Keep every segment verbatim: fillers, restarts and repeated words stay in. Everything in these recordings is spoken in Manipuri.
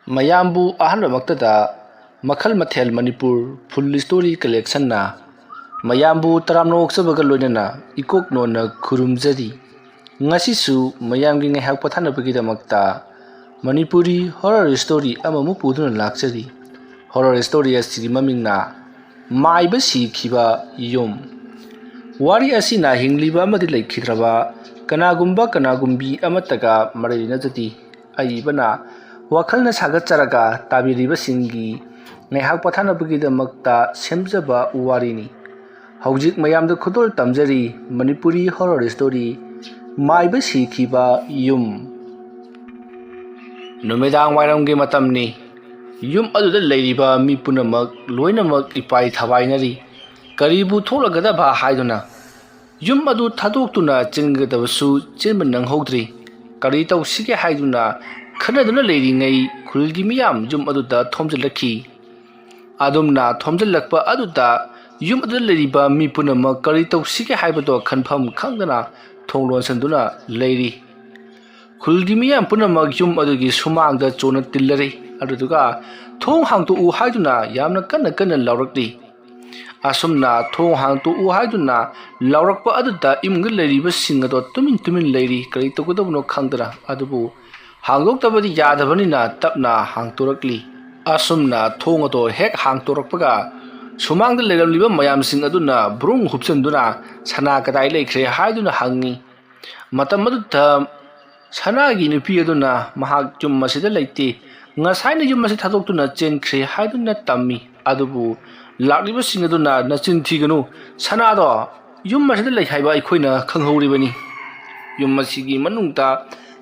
ꯃꯌꯥꯝꯕꯨ ꯑꯍꯥꯟꯕꯃꯛꯇꯗ ꯃꯈꯜ ꯃꯊꯦꯜ ꯃꯅꯤꯄꯨꯔ ꯐꯨꯜ ꯁ꯭ꯇꯣꯔꯤ ꯀꯂꯦꯛꯁꯟꯅ ꯃꯌꯥꯝꯕꯨ ꯇꯔꯥꯝꯅ ꯑꯣꯛꯆꯕꯒ ꯂꯣꯏꯅꯅ ꯏꯀꯣꯛ ꯅꯣꯟꯅ ꯈꯨꯔꯨꯝꯖꯔꯤ꯫ ꯉꯁꯤꯁꯨ ꯃꯌꯥꯝꯒꯤ ꯉꯥꯏꯍꯥꯛ ꯄꯣꯊꯥꯅꯕꯒꯤꯗꯃꯛꯇ ꯃꯅꯤꯄꯨꯔꯤ ꯍꯣꯔꯔ ꯁ꯭ꯇꯣꯔꯤ ꯑꯃꯃꯨꯛ ꯄꯨꯗꯨꯅ ꯂꯥꯛꯆꯔꯤ꯫ ꯍꯣꯔꯔ ꯁ꯭ꯇꯣꯔꯤ ꯑꯁꯤꯒꯤ ꯃꯃꯤꯡꯅ ꯃꯥꯏꯕ ꯁꯤꯈꯤꯕ ꯌꯨꯝ꯫ ꯋꯥꯔꯤ ꯑꯁꯤꯅ ꯍꯤꯡꯂꯤꯕ ꯑꯃꯗꯤ ꯂꯩꯈꯤꯗ꯭ꯔꯕ ꯀꯅꯥꯒꯨꯝꯕ ꯀꯅꯥꯒꯨꯝꯕꯤ ꯑꯃꯠꯇꯒ ꯃꯔꯤ ꯂꯩꯅꯖꯗꯦ꯫ ꯑꯏꯕꯅ ꯋꯥꯈꯜꯅ ꯁꯥꯒꯠꯆꯔꯒ ꯇꯥꯕꯤꯔꯤꯕꯁꯤꯡꯒꯤ ꯉꯥꯏꯍꯥꯛ ꯄꯣꯊꯥꯅꯕꯒꯤꯗꯃꯛꯇ ꯁꯦꯝꯖꯕ ꯋꯥꯔꯤꯅꯤ꯫ ꯍꯧꯖꯤꯛ ꯃꯌꯥꯝꯗ ꯈꯨꯗꯣꯜ ꯇꯝꯖꯔꯤ ꯃꯅꯤꯄꯨꯔꯤ ꯍꯣꯔꯔ ꯁ꯭ꯇꯣꯔꯤ ꯃꯥꯏꯕ ꯁꯤꯈꯤꯕ ꯌꯨꯝ꯫ ꯅꯨꯃꯤꯗꯥꯡ ꯋꯥꯏꯔꯝꯒꯤ ꯃꯇꯝꯅꯤ꯫ ꯌꯨꯝ ꯑꯗꯨꯗ ꯂꯩꯔꯤꯕ ꯃꯤ ꯄꯨꯝꯅꯃꯛ ꯂꯣꯏꯅꯃꯛ ꯏꯄꯥꯏ ꯊꯕꯥꯏꯅꯔꯤ꯫ ꯀꯔꯤꯕꯨ ꯊꯣꯛꯂꯒꯗꯕ ꯍꯥꯏꯗꯨꯅ ꯌꯨꯝ ꯑꯗꯨ ꯊꯥꯗꯣꯛꯇꯨꯅ ꯆꯦꯟꯒꯗꯕꯁꯨ ꯆꯦꯟꯕ ꯅꯪꯍꯧꯗ꯭ꯔꯤ꯫ ꯀꯔꯤ ꯇꯧꯁꯤꯒꯦ ꯍꯥꯏꯗꯨꯅ ꯈꯟꯅꯗꯨꯅ ꯂꯩꯔꯤꯉꯩ ꯈꯨꯜꯒꯤ ꯃꯤꯌꯥꯝ ꯌꯨꯝ ꯑꯗꯨꯗ ꯊꯣꯝꯖꯤꯜꯂꯛꯈꯤ꯫ ꯑꯗꯨꯝꯅ ꯊꯣꯝꯖꯤꯜꯂꯛꯄ ꯑꯗꯨꯗ ꯌꯨꯝ ꯑꯗꯨꯗ ꯂꯩꯔꯤꯕ ꯃꯤ ꯄꯨꯝꯅꯃꯛ ꯀꯔꯤ ꯇꯧꯁꯤꯒꯦ ꯍꯥꯏꯕꯗꯣ ꯈꯟꯐꯝ ꯈꯪꯗꯅ ꯊꯣꯡ ꯂꯣꯟꯁꯤꯟꯗꯨꯅ ꯂꯩꯔꯤ꯫ ꯈꯨꯜꯒꯤ ꯃꯤꯌꯥꯝ ꯄꯨꯝꯅꯃꯛ ꯌꯨꯝ ꯑꯗꯨꯒꯤ ꯁꯨꯃꯥꯡꯗ ꯆꯣꯟꯅ ꯇꯤꯜꯂꯔꯤ꯫ ꯑꯗꯨꯗꯨꯒ ꯊꯣꯡ ꯍꯥꯡꯗꯣꯛꯎ ꯍꯥꯏꯗꯨꯅ ꯌꯥꯝꯅ ꯀꯟꯅ ꯀꯟꯅ ꯂꯥꯎꯔꯛꯂꯤ꯫ ꯑꯁꯨꯝꯅ ꯊꯣꯡ ꯍꯥꯡꯗꯣꯛꯎ ꯍꯥꯏꯗꯨꯅ ꯂꯥꯎꯔꯛꯄ ꯑꯗꯨꯗ ꯏꯃꯨꯡꯗ ꯂꯩꯔꯤꯕꯁꯤꯡ ꯑꯗꯣ ꯇꯨꯃꯤꯟ ꯇꯨꯃꯤꯟ ꯂꯩꯔꯤ, ꯀꯔꯤ ꯇꯧꯒꯗꯕꯅꯣ ꯈꯪꯗꯅ꯫ ꯑꯗꯨꯕꯨ ꯍꯥꯡꯗꯣꯛꯇꯕꯗꯤ ꯌꯥꯗꯕꯅꯤꯅ ꯇꯞꯅ ꯍꯥꯡꯇꯣꯔꯛꯂꯤ꯫ ꯑꯁꯨꯝꯅ ꯊꯣꯡ ꯑꯗꯣ ꯍꯦꯛ ꯍꯥꯡꯇꯣꯔꯛꯄꯒ ꯁꯨꯃꯥꯡꯗ ꯂꯩꯔꯝꯂꯤꯕ ꯃꯌꯥꯝꯁꯤꯡ ꯑꯗꯨꯅ ꯕ꯭ꯔꯨꯡ ꯍꯨꯞꯆꯟꯗꯨꯅ "ꯁꯅꯥ ꯀꯗꯥꯏ ꯂꯩꯈ꯭ꯔꯦ?" ꯍꯥꯏꯗꯨꯅ ꯍꯪꯉꯤ꯫ ꯃꯇꯝ ꯑꯗꯨꯗ ꯁꯅꯥꯒꯤ ꯅꯨꯄꯤ ꯑꯗꯨꯅ ꯃꯍꯥꯛ ꯌꯨꯝ ꯑꯁꯤꯗ ꯂꯩꯇꯦ, ꯉꯁꯥꯏꯅ ꯌꯨꯝ ꯑꯁꯤ ꯊꯥꯗꯣꯛꯇꯨꯅ ꯆꯦꯟꯈ꯭ꯔꯦ ꯍꯥꯏꯗꯨꯅ ꯇꯝꯃꯤ꯫ ꯑꯗꯨꯕꯨ ꯂꯥꯛꯂꯤꯕꯁꯤꯡ ꯑꯗꯨꯅ "ꯅꯆꯤꯟ ꯊꯤꯒꯅꯨ, ꯁꯅꯥꯗꯣ ꯌꯨꯝ ꯑꯁꯤꯗ ꯂꯩ ꯍꯥꯏꯕ ꯑꯩꯈꯣꯏꯅ ꯈꯪꯍꯧꯔꯤꯕꯅꯤ꯫ ꯌꯨꯝ ꯑꯁꯤꯒꯤ ꯃꯅꯨꯡꯗ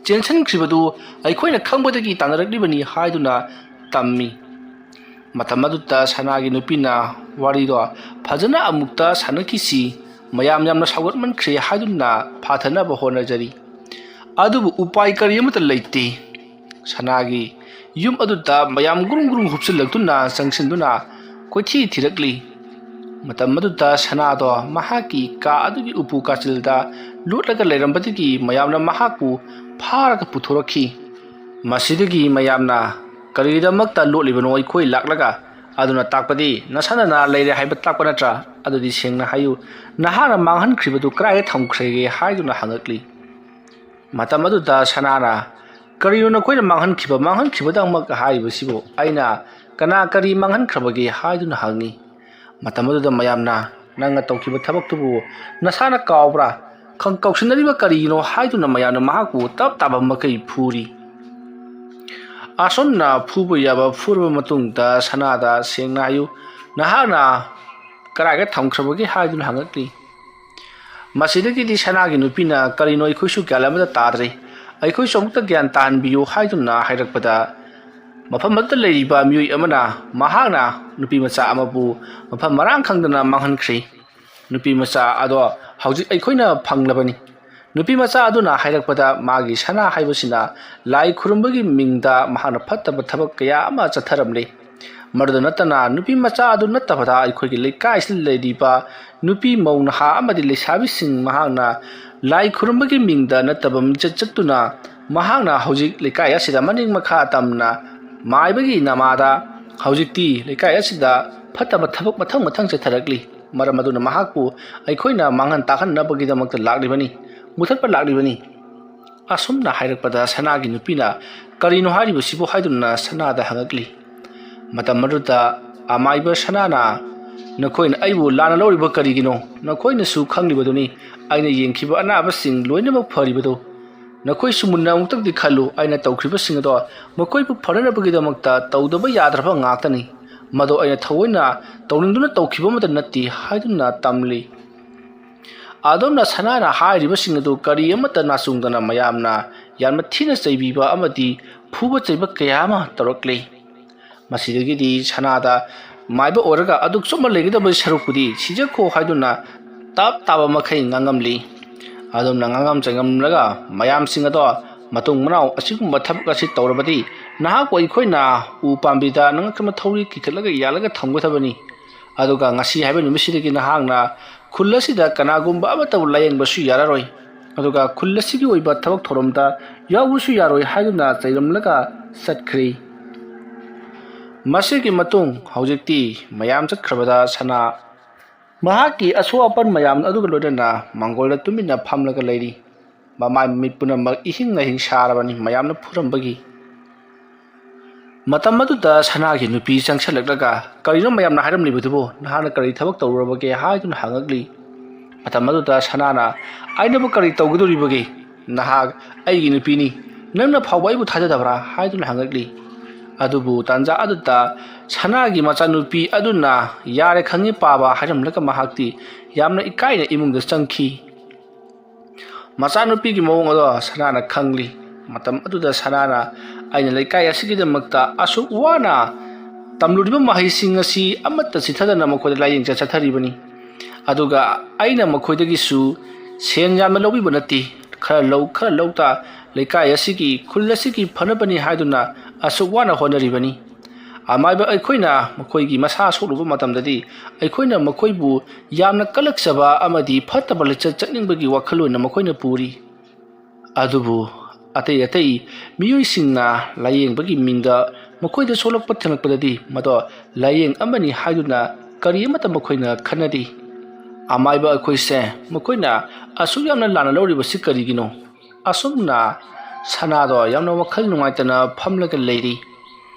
ꯆꯦꯟꯁꯤꯟꯈ꯭ꯔꯤꯕꯗꯨ ꯑꯩꯈꯣꯏꯅ ꯈꯪꯕꯗꯒꯤ ꯇꯥꯟꯅꯔꯛꯂꯤꯕꯅꯤ" ꯍꯥꯏꯗꯨꯅ ꯇꯝꯃꯤ꯫ ꯃꯇꯝ ꯑꯗꯨꯗ ꯁꯅꯥꯒꯤ ꯅꯨꯄꯤꯅ ꯋꯥꯔꯤꯗꯣ ꯐꯖꯅ ꯑꯃꯨꯛꯇ ꯁꯥꯟꯅꯈꯤꯁꯤ, ꯃꯌꯥꯝ ꯌꯥꯝꯅ ꯁꯥꯎꯒꯠꯃꯟꯈ꯭ꯔꯦ ꯍꯥꯏꯗꯨꯅ ꯐꯥꯊꯅꯕ ꯍꯣꯠꯅꯖꯔꯤ꯫ ꯑꯗꯨꯕꯨ ꯎꯄꯥꯏ ꯀꯔꯤ ꯑꯃꯠꯇ ꯂꯩꯇꯦ꯫ ꯁꯅꯥꯒꯤ ꯌꯨꯝ ꯑꯗꯨꯗ ꯃꯌꯥꯝ ꯒꯨꯔꯨꯡ ꯒꯨꯔꯨꯡ ꯍꯨꯞꯆꯤꯜꯂꯛꯇꯨꯅ ꯆꯪꯁꯤꯟꯗꯨꯅ ꯀꯣꯏꯊꯤ ꯊꯤꯔꯛꯂꯤ꯫ ꯃꯇꯝ ꯑꯗꯨꯗ ꯁꯅꯥꯗꯣ ꯃꯍꯥꯛꯀꯤ ꯀꯥ ꯑꯗꯨꯒꯤ ꯎꯄꯨ ꯀꯥꯆꯤꯜꯗ ꯂꯣꯠꯂꯒ ꯂꯩꯔꯝꯕꯗꯒꯤ ꯃꯌꯥꯝꯅ ꯃꯍꯥꯛꯄꯨ ꯐꯥꯔꯒ ꯄꯨꯊꯣꯔꯛꯈꯤ꯫ ꯃꯁꯤꯗꯒꯤ ꯃꯌꯥꯝꯅ "ꯀꯔꯤꯒꯤꯗꯃꯛꯇ ꯂꯣꯠꯂꯤꯕꯅꯣ? ꯑꯩꯈꯣꯏ ꯂꯥꯛꯂꯒ ꯑꯗꯨꯅ ꯇꯥꯛꯄꯗꯤ ꯅꯁꯥꯅ ꯂꯩꯔꯦ ꯍꯥꯏꯕ ꯇꯥꯛꯄ ꯅꯠꯇ꯭ꯔꯥ? ꯑꯗꯨꯗꯤ ꯁꯦꯡꯅ ꯍꯥꯏꯌꯨ, ꯅꯍꯥꯛꯅ ꯃꯥꯡꯍꯟꯈ꯭ꯔꯤꯕꯗꯨ ꯀꯗꯥꯏꯗ ꯊꯝꯈ꯭ꯔꯒꯦ?" ꯍꯥꯏꯗꯨꯅ ꯍꯪꯉꯛꯂꯤ꯫ ꯃꯇꯝ ꯑꯗꯨꯗ ꯁꯅꯥꯅ, "ꯀꯔꯤꯅꯣ ꯅꯈꯣꯏꯅ ꯃꯥꯡꯍꯟꯈꯤꯕ, ꯃꯥꯡꯍꯟꯈꯤꯕꯗꯃꯛ ꯍꯥꯏꯔꯤꯕꯁꯤꯕꯨ? ꯑꯩꯅ ꯀꯅꯥ ꯀꯔꯤ ꯃꯥꯡꯍꯟꯈ꯭ꯔꯕꯒꯦ?" ꯍꯥꯏꯗꯨꯅ ꯍꯪꯉꯤ꯫ ꯃꯇꯝ ꯑꯗꯨꯗ ꯃꯌꯥꯝꯅ, "ꯅꯪꯅ ꯇꯧꯈꯤꯕ ꯊꯕꯛꯇꯨꯕꯨ ꯅꯁꯥꯅ ꯀꯥꯎꯕ꯭ꯔꯥ? ꯈꯪ-, ꯀꯥꯎꯁꯤꯟꯅꯔꯤꯕ ꯀꯔꯤꯒꯤꯅꯣ?" ꯍꯥꯏꯗꯨꯅ ꯃꯌꯥꯝꯅ ꯃꯍꯥꯛꯄꯨ ꯇꯞ ꯇꯥꯕ ꯃꯈꯩ ꯐꯨꯔꯤ꯫ ꯑꯁꯨꯝꯅ ꯐꯨꯕ ꯌꯥꯕ ꯐꯨꯔꯕ ꯃꯇꯨꯡꯗ ꯁꯅꯥꯗ, "ꯁꯦꯡꯅ ꯍꯥꯏꯌꯨ, ꯅꯍꯥꯛꯅ ꯀꯗꯥꯏꯗ ꯊꯝꯈ꯭ꯔꯕꯒꯦ?" ꯍꯥꯏꯗꯨꯅ ꯍꯪꯉꯛꯂꯤ꯫ ꯃꯁꯤꯗꯒꯤꯗꯤ ꯁꯅꯥꯒꯤ ꯅꯨꯄꯤꯅ, "ꯀꯔꯤꯅꯣ, ꯑꯩꯈꯣꯏꯁꯨ ꯒ꯭ꯌꯥꯟ ꯑꯃꯠꯇ ꯇꯥꯗ꯭ꯔꯦ, ꯑꯩꯈꯣꯏꯁꯨ ꯑꯃꯨꯛꯇ ꯒ꯭ꯌꯥꯟ ꯇꯥꯍꯟꯕꯤꯌꯨ" ꯍꯥꯏꯗꯨꯅ ꯍꯥꯏꯔꯛꯄꯗ, ꯃꯐꯝ ꯑꯗꯨꯗ ꯂꯩꯔꯤꯕ ꯃꯤꯑꯣꯏ ꯑꯃꯅ ꯃꯍꯥꯛꯅ ꯅꯨꯄꯤ ꯃꯆꯥ ꯑꯃꯕꯨ ꯃꯐꯝ ꯃꯔꯥꯡ ꯈꯪꯗꯅ ꯃꯥꯡꯍꯟꯈ꯭ꯔꯦ꯫ ꯅꯨꯄꯤ ꯃꯆꯥ ꯑꯗꯣ ꯍꯧꯖꯤꯛ ꯑꯩꯈꯣꯏꯅ ꯐꯪꯂꯕꯅꯤ꯫ ꯅꯨꯄꯤ ꯃꯆꯥ ꯑꯗꯨꯅ ꯍꯥꯏꯔꯛꯄꯗ, ꯃꯥꯒꯤ ꯁꯅꯥ ꯍꯥꯏꯕꯁꯤꯅ ꯂꯥꯏ ꯈꯨꯔꯨꯝꯕꯒꯤ ꯃꯤꯡꯗ ꯃꯍꯥꯛꯅ ꯐꯠꯇꯕ ꯊꯕꯛ ꯀꯌꯥ ꯑꯃ ꯆꯠꯊꯔꯝꯂꯦ꯫ ꯃꯗꯨꯗ ꯅꯠꯇꯅ, ꯅꯨꯄꯤ ꯃꯆꯥ ꯑꯗꯨ ꯅꯠꯇꯕꯗ ꯑꯩꯈꯣꯏꯒꯤ ꯂꯩꯀꯥꯏꯁꯤꯗ ꯂꯩꯔꯤꯕ ꯅꯨꯄꯤ ꯃꯧ ꯅꯍꯥ ꯑꯃꯗꯤ ꯂꯩꯁꯥꯕꯤꯁꯤꯡ ꯃꯍꯥꯛꯅ ꯂꯥꯏ ꯈꯨꯔꯨꯝꯕꯒꯤ ꯃꯤꯡꯗ ꯅꯠꯇꯕ ꯃꯤꯡꯆꯠ ꯆꯠꯇꯨꯅ, ꯃꯍꯥꯛꯅ ꯍꯧꯖꯤꯛ ꯂꯩꯀꯥꯏ ꯑꯁꯤꯗ ꯃꯅꯤꯡ ꯃꯈꯥ ꯇꯝꯅ ꯃꯥꯏꯕꯒꯤ ꯅꯃꯥꯗ ꯍꯧꯖꯤꯛꯇꯤ ꯂꯩꯀꯥꯏ ꯑꯁꯤꯗ ꯐꯠꯇꯕ ꯊꯕꯛ ꯃꯊꯪ ꯃꯊꯪ ꯆꯠꯊꯔꯛꯂꯤ꯫ ꯃꯔꯝ ꯑꯗꯨꯅ ꯃꯍꯥꯛꯄꯨ ꯑꯩꯈꯣꯏꯅ ꯃꯥꯡꯍꯟ ꯇꯥꯛꯍꯟꯅꯕꯒꯤꯗꯃꯛꯇ ꯂꯥꯛꯂꯤꯕꯅꯤ, ꯃꯨꯊꯠꯄ ꯂꯥꯛꯂꯤꯕꯅꯤ꯫ ꯑꯁꯨꯝꯅ ꯍꯥꯏꯔꯛꯄꯗ ꯁꯅꯥꯒꯤ ꯅꯨꯄꯤꯅ, "ꯀꯔꯤꯅꯣ ꯍꯥꯏꯔꯤꯕꯁꯤꯕꯨ?" ꯍꯥꯏꯗꯨꯅ ꯁꯅꯥꯗ ꯍꯪꯉꯛꯂꯤ꯫ ꯃꯇꯝ ꯑꯗꯨꯗ ꯑꯃꯥꯏꯕ ꯁꯅꯥꯅ, "ꯅꯈꯣꯏꯅ ꯑꯩꯕꯨ ꯂꯥꯟꯅ ꯂꯧꯔꯤꯕ ꯀꯔꯤꯒꯤꯅꯣ? ꯅꯈꯣꯏꯅꯁꯨ ꯈꯪꯂꯤꯕꯗꯨꯅꯤ, ꯑꯩꯅ ꯌꯦꯡꯈꯤꯕ ꯑꯅꯥꯕꯁꯤꯡ ꯂꯣꯏꯅꯃꯛ ꯐꯔꯤꯕꯗꯨ꯫ ꯅꯈꯣꯏꯁꯨ ꯃꯨꯟꯅ ꯑꯃꯨꯛꯇꯪꯗꯤ ꯈꯜꯂꯨ, ꯑꯩꯅ ꯇꯧꯈ꯭ꯔꯤꯕꯁꯤꯡ ꯑꯗꯣ ꯃꯈꯣꯏꯕꯨ ꯐꯅꯅꯕꯒꯤꯗꯃꯛꯇ ꯇꯧꯗꯕ ꯌꯥꯗ꯭ꯔꯕ ꯉꯥꯛꯇꯅꯤ꯫ ꯃꯗꯨ ꯑꯩꯅ ꯊꯑꯣꯏꯅ ꯇꯧꯅꯤꯡꯗꯨꯅ ꯇꯧꯈꯤꯕ ꯑꯃꯠꯇ ꯅꯠꯇꯦ" ꯍꯥꯏꯗꯨꯅ ꯇꯝꯂꯤ꯫ ꯑꯗꯣꯝꯅ ꯁꯅꯥꯅ ꯍꯥꯏꯔꯤꯕꯁꯤꯡ ꯑꯗꯨ ꯀꯔꯤ ꯑꯃꯠꯇ ꯅꯥꯆꯨꯡꯗꯅ ꯃꯌꯥꯝꯅ ꯌꯥꯝꯅ ꯊꯤꯅ ꯆꯩꯕꯤꯕ ꯑꯃꯗꯤ ꯐꯨꯕ ꯆꯩꯕ ꯀꯌꯥ ꯑꯃ ꯇꯧꯔꯛꯂꯤ꯫ ꯃꯁꯤꯗꯒꯤꯗꯤ ꯁꯅꯥꯗ ꯃꯥꯏꯕ ꯑꯣꯏꯔꯒ ꯑꯗꯨꯛ ꯆꯨꯞꯅ ꯂꯩꯒꯗꯕ ꯁꯔꯨꯛꯄꯨꯗꯤ ꯁꯤꯖꯈꯣ ꯍꯥꯏꯗꯨꯅ ꯇꯞ ꯇꯥꯕ ꯃꯈꯩ ꯉꯥꯡꯉꯝꯂꯤ꯫ ꯑꯗꯣꯝꯅ ꯉꯥꯡꯉꯝ ꯆꯩꯉꯝꯂꯒ ꯃꯌꯥꯝꯁꯤꯡ ꯑꯗꯣ ꯃꯇꯨꯡ ꯃꯅꯥꯎ ꯑꯁꯤꯒꯨꯝꯕ ꯊꯕꯛ ꯑꯁꯤ ꯇꯧꯔꯕꯗꯤ ꯅꯍꯥꯛꯄꯨ ꯑꯩꯈꯣꯏꯅ ꯎ ꯄꯥꯝꯕꯤꯗ ꯅꯉꯛꯀꯤ ꯃꯊꯧꯔꯤ ꯀꯤꯈꯠꯂꯒ ꯌꯥꯜꯂꯒ ꯊꯝꯒꯗꯕꯅꯤ꯫ ꯑꯗꯨꯒ ꯉꯁꯤ ꯍꯥꯏꯕ ꯅꯨꯃꯤꯠꯁꯤꯗꯒꯤ ꯅꯍꯥꯛꯅ ꯈꯨꯜ ꯑꯁꯤꯗ ꯀꯅꯥꯒꯨꯝꯕ ꯑꯃꯠꯇꯕꯨ ꯂꯥꯌꯦꯡꯕꯁꯨ ꯌꯥꯔꯔꯣꯏ, ꯑꯗꯨꯒ ꯈꯨꯜ ꯑꯁꯤꯒꯤ ꯑꯣꯏꯕ ꯊꯕꯛ ꯊꯧꯔꯝꯗ ꯌꯥꯎꯕꯁꯨ ꯌꯥꯔꯣꯏ ꯍꯥꯏꯗꯨꯅ ꯆꯩꯔꯝꯂꯒ ꯆꯠꯈ꯭ꯔꯦ꯫ ꯃꯁꯤꯒꯤ ꯃꯇꯨꯡ ꯍꯧꯖꯤꯛꯇꯤ ꯃꯌꯥꯝ ꯆꯠꯈ꯭ꯔꯕꯗ ꯁꯅꯥ ꯃꯍꯥꯛꯀꯤ ꯑꯁꯣꯛ ꯑꯄꯟ ꯃꯌꯥꯝ ꯑꯗꯨꯒ ꯂꯣꯏꯅꯅ ꯃꯪꯒꯣꯜꯗ ꯇꯨꯃꯤꯟꯅ ꯐꯝꯂꯒ ꯂꯩꯔꯤ꯫ ꯃꯃꯥꯏ ꯃꯃꯤꯠ ꯄꯨꯝꯅꯃꯛ ꯏꯍꯤꯡ ꯅꯥꯍꯤꯡ ꯁꯥꯔꯕꯅꯤ ꯃꯌꯥꯝꯅ ꯐꯨꯔꯝꯕꯒꯤ꯫ ꯃꯇꯝ ꯑꯗꯨꯗ ꯁꯅꯥꯒꯤ ꯅꯨꯄꯤ ꯆꯪꯁꯤꯜꯂꯛꯂꯒ, "ꯀꯔꯤꯅꯣ ꯃꯌꯥꯝꯅ ꯍꯥꯏꯔꯝꯂꯤꯕꯗꯨꯕꯨ? ꯅꯍꯥꯛꯅ ꯀꯔꯤ ꯊꯕꯛ ꯇꯧꯔꯨꯔꯕꯒꯦ?" ꯍꯥꯏꯗꯨꯅ ꯍꯪꯉꯛꯂꯤ꯫ ꯃꯇꯝ ꯑꯗꯨꯗ ꯁꯅꯥꯅ, "ꯑꯩꯅꯕꯨ ꯀꯔꯤ ꯇꯧꯒꯗꯧꯔꯤꯕꯒꯦ? ꯅꯍꯥꯛ ꯑꯩꯒꯤ ꯅꯨꯄꯤꯅꯤ꯫ ꯅꯪꯅ ꯐꯥꯎꯕ ꯑꯩꯕꯨ ꯊꯥꯖꯗꯕ꯭ꯔꯥ?" ꯍꯥꯏꯗꯨꯅ ꯍꯪꯉꯛꯂꯤ꯫ ꯑꯗꯨꯕꯨ ꯇꯥꯟꯖꯥ ꯑꯗꯨꯗ ꯁꯅꯥꯒꯤ ꯃꯆꯥꯅꯨꯄꯤ ꯑꯗꯨꯅ, "ꯌꯥꯔꯦ, ꯈꯪꯉꯤ, ꯄꯥꯕ" ꯍꯥꯏꯔꯝꯂꯒ ꯃꯍꯥꯛꯇꯤ ꯌꯥꯝꯅ ꯏꯀꯥꯏꯅ ꯏꯃꯨꯡꯗ ꯆꯪꯈꯤ꯫ ꯃꯆꯥꯅꯨꯄꯤꯒꯤ ꯃꯑꯣꯡ ꯑꯗꯣ ꯁꯅꯥꯅ ꯈꯪꯂꯤ꯫ ꯃꯇꯝ ꯑꯗꯨꯗ ꯁꯅꯥꯅ, "ꯑꯩꯅ ꯂꯩꯀꯥꯏ ꯑꯁꯤꯒꯤꯗꯃꯛꯇ ꯑꯁꯨꯛ ꯋꯥꯅ ꯇꯝꯂꯨꯔꯤꯕ ꯃꯍꯩꯁꯤꯡ ꯑꯁꯤ ꯑꯃꯠꯇ ꯆꯤꯊꯗꯅ ꯃꯈꯣꯏꯗ ꯂꯥꯏꯌꯦꯡ ꯆꯠꯊꯔꯤꯕꯅꯤ꯫ ꯑꯗꯨꯒ ꯑꯩꯅ ꯃꯈꯣꯏꯗꯒꯤꯁꯨ ꯁꯦꯟ ꯌꯥꯝꯅ ꯂꯧꯕꯤꯕ ꯅꯠꯇꯦ꯫ ꯈꯔ ꯂꯧ, ꯈꯔ ꯂꯧꯗ ꯂꯩꯀꯥꯏ ꯑꯁꯤꯒꯤ, ꯈꯨꯜ ꯑꯁꯤꯒꯤ ꯐꯅꯕꯅꯤ ꯍꯥꯏꯗꯨꯅ ꯑꯁꯨꯛ ꯋꯥꯅ ꯍꯣꯠꯅꯔꯤꯕꯅꯤ꯫ ꯑꯃꯥꯏꯕ ꯑꯩꯈꯣꯏꯅ ꯃꯈꯣꯏꯒꯤ ꯃꯁꯥ ꯁꯣꯛꯂꯨꯕ ꯃꯇꯝꯗꯗꯤ ꯑꯩꯈꯣꯏꯅ ꯃꯈꯣꯏꯕꯨ ꯌꯥꯝꯅ ꯀꯜꯂꯛꯆꯕ ꯑꯃꯗꯤ ꯐꯠꯇꯕ ꯂꯤꯆꯠ ꯆꯠꯅꯤꯡꯕꯒꯤ ꯋꯥꯈꯜꯂꯣꯟꯅ ꯃꯈꯣꯏꯅ ꯄꯨꯔꯤ꯫ ꯑꯗꯨꯕꯨ ꯑꯇꯩ ꯑꯇꯩ ꯃꯤꯑꯣꯏꯁꯤꯡꯅ ꯂꯥꯏꯌꯦꯡꯕꯒꯤ ꯃꯤꯡꯗ ꯃꯈꯣꯏꯗ ꯁꯣꯛꯂꯛꯄ ꯊꯦꯡꯂꯛꯄꯗꯗꯤ ꯃꯗꯣ ꯂꯥꯏꯌꯦꯡ ꯑꯃꯅꯤ ꯍꯥꯏꯗꯨꯅ ꯀꯔꯤ ꯑꯃꯠꯇ ꯃꯈꯣꯏꯅ ꯈꯟꯅꯗꯦ꯫ ꯑꯃꯥꯏꯕ ꯑꯩꯈꯣꯏꯁꯦ ꯃꯈꯣꯏꯅ ꯑꯁꯨꯛ ꯌꯥꯝꯅ ꯂꯥꯟꯅ ꯂꯧꯔꯤꯕꯁꯤ ꯀꯔꯤꯒꯤꯅꯣ?" ꯑꯁꯨꯝꯅ ꯁꯅꯥꯗꯣ ꯌꯥꯝꯅ ꯋꯥꯈꯜ ꯅꯨꯡꯉꯥꯏꯇꯅ ꯐꯝꯂꯒ ꯂꯩꯔꯤ꯫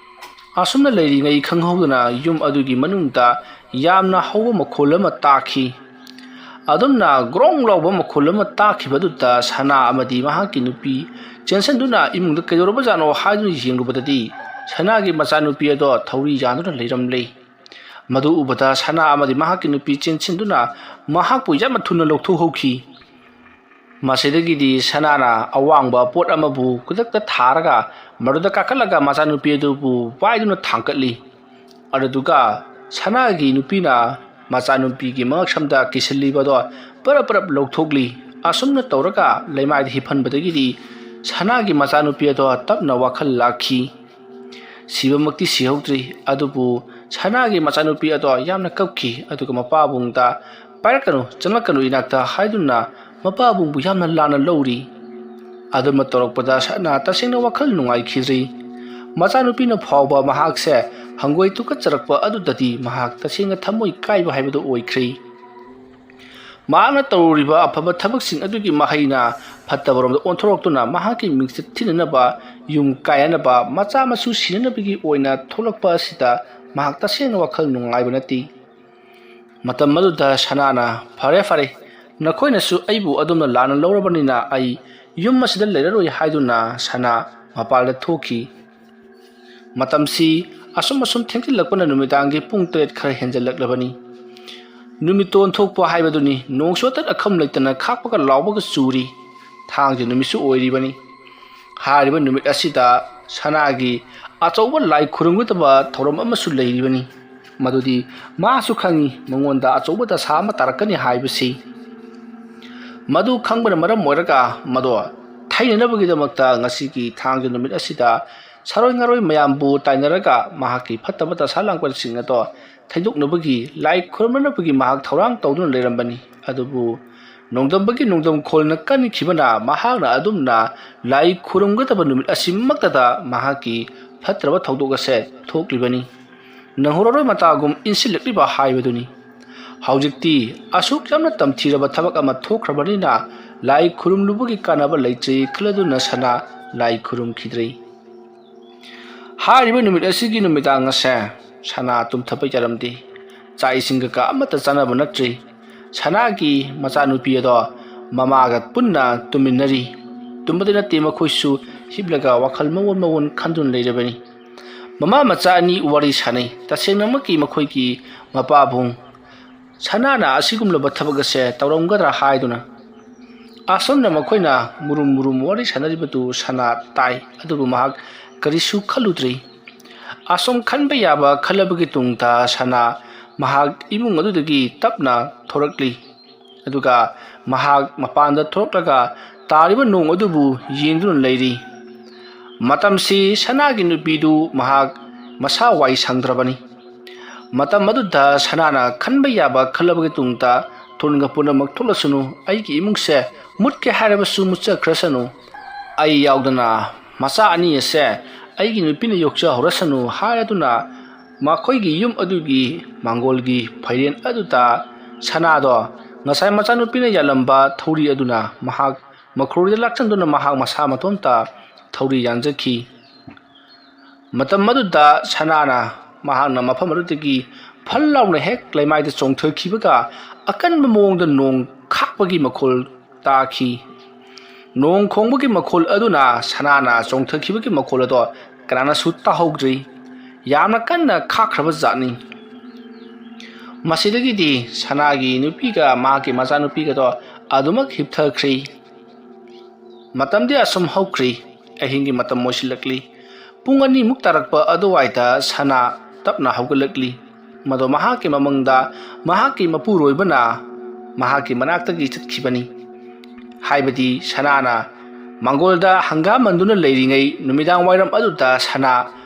ꯑꯁꯨꯝꯅ ꯂꯩꯔꯤꯉꯩ ꯈꯪꯍꯧꯗꯅ ꯌꯨꯝ ꯑꯗꯨꯒꯤ ꯃꯅꯨꯡꯗ ꯌꯥꯝꯅ ꯍꯧꯕ ꯃꯈꯣꯜ ꯑꯃ ꯇꯥꯈꯤ꯫ ꯑꯗꯨꯝꯅ ꯒ꯭ꯔꯣꯡ ꯂꯥꯎꯕ ꯃꯈꯣꯜ ꯑꯃ ꯇꯥꯈꯤꯕꯗꯨꯗ ꯁꯅꯥ ꯑꯃꯗꯤ ꯃꯍꯥꯛꯀꯤ ꯅꯨꯄꯤ ꯆꯦꯟꯁꯤꯟꯗꯨꯅ ꯏꯃꯨꯡꯗ ꯀꯩꯗꯧꯔꯕꯖꯥꯠꯅꯣ ꯍꯥꯏꯗꯨꯅ ꯌꯦꯡꯂꯨꯕꯗꯗꯤ ꯁꯅꯥꯒꯤ ꯃꯆꯥꯅꯨꯄꯤ ꯑꯗꯣ ꯊꯧꯔꯤ ꯌꯥꯟꯗꯨꯅ ꯂꯩꯔꯝꯂꯦ꯫ ꯃꯗꯨ ꯎꯕꯗ ꯁꯅꯥ ꯑꯃꯗꯤ ꯃꯍꯥꯛꯀꯤ ꯅꯨꯄꯤ ꯆꯦꯟꯁꯤꯟꯗꯨꯅ ꯃꯍꯥꯛꯄꯨ ꯌꯥꯝꯅ ꯊꯨꯅ ꯂꯧꯊꯣꯛꯍꯧꯈꯤ꯫ ꯃꯁꯤꯗꯒꯤꯗꯤ ꯁꯅꯥꯅ ꯑꯋꯥꯡꯕ ꯄꯣꯠ ꯑꯃꯕꯨ ꯈꯨꯗꯛꯇ ꯊꯥꯔꯒ ꯃꯗꯨꯗ ꯀꯥꯈꯠꯂꯒ ꯃꯆꯥꯅꯨꯄꯤ ꯑꯗꯨꯕꯨ ꯄꯥꯏꯗꯨꯅ ꯊꯥꯡꯒꯠꯂꯤ꯫ ꯑꯗꯨꯗꯨꯒ ꯁꯅꯥꯒꯤ ꯅꯨꯄꯤꯅ ꯃꯆꯥꯅꯨꯄꯤꯒꯤ ꯃꯉꯛꯁꯝꯗ ꯀꯤꯁꯤꯜꯂꯤꯕꯗꯣ ꯄꯔꯞ ꯄꯔꯞ ꯂꯧꯊꯣꯛꯂꯤ꯫ ꯑꯁꯨꯝꯅ ꯇꯧꯔꯒ ꯂꯩꯃꯥꯏꯗ ꯍꯤꯞꯍꯟꯕꯗꯒꯤꯗꯤ ꯁꯅꯥꯒꯤ ꯃꯆꯥꯅꯨꯄꯤ ꯑꯗꯣ ꯇꯞꯅ ꯋꯥꯈꯜ ꯂꯥꯛꯈꯤ꯫ ꯁꯤꯕꯃꯛꯇꯤ ꯁꯤꯍꯧꯗ꯭ꯔꯤ, ꯑꯗꯨꯕꯨ ꯁꯅꯥꯒꯤ ꯃꯆꯥꯅꯨꯄꯤ ꯑꯗꯣ ꯌꯥꯝꯅ ꯀꯞꯈꯤ, ꯑꯗꯨꯒ ꯃꯄꯥꯕꯨꯡꯗ, "ꯄꯥꯏꯔꯛꯀꯅꯨ, ꯆꯪꯂꯛꯀꯅꯨ ꯏꯅꯥꯛꯇ" ꯍꯥꯏꯗꯨꯅ ꯃꯄꯥꯕꯨꯡꯕꯨ ꯌꯥꯝꯅ ꯂꯥꯟꯅ ꯂꯧꯔꯤ꯫ ꯑꯗꯨꯃ ꯇꯧꯔꯛꯄꯗ ꯁꯅꯥ ꯇꯁꯦꯡꯅ ꯋꯥꯈꯜ ꯅꯨꯡꯉꯥꯏꯈꯤꯗ꯭ꯔꯤ꯫ ꯃꯆꯥꯅꯨꯄꯤꯅ ꯐꯥꯎꯕ ꯃꯍꯥꯛꯁꯦ ꯍꯪꯒꯣꯏ ꯇꯨꯀꯠꯆꯔꯛꯄ ꯑꯗꯨꯗꯗꯤ ꯃꯍꯥꯛ ꯇꯁꯦꯡꯅ ꯊꯃꯣꯏ ꯀꯥꯏꯕ ꯍꯥꯏꯕꯗꯨ ꯑꯣꯏꯈ꯭ꯔꯦ꯫ ꯃꯍꯥꯛꯅ ꯇꯧꯔꯨꯔꯤꯕ ꯑꯐꯕ ꯊꯕꯛꯁꯤꯡ ꯑꯗꯨꯒꯤ ꯃꯍꯩꯅ ꯐꯠꯇꯕꯔꯣꯝꯗ ꯑꯣꯟꯊꯣꯔꯛꯇꯨꯅ ꯃꯍꯥꯛꯀꯤ ꯃꯤꯡꯆꯠ ꯊꯤꯅꯅꯕ, ꯌꯨꯝ ꯀꯥꯏꯅꯅꯕ, ꯃꯆꯥ ꯃꯁꯨ ꯁꯤꯅꯅꯕꯒꯤ ꯑꯣꯏꯅ ꯊꯣꯛꯂꯛꯄ ꯑꯁꯤꯗ ꯃꯍꯥꯛ ꯇꯁꯦꯡꯅ ꯋꯥꯈꯜ ꯅꯨꯡꯉꯥꯏꯕ ꯅꯠꯇꯦ꯫ ꯃꯇꯝ ꯑꯗꯨꯗ ꯁꯅꯥꯅ, "ꯐꯔꯦ, ꯐꯔꯦ, ꯅꯈꯣꯏꯅꯁꯨ ꯑꯩꯕꯨ ꯑꯗꯨꯝꯅ ꯂꯥꯟꯅ ꯂꯧꯔꯕꯅꯤꯅ ꯑꯩ ꯌꯨꯝ ꯑꯁꯤꯗ ꯂꯩꯔꯔꯣꯏ" ꯍꯥꯏꯗꯨꯅ ꯁꯅꯥ ꯃꯄꯥꯟꯗ ꯊꯣꯛꯈꯤ꯫ ꯃꯇꯝꯁꯤ ꯑꯁꯨꯝ ꯑꯁꯨꯝ ꯊꯦꯡꯖꯤꯜꯂꯛꯄꯅ ꯅꯨꯃꯤꯗꯥꯡꯒꯤ ꯄꯨꯡ ꯇꯔꯦꯠ ꯈꯔ ꯍꯦꯟꯖꯜꯂꯛꯂꯕꯅꯤ꯫ ꯅꯨꯃꯤꯠꯇꯣꯟ ꯊꯣꯛꯄ ꯍꯥꯏꯕꯗꯨꯅꯤ, ꯅꯣꯡꯁꯨ ꯑꯇꯠ ꯑꯈꯝ ꯂꯩꯇꯅ ꯈꯥꯛꯄꯒ ꯂꯥꯎꯕꯒ ꯆꯨꯔꯤ꯫ ꯊꯥꯡꯖ ꯅꯨꯃꯤꯠꯁꯨ ꯑꯣꯏꯔꯤꯕꯅꯤ꯫ ꯍꯥꯏꯔꯤꯕ ꯅꯨꯃꯤꯠ ꯑꯁꯤꯗ ꯁꯅꯥꯒꯤ ꯑꯆꯧꯕ ꯂꯥꯏ ꯈꯨꯔꯨꯝꯒꯗꯕ ꯊꯧꯔꯝ ꯑꯃꯁꯨ ꯂꯩꯔꯤꯕꯅꯤ꯫ ꯃꯗꯨꯗꯤ ꯃꯥꯁꯨ ꯈꯪꯏ, ꯃꯉꯣꯟꯗ ꯑꯆꯧꯕ ꯗꯁꯥ ꯑꯃ ꯇꯥꯔꯛꯀꯅꯤ ꯍꯥꯏꯕꯁꯤ꯫ ꯃꯗꯨ ꯈꯪꯕꯅ ꯃꯔꯝ ꯑꯣꯏꯔꯒ ꯃꯗꯣ ꯊꯩꯅꯅꯕꯒꯤꯗꯃꯛꯇ ꯉꯁꯤꯒꯤ ꯊꯥꯡꯖ ꯅꯨꯃꯤꯠ ꯑꯁꯤꯗ ꯁꯥꯔꯣꯏ ꯉꯥꯔꯣꯏ ꯃꯌꯥꯝꯕꯨ ꯇꯥꯏꯅꯔꯒ ꯃꯍꯥꯛꯀꯤ ꯐꯠꯇꯕ ꯗꯁꯥ ꯂꯥꯡꯕꯟꯁꯤꯡ ꯑꯗꯣ ꯊꯩꯗꯣꯛꯅꯕꯒꯤ ꯂꯥꯏ ꯈꯨꯔꯨꯝꯅꯅꯕꯒꯤ ꯃꯍꯥꯛ ꯊꯧꯔꯥꯡ ꯇꯧꯗꯨꯅ ꯂꯩꯔꯝꯕꯅꯤ꯫ ꯑꯗꯨꯕꯨ ꯅꯣꯡꯗꯝꯕꯒꯤ ꯅꯣꯡꯗꯝ ꯈꯣꯜꯅ ꯀꯟꯈꯤꯕꯅ ꯃꯍꯥꯛꯅ ꯑꯗꯨꯝꯅ ꯂꯥꯏ ꯈꯨꯔꯨꯝꯒꯗꯕ ꯅꯨꯃꯤꯠ ꯑꯁꯤꯃꯛꯇꯗ ꯃꯍꯥꯛꯀꯤ ꯐꯠꯇ꯭ꯔꯕ ꯊꯧꯗꯣꯛ ꯑꯁꯦ ꯊꯣꯛꯂꯤꯕꯅꯤ꯫ ꯅꯪꯍꯧꯔꯔꯣꯏ ꯃꯇꯥꯒꯨꯝ ꯏꯟꯁꯤꯜꯂꯛꯂꯤꯕ ꯍꯥꯏꯕꯗꯨꯅꯤ꯫ ꯍꯧꯖꯤꯛꯇꯤ ꯑꯁꯨꯛ ꯌꯥꯝꯅ ꯇꯝꯊꯤꯔꯕ ꯊꯕꯛ ꯑꯃ ꯊꯣꯛꯈ꯭ꯔꯕꯅꯤꯅ ꯂꯥꯏ ꯈꯨꯔꯨꯝꯂꯨꯕꯒꯤ ꯀꯥꯟꯅꯕ ꯂꯩꯇ꯭ꯔꯦ ꯈꯜꯂꯗꯨꯅ ꯁꯅꯥ ꯂꯥꯏ ꯈꯨꯔꯨꯝꯈꯤꯗ꯭ꯔꯦ꯫ ꯍꯥꯏꯔꯤꯕ ꯅꯨꯃꯤꯠ ꯑꯁꯤꯒꯤ ꯅꯨꯃꯤꯗꯥꯡ ꯑꯁꯦ ꯁꯅꯥ ꯇꯨꯝꯊꯕ ꯌꯥꯔꯝꯗꯦ꯫ ꯆꯥꯛ ꯏꯁꯤꯡ ꯀꯩꯀꯥ ꯑꯃꯠꯇ ꯆꯥꯅꯕ ꯅꯠꯇ꯭ꯔꯤ꯫ ꯁꯅꯥꯒꯤ ꯃꯆꯥꯅꯨꯄꯤ ꯑꯗꯣ ꯃꯃꯥꯒ ꯄꯨꯟꯅ ꯇꯨꯝꯃꯤꯟꯅꯔꯤ꯫ ꯇꯨꯝꯕꯗꯤ ꯅꯠꯇꯦ, ꯃꯈꯣꯏꯁꯨ ꯍꯤꯞꯂꯒ ꯋꯥꯈꯜ ꯃꯑꯣꯟ ꯃꯑꯣꯟ ꯈꯟꯗꯨꯅ ꯂꯩꯔꯕꯅꯤ꯫ ꯃꯃꯥ ꯃꯆꯥ ꯑꯅꯤ ꯋꯥꯔꯤ ꯁꯥꯟꯅꯩ꯫ ꯇꯁꯦꯡꯅꯃꯛꯀꯤ ꯃꯈꯣꯏꯒꯤ ꯃꯄꯥꯕꯨꯡ ꯁꯅꯥꯅ ꯑꯁꯤꯒꯨꯝꯂꯕ ꯊꯕꯛ ꯑꯁꯦ ꯇꯧꯔꯝꯒꯗ꯭ꯔꯥ ꯍꯥꯏꯗꯨꯅ꯫ ꯑꯁꯣꯝꯅ ꯃꯈꯣꯏꯅ ꯃꯨꯔꯨꯝ ꯃꯨꯔꯨꯝ ꯋꯥꯔꯤ ꯁꯥꯟꯅꯔꯤꯕꯗꯨ ꯁꯅꯥ ꯇꯥꯏ, ꯑꯗꯨꯕꯨ ꯃꯍꯥꯛ ꯀꯔꯤꯁꯨ ꯈꯜꯂꯨꯗ꯭ꯔꯤ꯫ ꯑꯁꯣꯝ ꯈꯟꯕ ꯌꯥꯕ ꯈꯜꯂꯕꯒꯤ ꯇꯨꯡꯗ ꯁꯅꯥ ꯃꯍꯥꯛ ꯏꯃꯨꯡ ꯑꯗꯨꯗꯒꯤ ꯇꯞꯅ ꯊꯣꯔꯛꯂꯤ꯫ ꯑꯗꯨꯒ ꯃꯍꯥꯛ ꯃꯄꯥꯟꯗ ꯊꯣꯔꯛꯂꯒ ꯇꯥꯔꯤꯕ ꯅꯣꯡ ꯑꯗꯨꯕꯨ ꯌꯦꯡꯗꯨꯅ ꯂꯩꯔꯤ꯫ ꯃꯇꯝꯁꯤ ꯁꯅꯥꯒꯤ ꯅꯨꯄꯤꯗꯨ ꯃꯍꯥꯛ ꯃꯁꯥ ꯋꯥꯏ ꯁꯪꯗ꯭ꯔꯕꯅꯤ꯫ ꯃꯇꯝ ꯑꯗꯨꯗ ꯁꯅꯥꯅ ꯈꯟꯕ ꯌꯥꯕ ꯈꯜꯂꯕꯒꯤ ꯇꯨꯡꯗ ꯊꯣꯟꯒ ꯄꯨꯝꯅꯃꯛ ꯊꯣꯛꯂꯁꯅꯨ, ꯑꯩꯒꯤ ꯏꯃꯨꯡꯁꯦ ꯃꯨꯠꯀꯦ ꯍꯥꯏꯔꯕꯁꯨ ꯃꯨꯠꯆꯈ꯭ꯔꯁꯅꯨ, ꯑꯩ ꯌꯥꯎꯗꯅ ꯃꯆꯥ ꯑꯅꯤ ꯑꯁꯦ ꯑꯩꯒꯤ ꯅꯨꯄꯤꯅ ꯌꯣꯛꯆꯍꯧꯔꯁꯅꯨ ꯍꯥꯏꯔꯗꯨꯅ ꯃꯈꯣꯏꯒꯤ ꯌꯨꯝ ꯑꯗꯨꯒꯤ ꯃꯥꯡꯒꯣꯜꯒꯤ ꯐꯩꯔꯦꯟ ꯑꯗꯨꯗ ꯁꯅꯥꯗꯣ ꯉꯁꯥꯏ ꯃꯆꯥꯅꯨꯄꯤꯅ ꯌꯥꯜꯂꯝꯕ ꯊꯧꯔꯤ ꯑꯗꯨꯅ ꯃꯍꯥꯛ ꯃꯈꯨꯔꯤꯗ ꯂꯥꯛꯆꯟꯗꯨꯅ ꯃꯍꯥꯛ ꯃꯁꯥ ꯃꯇꯣꯝꯇ ꯊꯧꯔꯤ ꯌꯥꯟꯖꯈꯤ꯫ ꯃꯇꯝ ꯑꯗꯨꯗ ꯁꯅꯥꯅ ꯃꯍꯥꯛꯅ ꯃꯐꯝ ꯑꯗꯨꯗꯒꯤ ꯐꯜ ꯂꯥꯎꯅ ꯍꯦꯛ ꯂꯩꯃꯥꯏꯗ ꯆꯣꯡꯊꯈꯤꯕꯒ ꯑꯀꯟꯕ ꯃꯑꯣꯡꯗ ꯅꯣꯡ ꯈꯥꯛꯄꯒꯤ ꯃꯈꯣꯜ ꯇꯥꯈꯤ꯫ ꯅꯣꯡ ꯈꯣꯡꯕꯒꯤ ꯃꯈꯣꯜ ꯑꯗꯨꯅ ꯁꯅꯥꯅ ꯆꯣꯡꯊꯈꯤꯕꯒꯤ ꯃꯈꯣꯜ ꯑꯗꯣ ꯀꯅꯥꯅꯁꯨ ꯇꯥꯍꯧꯗ꯭ꯔꯤ꯫ ꯌꯥꯝꯅ ꯀꯟꯅ ꯈꯥꯛꯈ꯭ꯔꯕ ꯖꯥꯠꯅꯤ꯫ ꯃꯁꯤꯗꯒꯤꯗꯤ ꯁꯅꯥꯒꯤ ꯅꯨꯄꯤꯒ ꯃꯍꯥꯛꯀꯤ ꯃꯆꯥꯅꯨꯄꯤꯒꯗꯣ ꯑꯗꯨꯃꯛ ꯍꯤꯞꯊꯈ꯭ꯔꯤ꯫ ꯃꯇꯝꯗꯤ ꯑꯁꯨꯝ ꯍꯧꯈ꯭ꯔꯤ꯫ ꯑꯍꯤꯡꯒꯤ ꯃꯇꯝ ꯑꯣꯏꯁꯤꯜꯂꯛꯂꯤ꯫ ꯄꯨꯡ ꯑꯅꯤꯃꯨꯛ ꯇꯥꯔꯛꯄ ꯑꯗꯨꯋꯥꯏꯗ ꯁꯅꯥ ꯇꯞꯅ ꯍꯧꯒꯠꯂꯛꯂꯤ꯫ ꯃꯗꯣ ꯃꯍꯥꯛꯀꯤ ꯃꯃꯪꯗ ꯃꯍꯥꯛꯀꯤ ꯃꯄꯨꯔꯣꯏꯕꯅ ꯃꯍꯥꯛꯀꯤ ꯃꯅꯥꯛꯇꯒꯤ ꯆꯠꯈꯤꯕꯅꯤ꯫ ꯍꯥꯏꯕꯗꯤ ꯁꯅꯥꯅ ꯃꯥꯡꯒꯣꯜꯗ ꯍꯪꯒꯥꯝ ꯃꯟꯗꯨꯅ ꯂꯩꯔꯤꯉꯩ ꯅꯨꯃꯤꯗꯥꯡ ꯋꯥꯏꯔꯝ ꯑꯗꯨꯗ ꯁꯅꯥ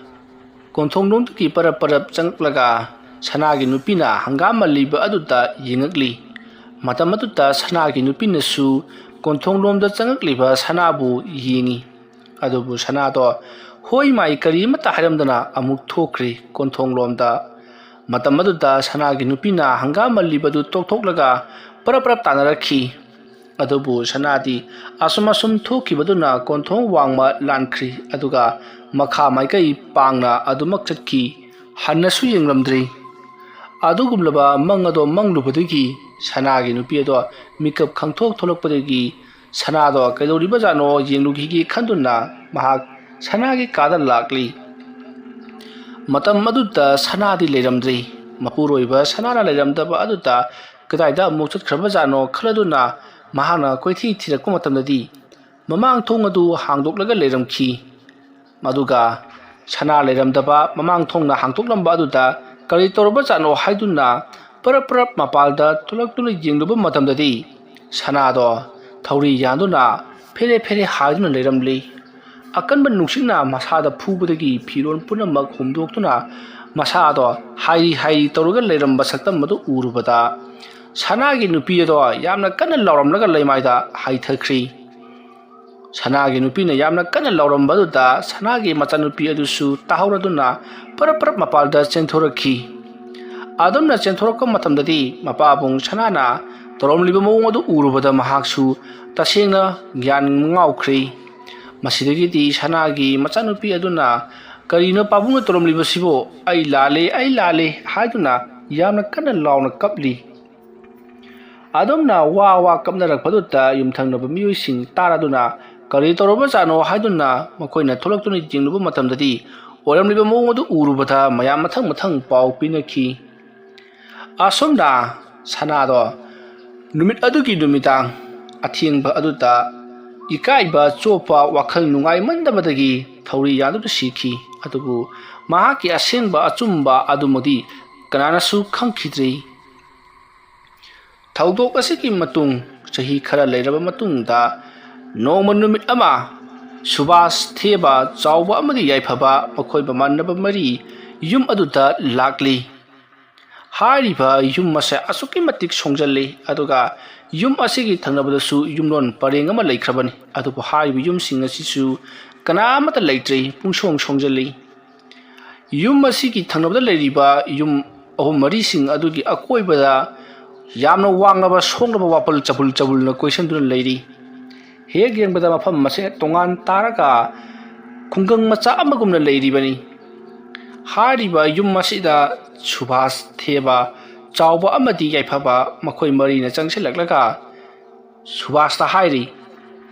ꯀꯣꯟꯊꯣꯡꯂꯣꯝꯗꯒꯤ ꯄꯔꯞ ꯄꯔꯞ ꯆꯪꯂꯛꯂꯒ ꯁꯅꯥꯒꯤ ꯅꯨꯄꯤꯅ ꯍꯪꯒꯥꯝ ꯃꯜꯂꯤꯕ ꯑꯗꯨꯗ ꯌꯦꯡꯉꯛꯂꯤ꯫ ꯃꯇꯝ ꯑꯗꯨꯗ ꯁꯅꯥꯒꯤ ꯅꯨꯄꯤꯅꯁꯨ ꯀꯣꯟꯊꯣꯡꯂꯣꯝꯗ ꯆꯪꯉꯛꯂꯤꯕ ꯁꯅꯥꯕꯨ ꯌꯦꯡꯉꯤ꯫ ꯑꯗꯨꯕꯨ ꯁꯅꯥꯗꯣ ꯍꯣꯏ ꯃꯥꯏ ꯀꯔꯤ ꯑꯃꯠꯇ ꯍꯥꯏꯔꯝꯗꯅ ꯑꯃꯨꯛ ꯊꯣꯛꯈ꯭ꯔꯦ ꯀꯣꯟꯊꯣꯡꯂꯣꯝꯗ꯫ ꯃꯇꯝ ꯑꯗꯨꯗ ꯁꯅꯥꯒꯤ ꯅꯨꯄꯤꯅ ꯍꯪꯒꯥꯝ ꯃꯜꯂꯤꯕꯗꯨ ꯇꯣꯛꯊꯣꯛꯂꯒ ꯄꯔꯞ ꯄꯔꯞ ꯇꯥꯟꯅꯔꯛꯈꯤ꯫ ꯑꯗꯨꯕꯨ ꯁꯅꯥꯗꯤ ꯑꯁꯨꯝ ꯑꯁꯨꯝ ꯊꯣꯛꯈꯤꯕꯗꯨꯅ ꯀꯣꯟꯊꯣꯡ ꯋꯥꯡꯃ ꯂꯥꯟꯈ꯭ꯔꯤ, ꯑꯗꯨꯒ ꯃꯈꯥ ꯃꯥꯏꯀꯩ ꯄꯥꯡꯅ ꯑꯗꯨꯃꯛ ꯆꯠꯈꯤ꯫ ꯍꯟꯅꯁꯨ ꯌꯦꯡꯂꯝꯗ꯭ꯔꯤ꯫ ꯑꯗꯨꯒꯨꯝꯂꯕ ꯃꯪ ꯑꯗꯣ ꯃꯪꯂꯨꯕꯗꯒꯤ ꯁꯅꯥꯒꯤ ꯅꯨꯄꯤ ꯑꯗꯣ ꯃꯤꯀꯞ ꯈꯪꯊꯣꯛ ꯊꯣꯛꯂꯛꯄꯗꯒꯤ ꯁꯅꯥꯗꯣ ꯀꯩꯗꯧꯔꯤꯕꯖꯥꯠꯅꯣ ꯌꯦꯡꯂꯨꯈꯤꯒꯦ ꯈꯟꯗꯨꯅ ꯃꯍꯥꯛ ꯁꯅꯥꯒꯤ ꯀꯥꯗ ꯂꯥꯛꯂꯤ꯫ ꯃꯇꯝ ꯑꯗꯨꯗ ꯁꯅꯥꯗꯤ ꯂꯩꯔꯝꯗ꯭ꯔꯤ꯫ ꯃꯄꯨꯔꯣꯏꯕ ꯁꯅꯥꯅ ꯂꯩꯔꯝꯗꯕ ꯑꯗꯨꯗ ꯀꯗꯥꯏꯗ ꯑꯃꯨꯛ ꯆꯠꯈ꯭ꯔꯕꯖꯥꯠꯅꯣ ꯈꯜꯂꯗꯨꯅ ꯃꯍꯥꯛꯅ ꯀꯣꯏꯊꯤ ꯊꯤꯔꯛꯄ ꯃꯇꯝꯗꯗꯤ ꯃꯃꯥꯡ ꯊꯣꯡ ꯑꯗꯨ ꯍꯥꯡꯗꯣꯛꯂꯒ ꯂꯩꯔꯝꯈꯤ꯫ ꯑꯗꯨꯒ ꯁꯅꯥ ꯂꯩꯔꯝꯗꯕ ꯃꯃꯥꯡ ꯊꯣꯡꯅ ꯍꯥꯡꯗꯣꯛꯂꯝꯕ ꯑꯗꯨꯗ ꯀꯔꯤ ꯇꯧꯔꯕꯖꯥꯠꯅꯣ ꯍꯥꯏꯗꯨꯅ ꯄꯔꯞ ꯄꯔꯞ ꯃꯄꯥꯜꯗ ꯊꯣꯛꯂꯛꯇꯨꯅ ꯌꯦꯡꯂꯨꯕ ꯃꯇꯝꯗꯗꯤ ꯁꯅꯥꯗꯣ ꯊꯧꯔꯤ ꯌꯥꯟꯗꯨꯅ ꯐꯦꯔꯦ ꯐꯦꯔꯦ ꯍꯥꯏꯗꯨꯅ ꯂꯩꯔꯝꯂꯤ꯫ ꯑꯀꯟꯕ ꯅꯨꯡꯁꯤꯠꯅ ꯃꯁꯥꯗ ꯐꯨꯕꯗꯒꯤ ꯐꯤꯔꯣꯜ ꯄꯨꯝꯅꯃꯛ ꯍꯨꯝꯗꯣꯛꯇꯨꯅ ꯃꯁꯥꯗꯣ ꯍꯥꯏꯔꯤ ꯍꯥꯏꯔꯤ ꯇꯧꯔꯒ ꯂꯩꯔꯝꯕ ꯁꯛꯇꯝ ꯑꯗꯨ ꯎꯔꯨꯕꯗ ꯁꯅꯥꯒꯤ ꯅꯨꯄꯤ ꯑꯗꯣ ꯌꯥꯝꯅ ꯀꯟꯅ ꯂꯥꯎꯔꯝꯂꯒ ꯂꯩꯃꯥꯏꯗ ꯍꯥꯏꯊꯈ꯭ꯔꯤ꯫ ꯁꯅꯥꯒꯤ ꯅꯨꯄꯤꯅ ꯌꯥꯝꯅ ꯀꯟꯅ ꯂꯥꯎꯔꯝꯕ ꯑꯗꯨꯗ ꯁꯅꯥꯒꯤ ꯃꯆꯥꯅꯨꯄꯤ ꯑꯗꯨꯁꯨ ꯇꯥꯍꯧꯔꯗꯨꯅ ꯄꯔꯞ ꯄꯔꯞ ꯃꯄꯥꯟꯗ ꯆꯦꯟꯊꯣꯔꯛꯈꯤ꯫ ꯑꯗꯨꯝꯅ ꯆꯦꯟꯊꯣꯔꯛꯄ ꯃꯇꯝꯗꯗꯤ ꯃꯄꯥꯕꯨꯡ ꯁꯅꯥꯅ ꯇꯧꯔꯝꯂꯤꯕ ꯃꯑꯣꯡ ꯑꯗꯨ ꯎꯔꯨꯕꯗ ꯃꯍꯥꯛꯁꯨ ꯇꯁꯦꯡꯅ ꯒ꯭ꯌꯥꯟ ꯉꯥꯎꯈ꯭ꯔꯦ꯫ ꯃꯁꯤꯗꯒꯤꯗꯤ ꯁꯅꯥꯒꯤ ꯃꯆꯥꯅꯨꯄꯤ ꯑꯗꯨꯅ "ꯀꯔꯤꯅꯣ ꯄꯥꯕꯨꯡꯅ ꯇꯧꯔꯝꯂꯤꯕꯁꯤꯕꯨ? ꯑꯩ ꯂꯥꯜꯂꯦ, ꯑꯩ ꯂꯥꯜꯂꯦ" ꯍꯥꯏꯗꯨꯅ ꯌꯥꯝꯅ ꯀꯟꯅ ꯂꯥꯎꯅ ꯀꯞꯂꯤ꯫ ꯑꯗꯨꯝꯅ ꯋꯥ ꯋꯥ ꯀꯞꯅꯔꯛꯄꯗꯨꯗ ꯌꯨꯝꯊꯪꯅꯕ ꯃꯤꯑꯣꯏꯁꯤꯡ ꯇꯥꯔꯗꯨꯅ "ꯀꯔꯤ ꯇꯧꯔꯕꯖꯥꯠꯅꯣ?" ꯍꯥꯏꯗꯨꯅ ꯃꯈꯣꯏꯅ ꯊꯣꯛꯂꯛꯇꯨꯅ ꯌꯦꯡꯂꯨꯕ ꯃꯇꯝꯗꯗꯤ ꯑꯣꯏꯔꯝꯂꯤꯕ ꯃꯑꯣꯡ ꯑꯗꯨ ꯎꯔꯨꯕꯗ ꯃꯌꯥꯝ ꯃꯊꯪ ꯃꯊꯪ ꯄꯥꯎ ꯄꯤꯅꯈꯤ꯫ ꯑꯁꯨꯝꯅ ꯁꯅꯥꯗꯣ ꯅꯨꯃꯤꯠ ꯑꯗꯨꯒꯤ ꯅꯨꯃꯤꯗꯥꯡ ꯑꯊꯦꯡꯕ ꯑꯗꯨꯗ ꯏꯀꯥꯏꯕ ꯆꯣꯞꯄ, ꯋꯥꯈꯜ ꯅꯨꯡꯉꯥꯏꯃꯟꯗꯕꯗꯒꯤ ꯊꯧꯔꯤ ꯌꯥꯟꯗꯨꯅ ꯁꯤꯈꯤ꯫ ꯑꯗꯨꯕꯨ ꯃꯍꯥꯛꯀꯤ ꯑꯁꯦꯡꯕ ꯑꯆꯨꯝꯕ ꯑꯗꯨꯃꯗꯤ ꯀꯅꯥꯅꯁꯨ ꯈꯪꯈꯤꯗ꯭ꯔꯤ꯫ ꯊꯧꯗꯣꯛ ꯑꯁꯤꯒꯤ ꯃꯇꯨꯡ ꯆꯍꯤ ꯈꯔ ꯂꯩꯔꯕ ꯃꯇꯨꯡꯗ ꯅꯣꯡꯃ ꯅꯨꯃꯤꯠ ꯑꯃ ꯁꯨꯕꯥꯁ ꯊꯦꯕ ꯆꯥꯎꯕ ꯑꯃꯗꯤ ꯌꯥꯏꯐꯕ ꯃꯈꯣꯏ ꯃꯃꯥꯟꯅꯕ ꯃꯔꯤ ꯌꯨꯝ ꯑꯗꯨꯗ ꯂꯥꯛꯂꯤ꯫ ꯍꯥꯏꯔꯤꯕ ꯌꯨꯝ ꯑꯁꯦ ꯑꯁꯨꯛꯀꯤ ꯃꯇꯤꯛ ꯁꯣꯡꯖꯜꯂꯤ, ꯑꯗꯨꯒ ꯌꯨꯝ ꯑꯁꯤꯒꯤ ꯊꯪꯅꯕꯗꯁꯨ ꯌꯨꯝꯂꯣꯟ ꯄꯔꯦꯡ ꯑꯃ ꯂꯩꯈ꯭ꯔꯕꯅꯤ꯫ ꯑꯗꯨꯕꯨ ꯍꯥꯏꯔꯤꯕ ꯌꯨꯝꯁꯤꯡ ꯑꯁꯤꯁꯨ ꯀꯅꯥ ꯑꯃꯠꯇ ꯂꯩꯇ꯭ꯔꯦ, ꯄꯨꯡꯁꯣꯡ ꯁꯣꯡꯖꯜꯂꯤ꯫ ꯌꯨꯝ ꯑꯁꯤꯒꯤ ꯊꯪꯅꯕꯗ ꯂꯩꯔꯤꯕ ꯌꯨꯝ ꯑꯍꯨꯝ ꯃꯔꯤꯁꯤꯡ ꯑꯗꯨꯒꯤ ꯑꯀꯣꯏꯕꯗ ꯌꯥꯝꯅ ꯋꯥꯡꯂꯕ ꯁꯣꯡꯂꯕ ꯋꯥꯄꯜ ꯆꯕꯨꯜ ꯆꯕꯨꯜꯅ ꯀꯣꯏꯁꯟꯗꯨꯅ ꯂꯩꯔꯤ꯫ ꯍꯦꯛ ꯌꯦꯡꯕꯗ ꯃꯐꯝ ꯑꯁꯦ ꯇꯣꯉꯥꯟ ꯇꯥꯔꯒ ꯈꯨꯡꯒꯪ ꯃꯆꯥ ꯑꯃꯒꯨꯝꯅ ꯂꯩꯔꯤꯕꯅꯤ꯫ ꯍꯥꯏꯔꯤꯕ ꯌꯨꯝ ꯑꯁꯤꯗ ꯁꯨꯕꯥꯁ ꯊꯦꯕ ꯆꯥꯎꯕ ꯑꯃꯗꯤ ꯌꯥꯏꯐꯕ ꯃꯈꯣꯏ ꯃꯔꯤꯅ ꯆꯪꯁꯤꯜꯂꯛꯂꯒ ꯁꯨꯕꯥꯁꯇ ꯍꯥꯏꯔꯤ,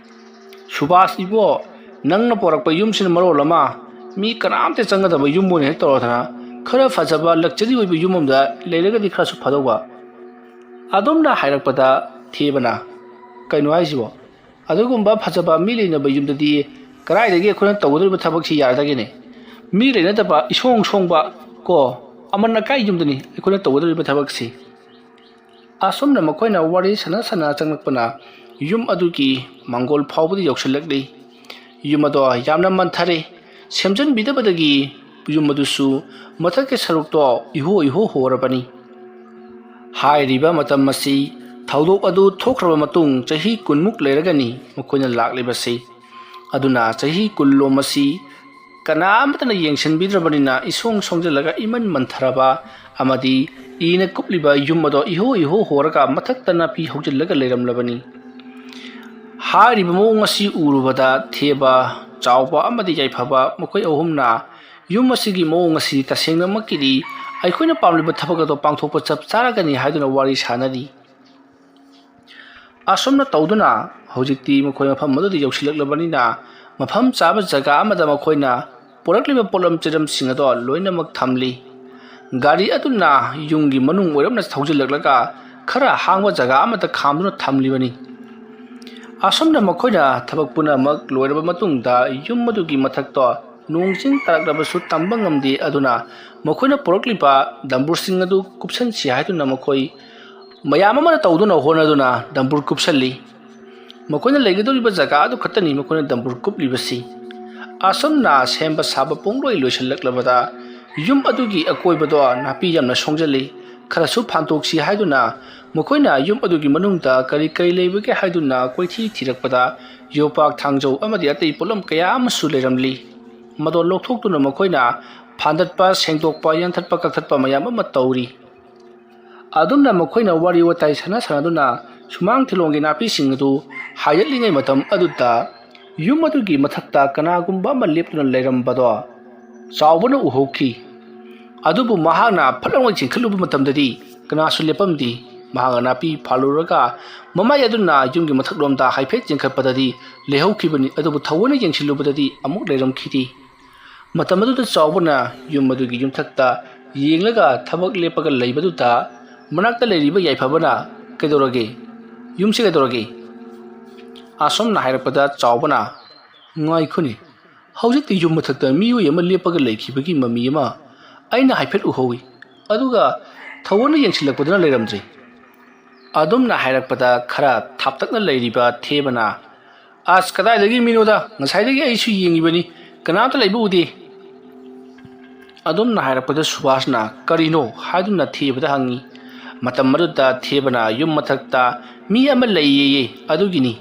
"ꯁꯨꯕꯥꯁ ꯏꯕꯣ, ꯅꯪꯅ ꯄꯣꯔꯛꯄ ꯌꯨꯝꯁꯤꯅ ꯃꯔꯣꯜ ꯑꯃ ꯃꯤ ꯀꯅꯥꯝꯇ ꯆꯪꯒꯗꯕ ꯌꯨꯝ ꯑꯣꯏꯅ ꯍꯦꯛ ꯇꯧꯔꯗꯅ, ꯈꯔ ꯐꯖꯕ ꯂꯛꯖꯔꯤ ꯑꯣꯏꯕ ꯌꯨꯝ ꯑꯃꯗ ꯂꯩꯔꯒꯗꯤ ꯈꯔꯁꯨ ꯐꯗꯧꯕ"꯫ ꯑꯗꯨꯝꯅ ꯍꯥꯏꯔꯛꯄꯗ ꯊꯦꯕꯅ, "ꯀꯩꯅꯣ ꯍꯥꯏꯁꯤꯕꯣ? ꯑꯗꯨꯒꯨꯝꯕ ꯐꯖꯕ ꯃꯤ ꯂꯩꯅꯕ ꯌꯨꯝꯗꯗꯤ ꯀꯗꯥꯏꯗꯒꯤ ꯑꯩꯈꯣꯏꯅ ꯇꯧꯒꯗꯧꯔꯤꯕ ꯊꯕꯛꯁꯤ ꯌꯥꯔꯗꯒꯦꯅꯦ? ꯃꯤ ꯂꯩꯅꯗꯕ ꯏꯁꯣꯡ ꯁꯣꯡꯕ ꯀꯣ ꯑꯃꯟ ꯑꯀꯥꯏ ꯌꯨꯝꯗꯅꯤ ꯑꯩꯈꯣꯏꯅ ꯇꯧꯒꯗꯧꯔꯤꯕ ꯊꯕꯛꯁꯤ"꯫ ꯑꯁꯨꯝꯅ ꯃꯈꯣꯏꯅ ꯋꯥꯔꯤ ꯁꯥꯟꯅ ꯁꯥꯟꯅ ꯆꯪꯂꯛꯄꯅ ꯌꯨꯝ ꯑꯗꯨꯒꯤ ꯃꯥꯡꯒꯣꯜ ꯐꯥꯎꯕꯗ ꯌꯧꯁꯤꯜꯂꯛꯂꯤ꯫ ꯌꯨꯝ ꯑꯗꯣ ꯌꯥꯝꯅ ꯃꯟꯊꯔꯦ꯫ ꯁꯦꯝꯖꯤꯟꯕꯤꯗꯕꯗꯒꯤ ꯌꯨꯝ ꯑꯗꯨꯁꯨ ꯃꯊꯛꯀꯤ ꯁꯔꯨꯛꯇꯣ ꯏꯍꯣ ꯏꯍꯣ ꯍꯣꯔꯕꯅꯤ꯫ ꯍꯥꯏꯔꯤꯕ ꯃꯇꯝ ꯑꯁꯤ ꯊꯧꯗꯣꯛ ꯑꯗꯨ ꯊꯣꯛꯈ꯭ꯔꯕ ꯃꯇꯨꯡ ꯆꯍꯤ ꯀꯨꯟꯃꯨꯛ ꯂꯩꯔꯒꯅꯤ ꯃꯈꯣꯏꯅ ꯂꯥꯛꯂꯤꯕꯁꯤ꯫ ꯑꯗꯨꯅ ꯆꯍꯤ ꯀꯨꯟ ꯂꯣꯝ ꯑꯁꯤ ꯀꯅꯥ ꯑꯃꯠꯇꯅ ꯌꯦꯡꯁꯤꯟꯕꯤꯗ꯭ꯔꯕꯅꯤꯅ ꯏꯁꯣꯡ ꯁꯣꯡꯖꯤꯜꯂꯒ ꯏꯃꯟ ꯃꯟꯊꯔꯕ ꯑꯃꯗꯤ ꯏꯅ ꯀꯨꯞꯂꯤꯕ ꯌꯨꯝ ꯑꯗꯣ ꯏꯍꯣ ꯏꯍꯣ ꯍꯣꯔꯒ ꯃꯊꯛꯇ ꯅꯥꯄꯤ ꯍꯧꯖꯤꯜꯂꯒ ꯂꯩꯔꯝꯂꯕꯅꯤ꯫ ꯍꯥꯏꯔꯤꯕ ꯃꯑꯣꯡ ꯑꯁꯤ ꯎꯔꯨꯕꯗ ꯊꯦꯕ, ꯆꯥꯎꯕ ꯑꯃꯗꯤ ꯌꯥꯏꯐꯕ ꯃꯈꯣꯏ ꯑꯍꯨꯝꯅ ꯌꯨꯝ ꯑꯁꯤꯒꯤ ꯃꯑꯣꯡ ꯑꯁꯤ ꯇꯁꯦꯡꯅꯃꯛꯀꯤꯗꯤ ꯑꯩꯈꯣꯏꯅ ꯄꯥꯝꯂꯤꯕ ꯊꯕꯛ ꯑꯗꯣ ꯄꯥꯡꯊꯣꯛꯄ ꯆꯞ ꯆꯥꯔꯒꯅꯤ ꯍꯥꯏꯗꯨꯅ ꯋꯥꯔꯤ ꯁꯥꯅꯔꯤ꯫ ꯑꯁꯨꯝꯅ ꯇꯧꯗꯨꯅ ꯍꯧꯖꯤꯛꯇꯤ ꯃꯈꯣꯏ ꯃꯐꯝ ꯑꯗꯨꯗ ꯌꯧꯁꯤꯜꯂꯛꯂꯕꯅꯤꯅ ꯃꯐꯝ ꯆꯥꯕ ꯖꯒꯥ ꯑꯃꯗ ꯃꯈꯣꯏꯅ ꯄꯨꯔꯛꯂꯤꯕ ꯄꯣꯠꯂꯝ ꯆꯩꯔꯝꯁꯤꯡ ꯑꯗꯣ ꯂꯣꯏꯅꯃꯛ ꯊꯝꯂꯤ꯫ ꯒꯥꯔꯤ ꯑꯗꯨꯅ ꯌꯨꯝꯒꯤ ꯃꯅꯨꯡ ꯑꯣꯏꯔꯞꯅ ꯊꯧꯖꯤꯜꯂꯛꯂꯒ ꯈꯔ ꯍꯥꯡꯕ ꯖꯒꯥ ꯑꯃꯗ ꯈꯥꯝꯗꯨꯅ ꯊꯝꯂꯤꯕꯅꯤ꯫ ꯑꯁꯨꯝꯅ ꯃꯈꯣꯏꯅ ꯊꯕꯛ ꯄꯨꯝꯅꯃꯛ ꯂꯣꯏꯔꯕ ꯃꯇꯨꯡꯗ ꯌꯨꯝ ꯑꯗꯨꯒꯤ ꯃꯊꯛꯇꯣ ꯅꯣꯡ ꯆꯤꯡ ꯇꯥꯔꯛꯂꯕꯁꯨ ꯇꯝꯕ ꯉꯝꯗꯦ꯫ ꯑꯗꯨꯅ ꯃꯈꯣꯏꯅ ꯄꯨꯔꯛꯂꯤꯕ ꯗꯝꯕꯨꯔꯁꯤꯡ ꯑꯗꯨ ꯀꯨꯞꯁꯟꯁꯤ ꯍꯥꯏꯗꯨꯅ ꯃꯈꯣꯏ ꯃꯌꯥꯝ ꯑꯃꯅ ꯇꯧꯗꯨꯅ ꯍꯣꯠꯅꯗꯨꯅ ꯗꯝꯕꯨꯔ ꯀꯨꯞꯁꯜꯂꯤ꯫ ꯃꯈꯣꯏꯅ ꯂꯩꯒꯗꯧꯔꯤꯕ ꯖꯒꯥ ꯑꯗꯨ ꯈꯛꯇꯅꯤ ꯃꯈꯣꯏꯅ ꯗꯝꯕꯨꯔ ꯀꯨꯞꯂꯤꯕꯁꯤ꯫ ꯑꯁꯨꯝꯅ ꯁꯦꯝꯕ ꯁꯥꯕ ꯄꯨꯡꯂꯣꯏ ꯂꯣꯏꯁꯤꯜꯂꯛꯂꯕꯗ ꯌꯨꯝ ꯑꯗꯨꯒꯤ ꯑꯀꯣꯏꯕꯗꯣ ꯅꯥꯄꯤ ꯌꯥꯝꯅ ꯁꯣꯡꯖꯜꯂꯤ꯫ ꯈꯔꯁꯨ ꯐꯥꯟꯗꯣꯛꯁꯤ ꯍꯥꯏꯗꯨꯅ ꯃꯈꯣꯏꯅ ꯌꯨꯝ ꯑꯗꯨꯒꯤ ꯃꯅꯨꯡꯗ ꯀꯔꯤ ꯀꯔꯤ ꯂꯩꯕꯒꯦ ꯍꯥꯏꯗꯨꯅ ꯀꯣꯏꯊꯤ ꯊꯤꯔꯛꯄꯗ ꯌꯣꯄꯥꯛ, ꯊꯥꯡꯖꯧ ꯑꯃꯗꯤ ꯑꯇꯩ ꯄꯣꯠꯂꯝ ꯀꯌꯥ ꯑꯃꯁꯨ ꯂꯩꯔꯝꯂꯤ꯫ ꯃꯗꯣ ꯂꯧꯊꯣꯛꯇꯨꯅ ꯃꯈꯣꯏꯅ ꯐꯥꯟꯗꯠꯄ, ꯁꯦꯡꯗꯣꯛꯄ, ꯌꯥꯟꯊꯠꯄ, ꯀꯛꯊꯠꯄ ꯃꯌꯥꯝ ꯑꯃ ꯇꯧꯔꯤ꯫ ꯑꯗꯨꯝꯅ ꯃꯈꯣꯏꯅ ꯋꯥꯔꯤ ꯋꯥꯇꯥꯏ ꯁꯥꯟꯅ ꯁꯥꯟꯅꯗꯨꯅ ꯁꯨꯃꯥꯡ ꯊꯤꯂꯣꯡꯒꯤ ꯅꯥꯄꯤꯁꯤꯡ ꯑꯗꯨ ꯍꯥꯏꯗꯠꯂꯤꯉꯩ ꯃꯇꯝ ꯑꯗꯨꯗ ꯌꯨꯝ ꯑꯗꯨꯒꯤ ꯃꯊꯛꯇ ꯀꯅꯥꯒꯨꯝꯕ ꯑꯃ ꯂꯦꯞꯇꯨꯅ ꯂꯩꯔꯝꯕꯗꯣ ꯆꯥꯎꯕꯅ ꯎꯍꯧꯈꯤ꯫ ꯑꯗꯨꯕꯨ ꯃꯍꯥꯛꯅ ꯐꯠ ꯂꯥꯎꯅ ꯆꯦꯟꯈꯠꯂꯨꯕ ꯃꯇꯝꯗꯗꯤ ꯀꯅꯥꯁꯨ ꯂꯦꯞꯄꯝꯗꯦ꯫ ꯃꯍꯥꯛꯅ ꯅꯥꯄꯤ ꯐꯥꯜꯂꯨꯔꯒ ꯃꯃꯥꯏ ꯑꯗꯨꯅ ꯌꯨꯝꯒꯤ ꯃꯊꯛꯂꯣꯝꯗ ꯍꯥꯏꯐꯦꯠ ꯆꯦꯟꯈꯠꯄꯗꯗꯤ ꯂꯩꯍꯧꯈꯤꯕꯅꯤ, ꯑꯗꯨꯕꯨ ꯊꯑꯣꯏꯅ ꯌꯦꯡꯁꯤꯜꯂꯨꯕꯗꯗꯤ ꯑꯃꯨꯛ ꯂꯩꯔꯝꯈꯤꯗꯦ꯫ ꯃꯇꯝ ꯑꯗꯨꯗ ꯆꯥꯎꯕꯅ ꯌꯨꯝ ꯑꯗꯨꯒꯤ ꯌꯨꯝꯊꯛꯇ ꯌꯦꯡꯂꯒ ꯊꯕꯛ ꯂꯦꯞꯄꯒ ꯂꯩꯕꯗꯨꯗ ꯃꯅꯥꯛꯇ ꯂꯩꯔꯤꯕ ꯌꯥꯏꯐꯕꯅ, "ꯀꯩꯗꯧꯔꯒꯦ? ꯌꯨꯝꯁꯤ ꯀꯩꯗꯧꯔꯒꯦ?" ꯑꯁꯨꯝꯅ ꯍꯥꯏꯔꯛꯄꯗ ꯆꯥꯎꯕꯅ, "ꯉꯥꯏꯈꯣꯅꯦ, ꯍꯧꯖꯤꯛꯇꯤ ꯌꯨꯝ ꯃꯊꯛꯇ ꯃꯤꯑꯣꯏ ꯑꯃ ꯂꯦꯞꯄꯒ ꯂꯩꯈꯤꯕꯒꯤ ꯃꯃꯤ ꯑꯃ ꯑꯩꯅ ꯍꯥꯏꯐꯦꯠ ꯎꯍꯧꯏ, ꯑꯗꯨꯒ ꯊꯑꯣꯏꯅ ꯌꯦꯡꯁꯤꯜꯂꯛꯄꯗꯅ ꯂꯩꯔꯝꯗ꯭ꯔꯦ꯫" ꯑꯗꯨꯝꯅ ꯍꯥꯏꯔꯛꯄꯗ ꯈꯔ ꯊꯥꯞꯇꯛꯅ ꯂꯩꯔꯤꯕ ꯊꯦꯕꯅ, "ꯑꯁ, ꯀꯗꯥꯏꯗꯒꯤ ꯃꯤꯅꯣꯗ? ꯉꯁꯥꯏꯗꯒꯤ ꯑꯩꯁꯨ ꯌꯦꯡꯉꯤꯕꯅꯤ, ꯀꯅꯥꯝꯇ ꯂꯩꯕ ꯎꯗꯦ꯫" ꯑꯗꯨꯝꯅ ꯍꯥꯏꯔꯛꯄꯗ ꯁꯨꯕꯥꯁꯅ, "ꯀꯔꯤꯅꯣ?" ꯍꯥꯏꯗꯨꯅ ꯊꯦꯕꯗ ꯍꯪꯉꯤ꯫ ꯃꯇꯝ ꯑꯗꯨꯗ ꯊꯦꯕꯅ, "ꯌꯨꯝ ꯃꯊꯛꯇ ꯃꯤ ꯑꯃ ꯂꯩꯌꯦꯌꯦ, ꯑꯗꯨꯒꯤꯅꯤ꯫"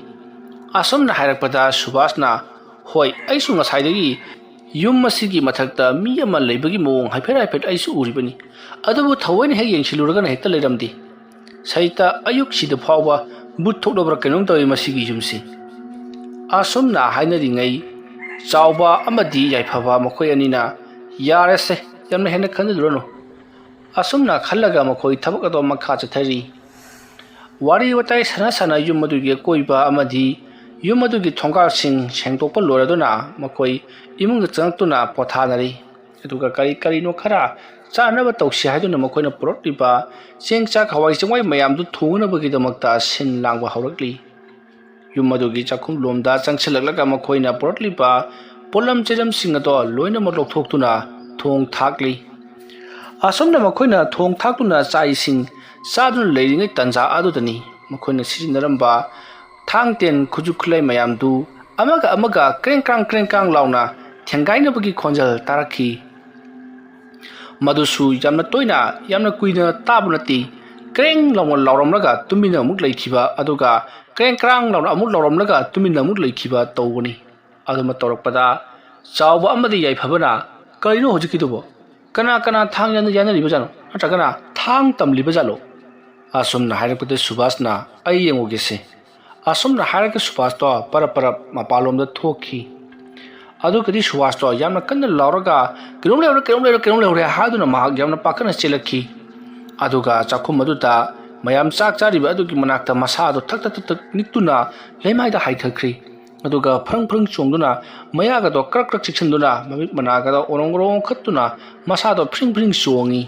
ꯑꯁꯨꯝꯅ ꯍꯥꯏꯔꯛꯄꯗ ꯁꯨꯕꯥꯁꯅ, ꯍꯣꯏ, ꯑꯩꯁꯨ ꯉꯁꯥꯏꯗꯒꯤ ꯌꯨꯝ ꯑꯁꯤꯒꯤ ꯃꯊꯛꯇ ꯃꯤ ꯑꯃ ꯂꯩꯕꯒꯤ ꯃꯑꯣꯡ ꯍꯥꯏꯐꯦꯠ ꯍꯥꯏꯐꯦꯠ ꯑꯩꯁꯨ ꯎꯔꯤꯕꯅꯤ꯫ ꯑꯗꯨꯕꯨ ꯊꯑꯣꯏꯅ ꯍꯦꯛ ꯌꯦꯡꯁꯤꯜꯂꯨꯔꯒꯅ ꯍꯦꯛꯇ ꯂꯩꯔꯝꯗꯦ꯫ ꯁꯩꯇ ꯑꯌꯨꯛꯁꯤꯗ ꯐꯥꯎꯕ ꯕꯨꯠ ꯊꯣꯛꯂꯕ꯭ꯔꯥ ꯀꯩꯅꯣꯝ ꯇꯧꯏ ꯃꯁꯤꯒꯤ ꯌꯨꯝꯁꯤ꯫ ꯑꯁꯨꯝꯅ ꯍꯥꯏꯅꯔꯤꯉꯩ, ꯆꯥꯎꯕ ꯑꯃꯗꯤ ꯌꯥꯏꯐꯕ ꯃꯈꯣꯏ ꯑꯅꯤꯅ, "ꯌꯥꯔꯦꯁꯦ, ꯌꯥꯝꯅ ꯍꯦꯟꯅ ꯈꯟꯖꯤꯜꯂꯨꯔꯅꯨ"꯫ ꯑꯁꯨꯝꯅ ꯈꯜꯂꯒ ꯃꯈꯣꯏ ꯊꯕꯛ ꯑꯗꯨ ꯃꯈꯥ ꯆꯠꯊꯔꯤ꯫ ꯋꯥꯔꯤ ꯋꯥꯇꯥꯏ ꯁꯥꯟꯅ ꯁꯥꯟꯅ ꯌꯨꯝ ꯑꯗꯨꯒꯤ ꯑꯀꯣꯏꯕ ꯑꯃꯗꯤ ꯌꯨꯝ ꯑꯗꯨꯒꯤ ꯊꯣꯡꯒꯥꯜꯁꯤꯡ ꯁꯦꯡꯗꯣꯛꯄ ꯂꯣꯏꯔꯗꯨꯅ ꯃꯈꯣꯏ ꯏꯃꯨꯡꯗ ꯆꯪꯂꯛꯇꯨꯅ ꯄꯣꯊꯥꯅꯔꯤ꯫ ꯑꯗꯨꯒ ꯀꯔꯤ ꯀꯔꯤꯅꯣ ꯈꯔ ꯆꯥꯅꯕ ꯇꯧꯁꯤ ꯍꯥꯏꯗꯨꯅ ꯃꯈꯣꯏꯅ ꯄꯨꯔꯛꯂꯤꯕ ꯆꯦꯡ ꯆꯥꯛ ꯍꯋꯥꯏ ꯆꯦꯡꯋꯥꯏ ꯃꯌꯥꯝꯗꯨ ꯊꯣꯡꯅꯕꯒꯤꯗꯃꯛꯇ ꯁꯤꯟ ꯂꯥꯡꯕ ꯍꯧꯔꯛꯂꯤ꯫ ꯌꯨꯝ ꯑꯗꯨꯒꯤ ꯆꯥꯛꯈꯨꯝ ꯂꯣꯝꯗ ꯆꯪꯁꯤꯜꯂꯛꯂꯒ ꯃꯈꯣꯏꯅ ꯄꯨꯔꯛꯂꯤꯕ ꯄꯣꯠꯂꯝ ꯆꯩꯂꯝꯁꯤꯡ ꯑꯗꯣ ꯂꯣꯏꯅꯃꯛ ꯂꯧꯊꯣꯛꯇꯨꯅ ꯊꯣꯡ ꯊꯥꯛꯂꯤ꯫ ꯑꯁꯨꯝꯅ ꯃꯈꯣꯏꯅ ꯊꯣꯡ ꯊꯥꯛꯇꯨꯅ ꯆꯥꯛ ꯏꯁꯤꯡ ꯆꯥꯗꯨꯅ ꯂꯩꯔꯤꯉꯩ ꯇꯥꯟꯖꯥ ꯑꯗꯨꯗꯅꯤ ꯃꯈꯣꯏꯅ ꯁꯤꯖꯤꯟꯅꯔꯝꯕ ꯊꯥꯡ ꯇꯦꯟ ꯈꯨꯠꯁꯨ ꯈꯨꯠꯂꯥꯏ ꯃꯌꯥꯝꯗꯨ ꯑꯃꯒ ꯑꯃꯒ ꯀ꯭ꯔꯦꯡ ꯀ꯭ꯔꯥꯡ ꯀ꯭ꯔꯦꯡ ꯀ꯭ꯔꯥꯡ ꯂꯥꯎꯅ ꯊꯦꯡꯒꯥꯏꯅꯕꯒꯤ ꯈꯣꯟꯖꯦꯜ ꯇꯥꯔꯛꯈꯤ꯫ ꯃꯗꯨꯁꯨ ꯌꯥꯝꯅ ꯇꯣꯏꯅ, ꯌꯥꯝꯅ ꯀꯨꯏꯅ ꯇꯥꯕ ꯅꯠꯇꯦ꯫ ꯀ꯭ꯔꯦꯡ ꯂꯥꯎꯅ ꯂꯥꯎꯔꯝꯂꯒ ꯇꯨꯃꯤꯟꯅ ꯑꯃꯨꯛ ꯂꯩꯈꯤꯕ, ꯑꯗꯨꯒ ꯀ꯭ꯔꯦꯡ ꯀ꯭ꯔꯥꯡ ꯂꯥꯎꯅ ꯑꯃꯨꯛ ꯂꯥꯎꯔꯝꯂꯒ ꯇꯨꯃꯤꯟꯅ ꯑꯃꯨꯛ ꯂꯩꯈꯤꯕ ꯇꯧꯕꯅꯤ꯫ ꯑꯗꯨꯃ ꯇꯧꯔꯛꯄꯗ ꯆꯥꯎꯕ ꯑꯃꯗꯤ ꯌꯥꯏꯐꯕꯅ, "ꯀꯔꯤꯅꯣ ꯍꯧꯖꯤꯛꯀꯤꯗꯨꯕꯣ? ꯀꯅꯥ ꯀꯅꯥ ꯊꯥꯡ ꯌꯥꯟ-, ꯌꯥꯟꯅꯔꯤꯕ ꯖꯥꯠꯅꯣ? ꯅꯠꯇ꯭ꯔꯒꯅ ꯊꯥꯡ ꯇꯝꯂꯤꯕ ꯖꯥꯠꯂꯣ?" ꯑꯁꯨꯝꯅ ꯍꯥꯏꯔꯛꯄꯗ ꯁꯨꯕꯥꯁꯅ, "ꯑꯩ ꯌꯦꯡꯉꯨꯒꯦꯁꯦ"꯫ ꯑꯁꯨꯝꯅ ꯍꯥꯏꯔꯒ ꯁꯨꯕꯥꯁꯇꯣ ꯄꯔꯞ ꯄꯔꯞ ꯃꯄꯥꯟꯂꯣꯝꯗ ꯊꯣꯛꯈꯤ꯫ ꯑꯗꯨꯒꯗꯤ ꯁꯨꯕꯥꯁꯇꯣ ꯌꯥꯝꯅ ꯀꯟꯅ ꯂꯥꯎꯔꯒ, "ꯀꯩꯅꯣꯝ ꯂꯩꯍꯧꯔꯦ, ꯀꯩꯅꯣꯝ ꯂꯩꯍꯧꯔꯦ, ꯀꯩꯅꯣꯝ ꯂꯩꯍꯧꯔꯦ" ꯍꯥꯏꯗꯨꯅ ꯃꯍꯥꯛ ꯌꯥꯝꯅ ꯄꯥꯈꯠꯅ ꯆꯦꯜꯂꯛꯈꯤ꯫ ꯑꯗꯨꯒ ꯆꯥꯛꯈꯨꯝ ꯑꯗꯨꯗ ꯃꯌꯥꯝ ꯆꯥꯛ ꯆꯥꯔꯤꯕ ꯑꯗꯨꯒꯤ ꯃꯅꯥꯛꯇ ꯃꯁꯥꯗꯣ ꯊꯛ ꯊꯛ ꯊꯛ ꯊꯛ ꯅꯤꯛꯇꯨꯅ ꯂꯩꯃꯥꯏꯗ ꯍꯥꯏꯊꯈ꯭ꯔꯤ꯫ ꯑꯗꯨꯒ ꯐ꯭ꯔꯪ ꯐ꯭ꯔꯪ ꯆꯣꯡꯗꯨꯅ, ꯃꯌꯥꯒꯗꯣ ꯀ꯭ꯔꯛ ꯀ꯭ꯔꯛ ꯆꯤꯛꯁꯤꯟꯗꯨꯅ, ꯃꯃꯤꯠ ꯃꯅꯥꯒꯗꯣ ꯑꯣꯔꯣꯡ ꯑꯣꯔꯣꯡ ꯑꯣꯟꯈꯠꯇꯨꯅ, ꯃꯁꯥꯗꯣ ꯐ꯭ꯔꯤꯡ ꯐ꯭ꯔꯤꯡ ꯆꯣꯡꯉꯤ꯫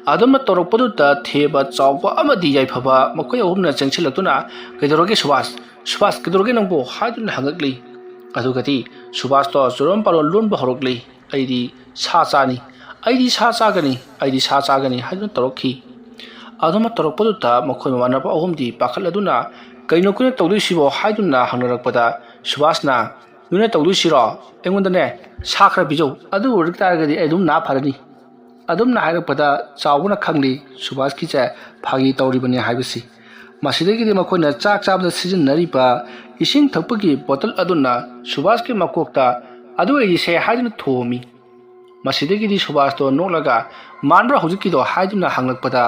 ꯑꯗꯨꯝꯅ ꯇꯧꯔꯛꯄꯗꯨꯗ ꯊꯦꯕ, ꯆꯥꯎꯕ ꯑꯃꯗꯤ ꯌꯥꯏꯐꯕ ꯃꯈꯣꯏ ꯑꯍꯨꯝꯅ ꯆꯪꯁꯤꯜꯂꯛꯇꯨꯅ, "ꯀꯩꯗꯧꯔꯒꯦ ꯁꯨꯕꯥꯁ? ꯁꯨꯕꯥꯁ, ꯀꯩꯗꯧꯔꯒꯦ ꯅꯪꯕꯨ?" ꯍꯥꯏꯗꯨꯅ ꯍꯪꯉꯛꯂꯤ꯫ ꯑꯗꯨꯒꯗꯤ ꯁꯨꯕꯥꯁꯇꯣ ꯆꯨꯔꯣꯟ ꯄꯥꯔꯣꯟ ꯂꯣꯟꯕ ꯍꯧꯔꯛꯂꯤ꯫ "ꯑꯩꯗꯤ ꯁꯥ ꯆꯥꯅꯤ, ꯑꯩꯗꯤ ꯁꯥ ꯆꯥꯒꯅꯤ, ꯑꯩꯗꯤ ꯁꯥ ꯆꯥꯒꯅꯤ" ꯍꯥꯏꯗꯨꯅ ꯇꯧꯔꯛꯈꯤ꯫ ꯑꯗꯨꯝꯅ ꯇꯧꯔꯛꯄꯗꯨꯗ ꯃꯈꯣꯏ ꯃꯃꯥꯟꯅꯕ ꯑꯍꯨꯝꯗꯤ ꯄꯥꯈꯠꯂꯗꯨꯅ, "ꯀꯩꯅꯣ ꯑꯩꯈꯣꯏꯅ ꯇꯧꯗꯣꯏꯁꯤꯕꯣ?" ꯍꯥꯏꯗꯨꯅ ꯍꯪꯅꯔꯛꯄꯗ ꯁꯨꯕꯥꯁꯅ, "ꯅꯣꯏꯅ ꯇꯧꯗꯣꯏꯁꯤꯔꯣ? ꯑꯩꯉꯣꯟꯗꯅꯦ ꯁꯥ ꯈꯔ ꯄꯤꯖꯧ, ꯑꯗꯨ ꯑꯣꯏꯔ ꯇꯥꯔꯒꯗꯤ ꯑꯩ ꯑꯗꯨꯝ ꯅꯥ ꯐꯔꯅꯤ"꯫ ꯑꯗꯨꯝꯅ ꯍꯥꯏꯔꯛꯄꯗ ꯆꯥꯎꯕꯅ ꯈꯪꯂꯤ ꯁꯨꯕꯥꯁꯀꯤꯁꯦ ꯐꯥꯒꯤ ꯇꯧꯔꯤꯕꯅꯤ ꯍꯥꯏꯕꯁꯤ꯫ ꯃꯁꯤꯗꯒꯤꯗꯤ ꯃꯈꯣꯏꯅ ꯆꯥꯛ ꯆꯥꯕꯗ ꯁꯤꯖꯤꯟꯅꯔꯤꯕ ꯏꯁꯤꯡ ꯊꯛꯄꯒꯤ ꯕꯣꯇꯜ ꯑꯗꯨꯅ ꯁꯨꯕꯥꯁꯀꯤ ꯃꯀꯣꯛꯇ "ꯑꯗꯨ ꯑꯩꯒꯤꯁꯦ" ꯍꯥꯏꯗꯨꯅ ꯊꯣꯝꯃꯤ꯫ ꯃꯁꯤꯗꯒꯤꯗꯤ ꯁꯨꯕꯥꯁꯇꯣ ꯅꯣꯛꯂꯒ "ꯃꯥꯟꯕ꯭ꯔꯥ ꯍꯧꯖꯤꯛꯀꯤꯗꯣ?" ꯍꯥꯏꯗꯨꯅ ꯍꯪꯂꯛꯄꯗ,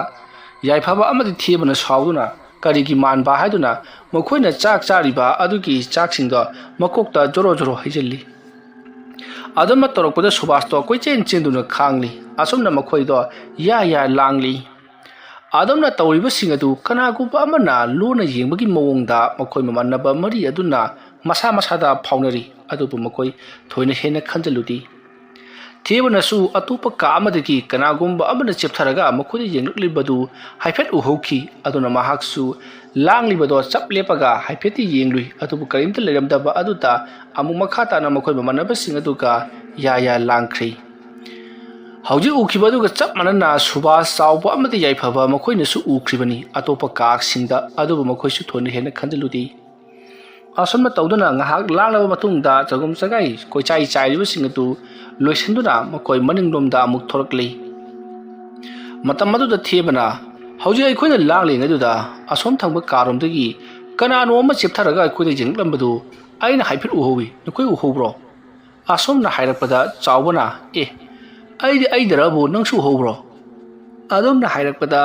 ꯌꯥꯏꯐꯕ ꯑꯃꯗꯤ ꯊꯦꯕꯅ ꯁꯥꯎꯗꯨꯅ "ꯀꯔꯤꯒꯤ ꯃꯥꯟꯕ?" ꯍꯥꯏꯗꯨꯅ ꯃꯈꯣꯏꯅ ꯆꯥꯛ ꯆꯥꯔꯤꯕ ꯑꯗꯨꯒꯤ ꯆꯥꯛꯁꯤꯡꯗꯣ ꯃꯀꯣꯛꯇ ꯖꯣꯔꯣ ꯖꯣꯔꯣ ꯍꯩꯖꯤꯜꯂꯤ꯫ ꯑꯗꯨꯝꯅ ꯇꯧꯔꯛꯄꯗ ꯁꯨꯕꯥꯁꯇꯣ ꯀꯣꯏꯆꯦꯟ ꯆꯦꯟꯗꯨꯅ ꯈꯥꯡꯂꯤ꯫ ꯑꯁꯨꯝꯅ ꯃꯈꯣꯏꯗꯣ ꯌꯥ ꯌꯥ ꯂꯥꯡꯂꯤ꯫ ꯑꯗꯨꯝꯅ ꯇꯧꯔꯤꯕꯁꯤꯡ ꯑꯗꯨ ꯀꯅꯥꯒꯨꯝꯕ ꯑꯃꯅ ꯂꯣꯟꯅ ꯌꯦꯡꯕꯒꯤ ꯃꯑꯣꯡꯗ ꯃꯈꯣꯏ ꯃꯃꯥꯟꯅꯕ ꯃꯔꯤ ꯑꯗꯨꯅ ꯃꯁꯥ ꯃꯁꯥꯗ ꯐꯥꯎꯅꯔꯤ꯫ ꯑꯗꯨꯕꯨ ꯃꯈꯣꯏ ꯊꯣꯏꯅ ꯍꯦꯟꯅ ꯈꯟꯖꯤꯜꯂꯨꯗꯦ꯫ ꯊꯦꯕꯅꯁꯨ ꯑꯇꯣꯞꯄ ꯀꯥ ꯑꯃꯗꯒꯤ ꯀꯅꯥꯒꯨꯝꯕ ꯑꯃꯅ ꯆꯦꯞꯊꯔꯒ ꯃꯈꯣꯏꯗ ꯌꯦꯡꯂꯛꯂꯤꯕꯗꯨ ꯍꯥꯏꯐꯦꯠ ꯎꯍꯧꯈꯤ꯫ ꯑꯗꯨꯅ ꯃꯍꯥꯛꯁꯨ ꯂꯥꯡꯂꯤꯕꯗꯣ ꯆꯞ ꯂꯦꯞꯄꯒ ꯍꯥꯏꯐꯦꯠꯇꯤ ꯌꯦꯡꯂꯨꯏ꯫ ꯑꯗꯨꯕꯨ ꯀꯔꯤꯝꯇ ꯂꯩꯔꯝꯗꯕ ꯑꯗꯨꯗ ꯑꯃꯨꯛ ꯃꯈꯥ ꯇꯥꯅ ꯃꯈꯣꯏ ꯃꯃꯥꯟꯅꯕꯁꯤꯡ ꯑꯗꯨꯒ ꯌꯥ ꯌꯥ ꯂꯥꯡꯈ꯭ꯔꯤ꯫ ꯍꯧꯖꯤꯛ ꯎꯈꯤꯕ ꯑꯗꯨꯒ ꯆꯞ ꯃꯥꯟꯅꯅ ꯁꯨꯕꯥꯁ, ꯆꯥꯎꯕ ꯑꯃꯗꯤ ꯌꯥꯏꯐꯕ ꯃꯈꯣꯏꯅꯁꯨ ꯎꯈ꯭ꯔꯤꯕꯅꯤ ꯑꯇꯣꯞꯄ ꯀꯥꯁꯤꯡꯗ꯫ ꯑꯗꯨꯕꯨ ꯃꯈꯣꯏꯁꯨ ꯊꯣꯏꯅ ꯍꯦꯟꯅ ꯈꯟꯖꯤꯜꯂꯨꯗꯦ꯫ ꯑꯁꯨꯝꯅ ꯇꯧꯗꯨꯅ ꯉꯥꯏꯍꯥꯛ ꯂꯥꯡꯂꯕ ꯃꯇꯨꯡꯗ ꯆꯒꯨꯝ ꯆꯒꯥꯏ ꯀꯣꯏꯆꯥꯏ ꯆꯥꯏꯔꯤꯕꯁꯤꯡ ꯑꯗꯨ ꯂꯣꯏꯁꯤꯟꯗꯨꯅ ꯃꯈꯣꯏ ꯃꯅꯤꯡꯂꯣꯝꯗ ꯑꯃꯨꯛ ꯊꯣꯔꯛꯂꯤ꯫ ꯃꯇꯝ ꯑꯗꯨꯗ ꯊꯦꯕꯅ, "ꯍꯧꯖꯤꯛ ꯑꯩꯈꯣꯏꯅ ꯂꯥꯡꯂꯤꯉꯩꯗꯨꯗ ꯑꯁꯣꯝ ꯊꯪꯕ ꯀꯥꯔꯣꯝꯗꯒꯤ ꯀꯅꯥꯅꯣ ꯑꯃ ꯆꯦꯞꯊꯔꯒ ꯑꯩꯈꯣꯏꯗ ꯌꯦꯡꯂꯛꯂꯝꯕꯗꯨ ꯑꯩꯅ ꯍꯥꯏꯐꯦꯠ ꯎꯍꯧꯏ꯫ ꯅꯈꯣꯏ ꯎꯍꯧꯕ꯭ꯔꯣ?" ꯑꯁꯣꯝꯅ ꯍꯥꯏꯔꯛꯄꯗ ꯆꯥꯎꯕꯅ, "ꯑꯦ, ꯑꯩꯗꯤ ꯑꯩꯗꯔꯕꯨ ꯅꯪꯁꯨ ꯎꯍꯧꯕ꯭ꯔꯣ?" ꯑꯗꯣꯝꯅ ꯍꯥꯏꯔꯛꯄꯗ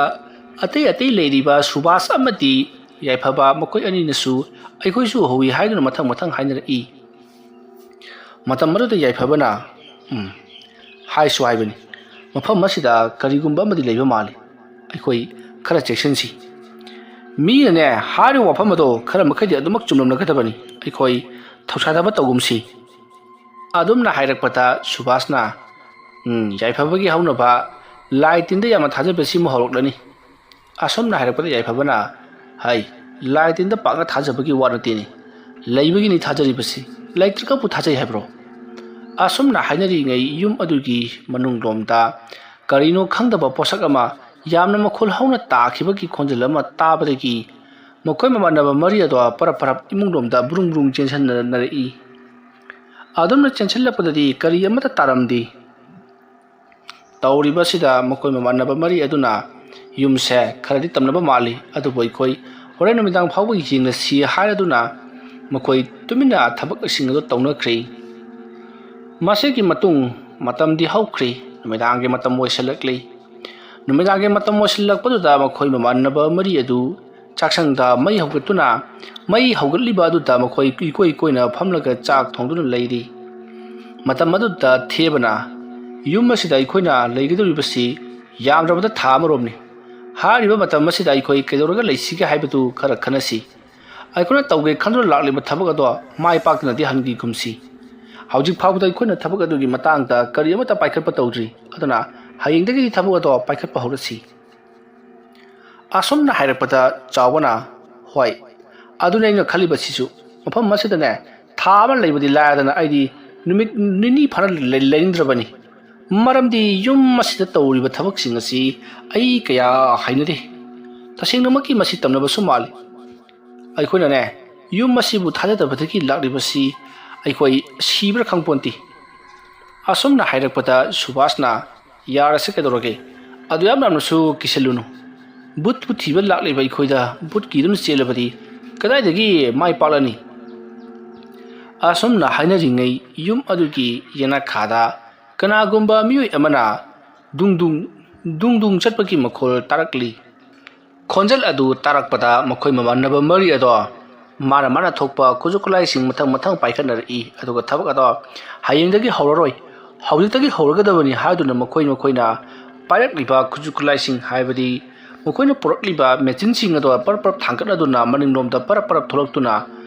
ꯑꯇꯩ ꯑꯇꯩ ꯂꯩꯔꯤꯕ ꯁꯨꯕꯥꯁ ꯑꯃꯗꯤ ꯌꯥꯏꯐꯕ ꯃꯈꯣꯏ ꯑꯅꯤꯅꯁꯨ "ꯑꯩꯈꯣꯏꯁꯨ ꯎꯍꯧꯏ" ꯍꯥꯏꯗꯨꯅ ꯃꯊꯪ ꯃꯊꯪ ꯍꯥꯏꯅꯔꯛꯏ꯫ ꯃꯇꯝ ꯑꯗꯨꯗ ꯌꯥꯏꯐꯕꯅ, "ꯎꯝ, ꯍꯥꯏꯁꯨ ꯍꯥꯏꯕꯅꯤ, ꯃꯐꯝ ꯑꯁꯤꯗ ꯀꯔꯤꯒꯨꯝꯕ ꯑꯃꯗꯤ ꯂꯩꯕ ꯃꯥꯜꯂꯤ꯫ ꯑꯩꯈꯣꯏ ꯈꯔ ꯆꯦꯛꯁꯤꯟꯁꯤ꯫ ꯃꯤꯅꯅꯦ ꯍꯥꯏꯔꯤꯕ ꯋꯥꯐꯝ ꯑꯗꯣ ꯈꯔ ꯃꯈꯩꯗꯤ ꯑꯗꯨꯃꯛ ꯆꯨꯝꯂꯝꯂꯒꯗꯕꯅꯤ꯫ ꯑꯩꯈꯣꯏ ꯊꯧꯁꯥꯗꯕ ꯇꯧꯒꯨꯝꯁꯤ꯫" ꯑꯗꯨꯝꯅ ꯍꯥꯏꯔꯛꯄꯗ ꯁꯨꯕꯥꯁꯅ, "ꯎꯝ, ꯌꯥꯏꯐꯕꯒꯤ ꯍꯧꯅꯕ ꯂꯥꯏ ꯇꯤꯟꯗ ꯌꯥꯝꯅ ꯊꯥꯖꯕ ꯁꯤꯃ ꯍꯧꯔꯛꯂꯅꯤ꯫" ꯑꯁꯨꯝꯅ ꯍꯥꯏꯔꯛꯄꯗ ꯌꯥꯏꯐꯕꯅ, "ꯍꯩ, ꯂꯥꯏ ꯇꯤꯟꯗ ꯄꯥꯛꯅ ꯊꯥꯖꯕꯒꯤ ꯋꯥ ꯅꯠꯇꯦꯅꯦ꯫ ꯂꯩꯕꯒꯤꯅꯤ ꯊꯥꯖꯔꯤꯕꯁꯤ꯫ ꯂꯩꯇ꯭ꯔꯒꯕꯨ ꯊꯥꯖꯩ ꯍꯥꯏꯕ꯭ꯔꯣ?" ꯑꯁꯨꯝꯅ ꯍꯥꯏꯅꯔꯤꯉꯩ ꯌꯨꯝ ꯑꯗꯨꯒꯤ ꯃꯅꯨꯡꯂꯣꯝꯗ ꯀꯔꯤꯅꯣ ꯈꯪꯗꯕ ꯄꯣꯠꯁꯛ ꯑꯃ ꯌꯥꯝꯅ ꯃꯈꯣꯜ ꯍꯧꯅ ꯇꯥꯈꯤꯕꯒꯤ ꯈꯣꯟꯖꯦꯜ ꯑꯃ ꯇꯥꯕꯗꯒꯤ ꯃꯈꯣꯏ ꯃꯃꯥꯟꯅꯕ ꯃꯔꯤ ꯑꯗꯣ ꯄꯔꯞ ꯄꯔꯞ ꯏꯃꯨꯡꯂꯣꯝꯗ ꯕ꯭ꯔꯨꯡ ꯕ꯭ꯔꯨꯡ ꯆꯦꯟꯁꯤꯟꯅꯔꯛꯏ꯫ ꯑꯗꯨꯝꯅ ꯆꯦꯟꯁꯤꯜꯂꯛꯄꯗꯗꯤ ꯀꯔꯤ ꯑꯃꯠꯇ ꯇꯥꯔꯝꯗꯦ꯫ ꯇꯧꯔꯤꯕꯁꯤꯗ ꯃꯈꯣꯏ ꯃꯃꯥꯟꯅꯕ ꯃꯔꯤ ꯑꯗꯨꯅ ꯌꯨꯝꯁꯦ ꯈꯔꯗꯤ ꯇꯝꯅꯕ ꯃꯥꯜꯂꯤ, ꯑꯗꯨꯕꯨ ꯑꯩꯈꯣꯏ ꯍꯣꯔꯦꯟ ꯅꯨꯃꯤꯗꯥꯡ ꯐꯥꯎꯕ ꯌꯦꯡꯂꯁꯤ ꯍꯥꯏꯔꯗꯨꯅ ꯃꯈꯣꯏ ꯇꯨꯃꯤꯟꯅ ꯊꯕꯛꯁꯤꯡ ꯑꯗꯨ ꯇꯧꯅꯈ꯭ꯔꯦ꯫ ꯃꯁꯤꯒꯤ ꯃꯇꯨꯡ ꯃꯇꯝꯗꯤ ꯍꯧꯈ꯭ꯔꯦ꯫ ꯅꯨꯃꯤꯗꯥꯡꯒꯤ ꯃꯇꯝ ꯑꯣꯏꯁꯤꯜꯂꯛꯂꯤ꯫ ꯅꯨꯃꯤꯗꯥꯡꯒꯤ ꯃꯇꯝ ꯑꯣꯏꯁꯤꯜꯂꯛꯄꯗꯨꯗ ꯃꯈꯣꯏ ꯃꯃꯥꯟꯅꯕ ꯃꯔꯤ ꯑꯗꯨ ꯆꯥꯛꯁꯪꯗ ꯃꯩ ꯍꯧꯒꯠꯇꯨꯅ, ꯃꯩ ꯍꯧꯒꯠꯂꯤꯕ ꯑꯗꯨꯗ ꯃꯈꯣꯏ ꯏꯀꯣꯏ ꯀꯣꯏꯅ ꯐꯝꯂꯒ ꯆꯥꯛ ꯊꯣꯡꯗꯨꯅ ꯂꯩꯔꯤ꯫ ꯃꯇꯝ ꯑꯗꯨꯗ ꯊꯦꯕꯅ, "ꯌꯨꯝ ꯑꯁꯤꯗ ꯑꯩꯈꯣꯏꯅ ꯂꯩꯒꯗꯧꯔꯤꯕꯁꯤ ꯌꯥꯝꯗ꯭ꯔꯕꯗ ꯊꯥ ꯑꯃꯔꯣꯝꯅꯤ꯫ ꯍꯥꯏꯔꯤꯕ ꯃꯇꯝ ꯑꯁꯤꯗ ꯑꯩꯈꯣꯏ ꯀꯩꯗꯧꯔꯒ ꯂꯩꯁꯤꯒꯦ ꯍꯥꯏꯕꯗꯨ ꯈꯔ ꯈꯟꯅꯁꯤ꯫ ꯑꯩꯈꯣꯏꯅ ꯇꯧꯒꯦ ꯈꯟꯗꯨꯅ ꯂꯥꯛꯂꯤꯕ ꯊꯕꯛ ꯑꯗꯣ ꯃꯥꯏ ꯄꯥꯛꯇꯅꯗꯤ ꯍꯟꯈꯤꯒꯨꯝꯁꯤ꯫ ꯍꯧꯖꯤꯛ ꯐꯥꯎꯕꯗ ꯑꯩꯈꯣꯏꯅ ꯊꯕꯛ ꯑꯗꯨꯒꯤ ꯃꯇꯥꯡꯗ ꯀꯔꯤ ꯑꯃꯠꯇ ꯄꯥꯏꯈꯠꯄ ꯇꯧꯗ꯭ꯔꯤ꯫ ꯑꯗꯨꯅ ꯍꯌꯦꯡꯗꯒꯤꯗꯤ ꯊꯕꯛ ꯑꯗꯣ ꯄꯥꯏꯈꯠꯄ ꯍꯧꯔꯁꯤ"꯫ ꯑꯁꯨꯝꯅ ꯍꯥꯏꯔꯛꯄꯗ ꯆꯥꯎꯕꯅ, "ꯍꯣꯏ, ꯑꯗꯨꯅꯦ ꯑꯩꯅ ꯈꯜꯂꯤꯕꯁꯤꯁꯨ꯫ ꯃꯐꯝ ꯑꯁꯤꯗꯅꯦ ꯊꯥ ꯑꯃ ꯂꯩꯕꯗꯤ ꯂꯥꯏꯔꯗꯅ ꯑꯩꯗꯤ ꯅꯨꯃꯤꯠ ꯅꯤꯅꯤ ꯐꯥꯅ ꯂꯩ-, ꯂꯩꯅꯤꯡꯗ꯭ꯔꯕꯅꯤ꯫ ꯃꯔꯝꯗꯤ ꯌꯨꯝ ꯑꯁꯤꯗ ꯇꯧꯔꯤꯕ ꯊꯕꯛꯁꯤꯡ ꯑꯁꯤ ꯑꯩ ꯀꯌꯥ ꯍꯩꯅꯗꯦ꯫ ꯇꯁꯦꯡꯅꯃꯛꯀꯤ ꯃꯁꯤ ꯇꯝꯅꯕꯁꯨ ꯃꯥꯜꯂꯤ꯫ ꯑꯩꯈꯣꯏꯅꯅꯦ ꯌꯨꯝ ꯑꯁꯤꯕꯨ ꯊꯥꯖꯗꯕꯗꯒꯤ ꯂꯥꯛꯂꯤꯕꯁꯤ ꯑꯩꯈꯣꯏ ꯁꯤꯕ꯭ꯔꯥ ꯈꯪꯄꯣꯟꯇꯦ"꯫ ꯑꯁꯨꯝꯅ ꯍꯥꯏꯔꯛꯄꯗ ꯁꯨꯕꯥꯁꯅ, "ꯌꯥꯔꯁꯤ ꯀꯩꯗꯧꯔꯒꯦ? ꯑꯗꯨ ꯌꯥꯝ ꯌꯥꯝꯅꯁꯨ ꯀꯤꯁꯜꯂꯨꯅꯨ꯫ ꯕꯨꯠꯄꯨ ꯊꯤꯕ ꯂꯥꯛꯂꯤꯕ ꯑꯩꯈꯣꯏꯗ ꯕꯨꯠ ꯀꯤꯗꯨꯅ ꯆꯦꯜꯂꯕꯗꯤ ꯀꯗꯥꯏꯗꯒꯤ ꯃꯥꯏ ꯄꯥꯛꯂꯅꯤ?" ꯑꯁꯨꯝꯅ ꯍꯥꯏꯅꯔꯤꯉꯩ ꯌꯨꯝ ꯑꯗꯨꯒꯤ ꯌꯦꯅꯈꯥꯗ ꯀꯅꯥꯒꯨꯝꯕ ꯃꯤꯑꯣꯏ ꯑꯃꯅ ꯗꯨꯡ ꯗꯨꯡ, ꯗꯨꯡ ꯗꯨꯡ ꯆꯠꯄꯒꯤ ꯃꯈꯣꯜ ꯇꯥꯔꯛꯂꯤ꯫ ꯈꯣꯟꯖꯦꯜ ꯑꯗꯨ ꯇꯥꯔꯛꯄꯗ ꯃꯈꯣꯏ ꯃꯃꯥꯟꯅꯕ ꯃꯔꯤ ꯑꯗꯣ ꯃꯥꯅ ꯃꯥꯅ ꯊꯣꯛꯄ ꯈꯨꯠꯁꯨ ꯈꯨꯠꯂꯥꯏꯁꯤꯡ ꯃꯊꯪ ꯃꯊꯪ ꯄꯥꯏꯈꯠꯅꯔꯛꯏ꯫ ꯑꯗꯨꯒ ꯊꯕꯛ ꯑꯗꯣ ꯍꯌꯦꯡꯗꯒꯤ ꯍꯧꯔꯔꯣꯏ, ꯍꯧꯖꯤꯛꯇꯒꯤ ꯍꯧꯔꯒꯗꯕꯅꯤ ꯍꯥꯏꯗꯨꯅ ꯃꯈꯣꯏ ꯃꯈꯣꯏꯅ ꯄꯥꯏꯔꯛꯂꯤꯕ ꯈꯨꯠꯁꯨ ꯈꯨꯠꯂꯥꯏꯁꯤꯡ, ꯍꯥꯏꯕꯗꯤ ꯃꯈꯣꯏꯅ ꯄꯨꯔꯛꯂꯤꯕ ꯃꯦꯆꯤꯟꯁꯤꯡ ꯑꯗꯣ ꯄꯔꯞ ꯄꯔꯞ ꯊꯥꯡꯒꯠꯅꯗꯨꯅ ꯃꯅꯤꯡꯂꯣꯝꯗ ꯄꯔꯞ ꯄꯔꯞ ꯊꯣꯛꯂꯛꯇꯨꯅ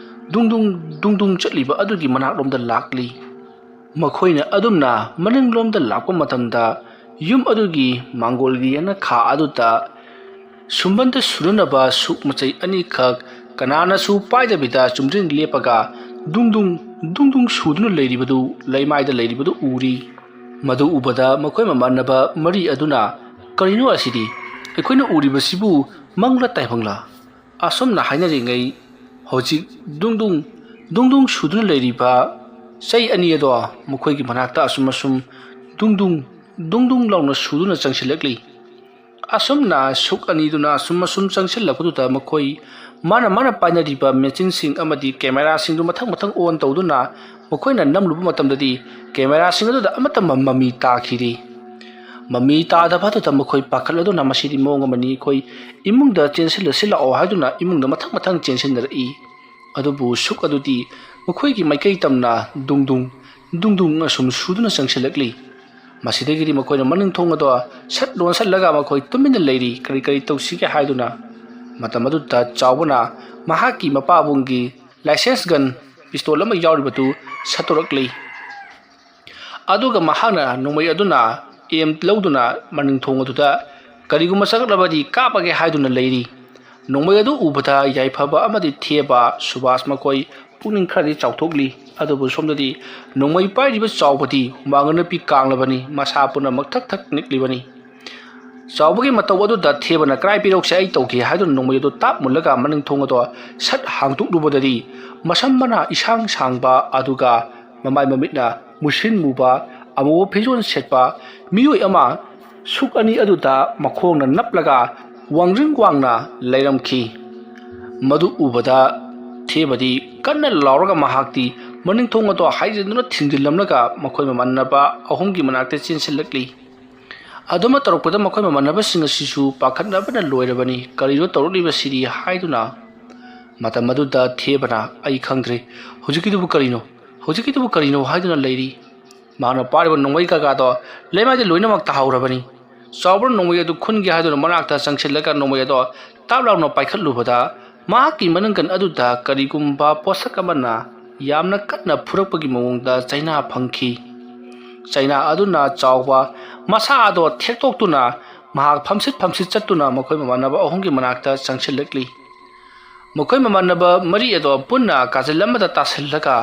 ꯗꯨꯡ ꯗꯨꯡ, ꯗꯨꯡ ꯗꯨꯡ ꯆꯠꯂꯤꯕ ꯑꯗꯨꯒꯤ ꯃꯅꯥꯛꯂꯣꯝꯗ ꯂꯥꯛꯂꯤ꯫ ꯃꯈꯣꯏꯅ ꯑꯗꯨꯝꯅ ꯃꯅꯤꯡꯂꯣꯝꯗ ꯂꯥꯛꯄ ꯃꯇꯝꯗ ꯌꯨꯝ ꯑꯗꯨꯒꯤ ꯃꯥꯡꯒꯣꯜꯒꯤ ꯌꯦꯅꯈꯥ ꯑꯗꯨꯗ ꯁꯨꯝꯕꯟꯗ ꯁꯨꯅꯅꯕ ꯁꯨꯛ ꯃꯆꯩ ꯑꯅꯤꯈꯛ ꯀꯅꯥꯅꯁꯨ ꯄꯥꯏꯗꯕꯤꯗ ꯆꯨꯝꯗ꯭ꯔꯤꯡ ꯂꯦꯞꯄꯒ ꯗꯨꯡ ꯗꯨꯡ, ꯗꯨꯡ ꯗꯨꯡ ꯁꯨꯗꯨꯅ ꯂꯩꯔꯤꯕꯗꯨ, ꯂꯩꯃꯥꯏꯗ ꯂꯩꯔꯤꯕꯗꯨ ꯎꯔꯤ꯫ ꯃꯗꯨ ꯎꯕꯗ ꯃꯈꯣꯏ ꯃꯃꯥꯟꯅꯕ ꯃꯔꯤ ꯑꯗꯨꯅ, "ꯀꯔꯤꯅꯣ ꯑꯁꯤꯗꯤ? ꯑꯩꯈꯣꯏꯅ ꯎꯔꯤꯕꯁꯤꯕꯨ ꯃꯪꯂ ꯇꯥꯏꯕꯪꯂ?" ꯑꯁꯨꯝꯅ ꯍꯥꯏꯅꯔꯤꯉꯩ ꯍꯧꯖꯤꯛ ꯗꯨꯡ ꯗꯨꯡ, ꯗꯨꯡ ꯗꯨꯡ ꯁꯨꯗꯨꯅ ꯂꯩꯔꯤꯕ ꯆꯩ ꯑꯅꯤ ꯑꯗꯣ ꯃꯈꯣꯏꯒꯤ ꯃꯅꯥꯛꯇ ꯑꯁꯨꯝ ꯑꯁꯨꯝ ꯗꯨꯡ ꯗꯨꯡ, ꯗꯨꯡ ꯗꯨꯡ ꯂꯥꯎꯅ ꯁꯨꯗꯨꯅ ꯆꯪꯁꯤꯜꯂꯛꯂꯤ꯫ ꯑꯁꯨꯝꯅ ꯁꯨꯛ ꯑꯅꯤꯗꯨꯅ ꯑꯁꯨꯝ ꯑꯁꯨꯝ ꯆꯪꯁꯤꯜꯂꯛꯄꯗꯨꯗ ꯃꯈꯣꯏ ꯃꯥꯅ ꯃꯥꯅ ꯄꯥꯏꯅꯔꯤꯕ ꯃꯦꯆꯤꯟꯁꯤꯡ ꯑꯃꯗꯤ ꯀꯦꯃꯦꯔꯥꯁꯤꯡꯗꯨ ꯃꯊꯪ ꯃꯊꯪ ꯑꯣꯟ ꯇꯧꯗꯨꯅ ꯃꯈꯣꯏꯅ ꯅꯝꯂꯨꯕ ꯃꯇꯝꯗꯗꯤ ꯀꯦꯃꯦꯔꯥꯁꯤꯡ ꯑꯗꯨꯗ ꯑꯃꯠꯇ ꯃ- ꯃꯃꯤ ꯇꯥꯈꯤꯗꯦ꯫ ꯃꯃꯤ ꯇꯥꯗꯕ ꯑꯗꯨꯗ ꯃꯈꯣꯏ ꯄꯥꯈꯠꯂꯗꯨꯅ ꯃꯁꯤꯗꯤ ꯃꯑꯣꯡ ꯑꯃꯅꯤ, ꯑꯩꯈꯣꯏ ꯏꯃꯨꯡꯗ ꯆꯦꯟꯁꯤꯜꯂꯁꯤ ꯂꯥꯛꯑꯣ ꯍꯥꯏꯗꯨꯅ ꯏꯃꯨꯡꯗ ꯃꯊꯪ ꯃꯊꯪ ꯆꯦꯟꯁꯤꯟꯅꯔꯛꯏ꯫ ꯑꯗꯨꯕꯨ ꯁꯨꯛ ꯑꯗꯨꯗꯤ ꯃꯈꯣꯏꯒꯤ ꯃꯥꯏꯀꯩ ꯇꯝꯅ ꯗꯨꯡꯗꯨꯡ ꯗꯨꯡꯗꯨꯡ ꯑꯁꯨꯝ ꯁꯨꯗꯨꯅ ꯆꯪꯁꯤꯜꯂꯛꯂꯤ꯫ ꯃꯁꯤꯗꯒꯤꯗꯤ ꯃꯈꯣꯏꯅ ꯃꯅꯤꯡ ꯊꯣꯡ ꯑꯗꯣ ꯁꯠ ꯂꯣꯟꯁꯤꯜꯂꯒ ꯃꯈꯣꯏ ꯇꯨꯃꯤꯟꯅ ꯂꯩꯔꯤ, ꯀꯔꯤ ꯀꯔꯤ ꯇꯧꯁꯤꯒꯦ ꯍꯥꯏꯗꯨꯅ꯫ ꯃꯇꯝ ꯑꯗꯨꯗ ꯆꯥꯎꯕꯅ ꯃꯍꯥꯛꯀꯤ ꯃꯄꯥꯕꯨꯡꯒꯤ ꯂꯥꯏꯁꯦꯟꯁ ꯒꯟ ꯄꯤꯁꯇꯣꯜ ꯑꯃ ꯌꯥꯎꯔꯤꯕꯗꯨ ꯁꯠꯇꯣꯔꯛꯂꯤ꯫ ꯑꯗꯨꯒ ꯃꯍꯥꯛꯅ ꯅꯣꯡꯃꯩ ꯑꯗꯨꯅ ꯑꯦꯝ ꯂꯧꯗꯨꯅ ꯃꯅꯤꯡ ꯊꯣꯡ ꯑꯗꯨꯗ ꯀꯔꯤꯒꯨꯝꯕ ꯆꯪꯂꯛꯂꯕꯗꯤ ꯀꯥꯞꯄꯒꯦ ꯍꯥꯏꯗꯨꯅ ꯂꯩꯔꯤ꯫ ꯅꯣꯡꯃꯩ ꯑꯗꯨ ꯎꯕꯗ ꯌꯥꯏꯐꯕ ꯑꯃꯗꯤ ꯊꯦꯕ ꯁꯨꯕꯥꯁ ꯃꯈꯣꯏ ꯄꯨꯛꯅꯤꯡ ꯈꯔꯗꯤ ꯆꯥꯎꯊꯣꯛꯂꯤ꯫ ꯑꯗꯨꯕꯨ ꯁꯣꯝꯗꯗꯤ ꯅꯣꯡꯃꯩ ꯄꯥꯏꯔꯤꯕ ꯆꯥꯎꯕꯗꯤ ꯍꯨꯃꯥꯡ ꯑꯅꯞꯄꯤ ꯀꯥꯡꯂꯕꯅꯤ, ꯃꯁꯥ ꯄꯨꯝꯅꯃꯛ ꯊꯛ ꯊꯛ ꯅꯤꯛꯂꯤꯕꯅꯤ꯫ ꯆꯥꯎꯕꯒꯤ ꯃꯇꯧ ꯑꯗꯨꯗ ꯊꯦꯕꯅ "ꯀꯔꯥꯏ ꯄꯤꯔꯧꯁꯦ, ꯑꯩ ꯇꯧꯒꯦ" ꯍꯥꯏꯗꯨꯅ ꯅꯣꯡꯃꯩ ꯑꯗꯨ ꯇꯥꯞ ꯃꯨꯜꯂꯒ ꯃꯅꯤꯡ ꯊꯣꯡ ꯑꯗꯣ ꯁꯠ ꯍꯥꯡꯗꯣꯛꯂꯨꯕꯗꯗꯤ ꯃꯁꯝ ꯃꯅꯥ ꯏꯁꯥꯡ ꯁꯥꯡꯕ ꯑꯗꯨꯒ ꯃꯃꯥꯏ ꯃꯃꯤꯠꯅ ꯃꯨꯁꯤꯟ ꯃꯨꯕ ꯑꯃꯨꯕ ꯐꯤꯖꯣꯜ ꯁꯦꯠꯄ ꯃꯤꯑꯣꯏ ꯑꯃ ꯁꯨꯛ ꯑꯅꯤ ꯑꯗꯨꯗ ꯃꯈꯣꯡꯅ ꯅꯞꯂꯒ ꯋꯥꯡꯖꯤꯡ ꯋꯥꯡꯅ ꯂꯩꯔꯝꯈꯤ꯫ ꯃꯗꯨ ꯎꯕꯗ ꯊꯦꯕꯗꯤ ꯀꯟꯅ ꯂꯥꯎꯔꯒ ꯃꯍꯥꯛꯇꯤ ꯃꯅꯤꯡ ꯊꯣꯡ ꯑꯗꯣ ꯍꯥꯏꯖꯤꯟꯗꯨꯅ ꯊꯤꯡꯖꯤꯜꯂꯝꯂꯒ ꯃꯈꯣꯏ ꯃꯃꯥꯟꯅꯕ ꯑꯍꯨꯝꯒꯤ ꯃꯅꯥꯛꯇ ꯆꯦꯟꯁꯤꯜꯂꯛꯂꯤ꯫ ꯑꯗꯨꯃ ꯇꯧꯔꯛꯄꯗ ꯃꯈꯣꯏ ꯃꯃꯥꯟꯅꯕꯁꯤꯡ ꯑꯁꯤꯁꯨ ꯄꯥꯈꯠꯅꯕꯅ ꯂꯣꯏꯔꯕꯅꯤ꯫ "ꯀꯔꯤꯅꯣ ꯇꯧꯔꯛꯂꯤꯕꯁꯤꯗꯤ?" ꯍꯥꯏꯗꯨꯅ꯫ ꯃꯇꯝ ꯑꯗꯨꯗ ꯊꯦꯕꯅ, "ꯑꯩ ꯈꯪꯗ꯭ꯔꯦ꯫ ꯍꯧꯖꯤꯛꯀꯤꯗꯨꯕꯨ ꯀꯔꯤꯅꯣ? ꯍꯧꯖꯤꯛꯀꯤꯗꯨꯕꯨ ꯀꯔꯤꯅꯣ?" ꯍꯥꯏꯗꯨꯅ ꯂꯩꯔꯤ꯫ ꯃꯍꯥꯛꯅ ꯄꯥꯏꯔꯤꯕ ꯅꯣꯡꯃꯩ ꯀꯥꯒꯥꯗꯣ ꯂꯩꯃꯥꯏꯗ ꯂꯣꯏꯅꯃꯛ ꯇꯥꯍꯧꯔꯕꯅꯤ꯫ ꯆꯥꯎꯕꯅ ꯅꯣꯡꯃꯩ ꯑꯗꯨ ꯈꯨꯟꯒꯦ ꯍꯥꯏꯗꯨꯅ ꯃꯅꯥꯛꯇ ꯆꯪꯁꯤꯜꯂꯒ ꯅꯣꯡꯃꯩ ꯑꯗꯣ ꯇꯥꯞ ꯂꯥꯎꯅ ꯄꯥꯏꯈꯠꯂꯨꯕꯗ ꯃꯍꯥꯛꯀꯤ ꯃꯅꯪꯒꯟ ꯑꯗꯨꯗ ꯀꯔꯤꯒꯨꯝꯕ ꯄꯣꯠꯁꯛ ꯑꯃꯅ ꯌꯥꯝꯅ ꯀꯟꯅ ꯐꯨꯔꯛꯄꯒꯤ ꯃꯑꯣꯡꯗ ꯆꯩꯅꯥ ꯐꯪꯈꯤ꯫ ꯆꯩꯅꯥ ꯑꯗꯨꯅ ꯆꯥꯎꯕ ꯃꯁꯥ ꯑꯗꯣ ꯊꯦꯛꯇꯣꯛꯇꯨꯅ ꯃꯍꯥꯛ ꯐꯝꯁꯤꯠ ꯐꯝꯁꯤꯠ ꯆꯠꯇꯨꯅ ꯃꯈꯣꯏ ꯃꯃꯥꯟꯅꯕ ꯑꯍꯨꯝꯒꯤ ꯃꯅꯥꯛꯇ ꯆꯪꯁꯤꯜꯂꯛꯂꯤ꯫ ꯃꯈꯣꯏ ꯃꯃꯥꯟꯅꯕ ꯃꯔꯤ ꯑꯗꯣ ꯄꯨꯟꯅ ꯀꯥꯖꯤꯜ ꯑꯃꯗ ꯇꯥꯁꯤꯜꯂꯒ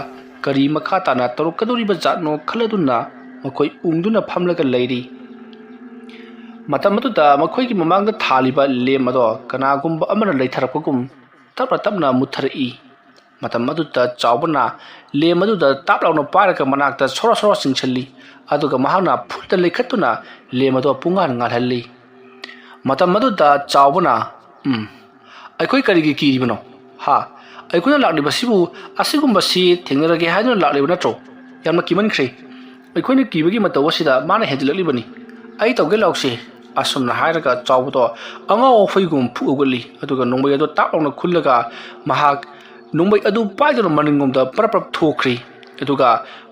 ꯀꯔꯤ ꯃꯈꯥ ꯇꯥꯅ ꯇꯧꯔꯛꯀꯗꯧꯔꯤꯕ ꯖꯥꯠꯅꯣ ꯈꯜꯂꯗꯨꯅ ꯃꯈꯣꯏ ꯎꯪꯗꯨꯅ ꯐꯝꯂꯒ ꯂꯩꯔꯤ꯫ ꯃꯇꯝ ꯑꯗꯨꯗ ꯃꯈꯣꯏꯒꯤ ꯃꯃꯥꯡꯗ ꯊꯥꯜꯂꯤꯕ ꯂꯦꯝ ꯑꯗꯣ ꯀꯅꯥꯒꯨꯝꯕ ꯑꯃꯅ ꯂꯩꯊꯔꯛꯄꯒꯨꯝ ꯇꯞꯅ ꯇꯞꯅ ꯃꯨꯠꯊꯔꯛꯏ꯫ ꯃꯇꯝ ꯑꯗꯨꯗ ꯆꯥꯎꯕꯅ ꯂꯦꯝ ꯑꯗꯨꯗ ꯇꯥꯞ ꯂꯥꯎꯅ ꯄꯥꯏꯔꯒ ꯃꯅꯥꯛꯇ ꯁꯣꯔꯣ ꯁꯣꯔꯣ ꯆꯤꯡꯁꯤꯜꯂꯤ, ꯑꯗꯨꯒ ꯃꯍꯥꯛꯅ ꯐꯨꯠꯇ ꯂꯩꯈꯠꯇꯨꯅ ꯂꯦꯝ ꯑꯗꯣ ꯄꯨꯡꯉꯥꯟ ꯉꯥꯜꯍꯜꯂꯤ꯫ ꯃꯇꯝ ꯑꯗꯨꯗ ꯆꯥꯎꯕꯅ, "ꯎꯝ, ꯑꯩꯈꯣꯏ ꯀꯔꯤꯒꯤ ꯀꯤꯔꯤꯕꯅꯣ? ꯍꯥ? ꯑꯩꯈꯣꯏꯅ ꯂꯥꯛꯂꯤꯕꯁꯤꯕꯨ ꯑꯁꯤꯒꯨꯝꯕꯁꯤ ꯊꯦꯡꯅꯔꯒꯦ ꯍꯥꯏꯗꯨꯅ ꯂꯥꯛꯂꯤꯕ ꯅꯠꯇ꯭ꯔꯣ? ꯌꯥꯝꯅ ꯀꯤꯃꯟꯈ꯭ꯔꯦ꯫ ꯑꯩꯈꯣꯏꯅ ꯀꯤꯕꯒꯤ ꯃꯇꯧ ꯑꯁꯤꯗ ꯃꯥꯅ ꯍꯦꯟꯖꯤꯜꯂꯛꯂꯤꯕꯅꯤ꯫ ꯑꯩ ꯇꯧꯒꯦ ꯂꯥꯎꯁꯦ꯫" ꯑꯁꯨꯝꯅ ꯍꯥꯏꯔꯒ ꯆꯥꯎꯕꯗꯣ ꯑꯉꯥꯎ ꯑꯐꯩꯒꯨꯝ ꯐꯨꯛ ꯍꯧꯒꯠꯂꯤ꯫ ꯑꯗꯨꯒ ꯅꯣꯡꯃꯩ ꯑꯗꯨ ꯇꯥꯛ ꯂꯥꯎꯅ ꯈꯨꯜꯂꯒ ꯃꯍꯥꯛ ꯅꯣꯡꯃꯩ ꯑꯗꯨ ꯄꯥꯏꯗꯨꯅ ꯃꯅꯤꯡꯂꯣꯝꯗ ꯄꯔꯞ ꯄꯔꯞ ꯊꯣꯛꯈ꯭ꯔꯤ꯫ ꯑꯗꯨꯒ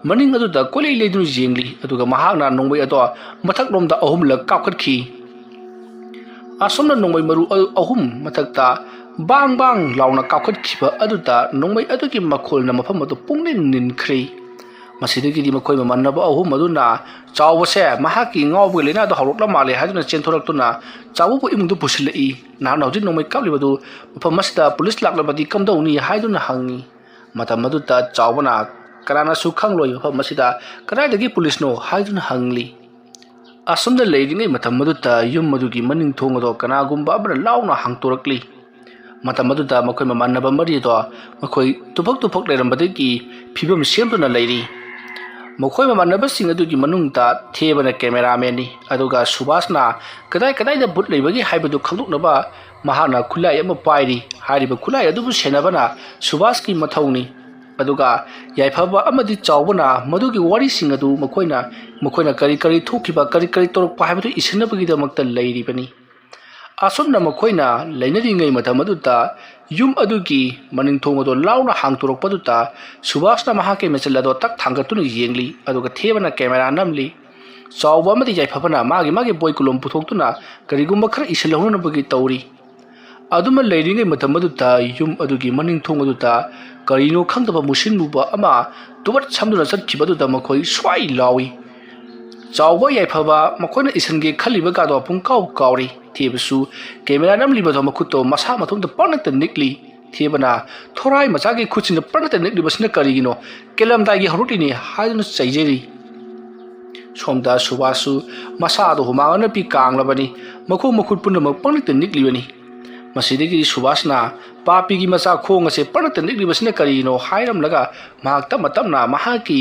ꯃꯅꯤꯡ ꯑꯗꯨꯗ ꯀꯣꯏꯂꯩ ꯂꯩꯗꯨꯅ ꯌꯦꯡꯂꯤ꯫ ꯑꯗꯨꯒ ꯃꯍꯥꯛꯅ ꯅꯣꯡꯃꯩ ꯑꯗꯣ ꯃꯊꯛꯂꯣꯝꯗ ꯑꯍꯨꯝꯂꯛ ꯀꯥꯞꯈꯠꯈꯤ꯫ ꯑꯁꯨꯝꯅ ꯅꯣꯡꯃꯩ ꯃꯔꯨ ꯑ-, ꯑꯍꯨꯝ ꯃꯊꯛꯇ ꯕꯥꯡ ꯕꯥꯡ ꯂꯥꯎꯅ ꯀꯥꯞꯈꯠꯈꯤꯕ ꯑꯗꯨꯗ ꯅꯣꯡꯃꯩ ꯑꯗꯨꯒꯤ ꯃꯈꯣꯜꯅ ꯃꯐꯝ ꯑꯗꯨ ꯄꯨꯡꯅꯤꯟ ꯅꯤꯟꯈ꯭ꯔꯦ꯫ ꯃꯁꯤꯗꯒꯤꯗꯤ ꯃꯈꯣꯏ ꯃꯃꯥꯟꯅꯕ ꯑꯍꯨꯝ ꯑꯗꯨꯅ ꯆꯥꯎꯕꯁꯦ ꯃꯍꯥꯛꯀꯤ ꯉꯥꯎꯕꯒꯤ ꯂꯥꯏꯅꯥꯗꯨ ꯍꯧꯔꯛꯂ ꯃꯥꯜꯂꯦ ꯍꯥꯏꯗꯨꯅ ꯆꯦꯟꯊꯣꯔꯛꯇꯨꯅ ꯆꯥꯎꯕꯕꯨ ꯏꯃꯨꯡꯗ ꯄꯨꯁꯤꯜꯂꯛꯏ꯫ "ꯅꯍꯥꯛꯅ ꯍꯧꯖꯤꯛ ꯅꯣꯡꯃꯩ ꯀꯥꯞꯂꯤꯕꯗꯨ ꯃꯐꯝ ꯑꯁꯤꯗ ꯄꯨꯂꯤꯁ ꯂꯥꯛꯂꯕꯗꯤ ꯀꯝꯗꯧꯅꯤ?" ꯍꯥꯏꯗꯨꯅ ꯍꯪꯉꯤ꯫ ꯃꯇꯝ ꯑꯗꯨꯗ ꯆꯥꯎꯕꯅ, "ꯀꯅꯥꯅꯁꯨ ꯈꯪꯂꯣꯏ ꯃꯐꯝ ꯑꯁꯤꯗ ꯀꯗꯥꯏꯗꯒꯤ ꯄꯨꯂꯤꯁꯅꯣ?" ꯍꯥꯏꯗꯨꯅ ꯍꯪꯂꯤ꯫ ꯑꯁꯨꯝꯅ ꯂꯩꯔꯤꯉꯩ ꯃꯇꯝ ꯑꯗꯨꯗ ꯌꯨꯝ ꯑꯗꯨꯒꯤ ꯃꯅꯤꯡ ꯊꯣꯡ ꯑꯗꯣ ꯀꯅꯥꯒꯨꯝꯕ ꯑꯃꯅ ꯂꯥꯎꯅ ꯍꯥꯡꯇꯣꯔꯛꯂꯤ꯫ ꯃꯇꯝ ꯑꯗꯨꯗ ꯃꯈꯣꯏ ꯃꯃꯥꯟꯅꯕ ꯃꯔꯤ ꯑꯗꯣ ꯃꯈꯣꯏ ꯇꯨꯐꯛ ꯇꯨꯐꯛ ꯂꯩꯔꯝꯕꯗꯒꯤ ꯐꯤꯕꯝ ꯁꯦꯝꯗꯨꯅ ꯂꯩꯔꯤ꯫ ꯃꯈꯣꯏ ꯃꯃꯥꯟꯅꯕꯁꯤꯡ ꯑꯗꯨꯒꯤ ꯃꯅꯨꯡꯗ ꯊꯦꯕꯅ ꯀꯦꯃꯦꯔꯥꯃꯦꯟꯅꯤ, ꯑꯗꯨꯒ ꯁꯨꯕꯥꯁꯅ ꯀꯗꯥꯏ ꯀꯗꯥꯏꯗ ꯚꯨꯠ ꯂꯩꯕꯒꯦ ꯍꯥꯏꯕꯗꯨ ꯈꯪꯗꯣꯛꯅꯕ ꯃꯍꯥꯛꯅ ꯈꯨꯠꯂꯥꯏ ꯑꯃ ꯄꯥꯏꯔꯤ꯫ ꯍꯥꯏꯔꯤꯕ ꯈꯨꯠꯂꯥꯏ ꯑꯗꯨꯕꯨ ꯁꯦꯟꯅꯕꯅ ꯁꯨꯕꯥꯁꯀꯤ ꯃꯊꯧꯅꯤ꯫ ꯑꯗꯨꯒ ꯌꯥꯏꯐꯕ ꯑꯃꯗꯤ ꯆꯥꯎꯕꯅ ꯃꯗꯨꯒꯤ ꯋꯥꯔꯤꯁꯤꯡ ꯑꯗꯨ ꯃꯈꯣꯏꯅ, ꯃꯈꯣꯏꯅ ꯀꯔꯤ ꯀꯔꯤ ꯊꯣꯛꯈꯤꯕ, ꯀꯔꯤ ꯀꯔꯤ ꯇꯧꯔꯛꯄ ꯍꯥꯏꯕꯗꯨ ꯏꯁꯤꯟꯅꯕꯒꯤꯗꯃꯛꯇ ꯂꯩꯔꯤꯕꯅꯤ꯫ ꯑꯁꯨꯝꯅ ꯃꯈꯣꯏꯅ ꯂꯩꯅꯔꯤꯉꯩ ꯃꯇꯝ ꯑꯗꯨꯗ ꯌꯨꯝ ꯑꯗꯨꯒꯤ ꯃꯅꯤꯡ ꯊꯣꯡ ꯑꯗꯨ ꯂꯥꯎꯅ ꯍꯥꯡꯗꯣꯔꯛꯄꯗꯨꯗ ꯁꯨꯕꯥꯁꯅ ꯃꯍꯥꯛꯀꯤ ꯃꯦꯆꯤꯜ ꯑꯗꯣ ꯇꯛ ꯊꯥꯡꯒꯠꯇꯨꯅ ꯌꯦꯡꯂꯤ, ꯑꯗꯨꯒ ꯊꯦꯕꯅ ꯀꯦꯃꯦꯔꯥ ꯅꯝꯂꯤ꯫ ꯆꯥꯎꯕ ꯑꯃꯗꯤ ꯌꯥꯏꯐꯕꯅ ꯃꯥꯒꯤ ꯃꯥꯒꯤ ꯕꯣꯏ ꯀꯣꯂꯣꯝ ꯄꯨꯊꯣꯛꯇꯨꯅ ꯀꯔꯤꯒꯨꯝꯕ ꯈꯔ ꯏꯁꯤꯜꯍꯧꯅꯅꯕꯒꯤ ꯇꯧꯔꯤ꯫ ꯑꯗꯨꯃ ꯂꯩꯔꯤꯉꯩ ꯃꯇꯝ ꯑꯗꯨꯗ ꯌꯨꯝ ꯑꯗꯨꯒꯤ ꯃꯅꯤꯡ ꯊꯣꯡ ꯑꯗꯨꯗ ꯀꯔꯤꯅꯣ ꯈꯪꯗꯕ ꯃꯨꯁꯤꯟ ꯃꯨꯕ ꯑꯃ ꯇꯨꯕꯠ ꯁꯝꯗꯨꯅ ꯆꯠꯈꯤꯕ ꯑꯗꯨꯗ ꯃꯈꯣꯏ ꯁ꯭ꯋꯥꯏ ꯂꯥꯎꯏ꯫ ꯆꯥꯎꯕ ꯌꯥꯏꯐꯕ ꯃꯈꯣꯏꯅ ꯏꯁꯤꯟꯒꯦ ꯈꯜꯂꯤꯕ ꯀꯥꯗꯣ ꯄꯨꯡꯀꯥꯎ ꯀꯥꯎꯔꯤ꯫ ꯊꯦꯕꯁꯨ ꯀꯦꯃꯦꯔꯥ ꯅꯝꯂꯤꯕꯗꯣ ꯃꯈꯨꯠꯇꯣ ꯃꯁꯥ ꯃꯊꯣꯝꯇ ꯄꯪꯅꯛꯇ ꯅꯤꯛꯂꯤ꯫ ꯊꯦꯕꯅ ꯊꯣꯔꯥꯏ ꯃꯆꯥꯒꯤ ꯈꯨꯠꯁꯤꯅ ꯄꯪꯅꯛꯇ ꯅꯤꯛꯂꯤꯕꯁꯤꯅ ꯀꯔꯤꯒꯤꯅꯣ? ꯀꯦꯜꯂꯝꯗꯥꯏꯒꯤ ꯍꯧꯔꯛꯂꯤꯅꯤ ꯍꯥꯏꯗꯨꯅ ꯆꯩꯖꯔꯤ꯫ ꯁꯣꯝꯗ ꯁꯨꯕꯥꯁꯁꯨ ꯃꯁꯥꯗꯣ ꯍꯨꯃꯥꯡ ꯑꯅꯞꯄꯤ ꯀꯥꯡꯂꯕꯅꯤ꯫ ꯃꯈꯣꯡ ꯃꯈꯨꯠ ꯄꯨꯝꯅꯃꯛ ꯄꯪꯅꯤꯛꯇ ꯅꯤꯛꯂꯤꯕꯅꯤ꯫ ꯃꯁꯤꯗꯒꯤꯗꯤ ꯁꯨꯕꯥꯁꯅ "ꯄꯥꯄꯤꯒꯤ ꯃꯆꯥ ꯈꯣꯡ ꯑꯁꯦ ꯄꯅꯛꯇ ꯅꯤꯛꯂꯤꯕꯁꯤꯅ ꯀꯔꯤꯅꯣ?" ꯍꯥꯏꯔꯝꯂꯒ ꯃꯍꯥꯛ ꯇꯞꯅ ꯇꯞꯅ ꯃꯍꯥꯛꯀꯤ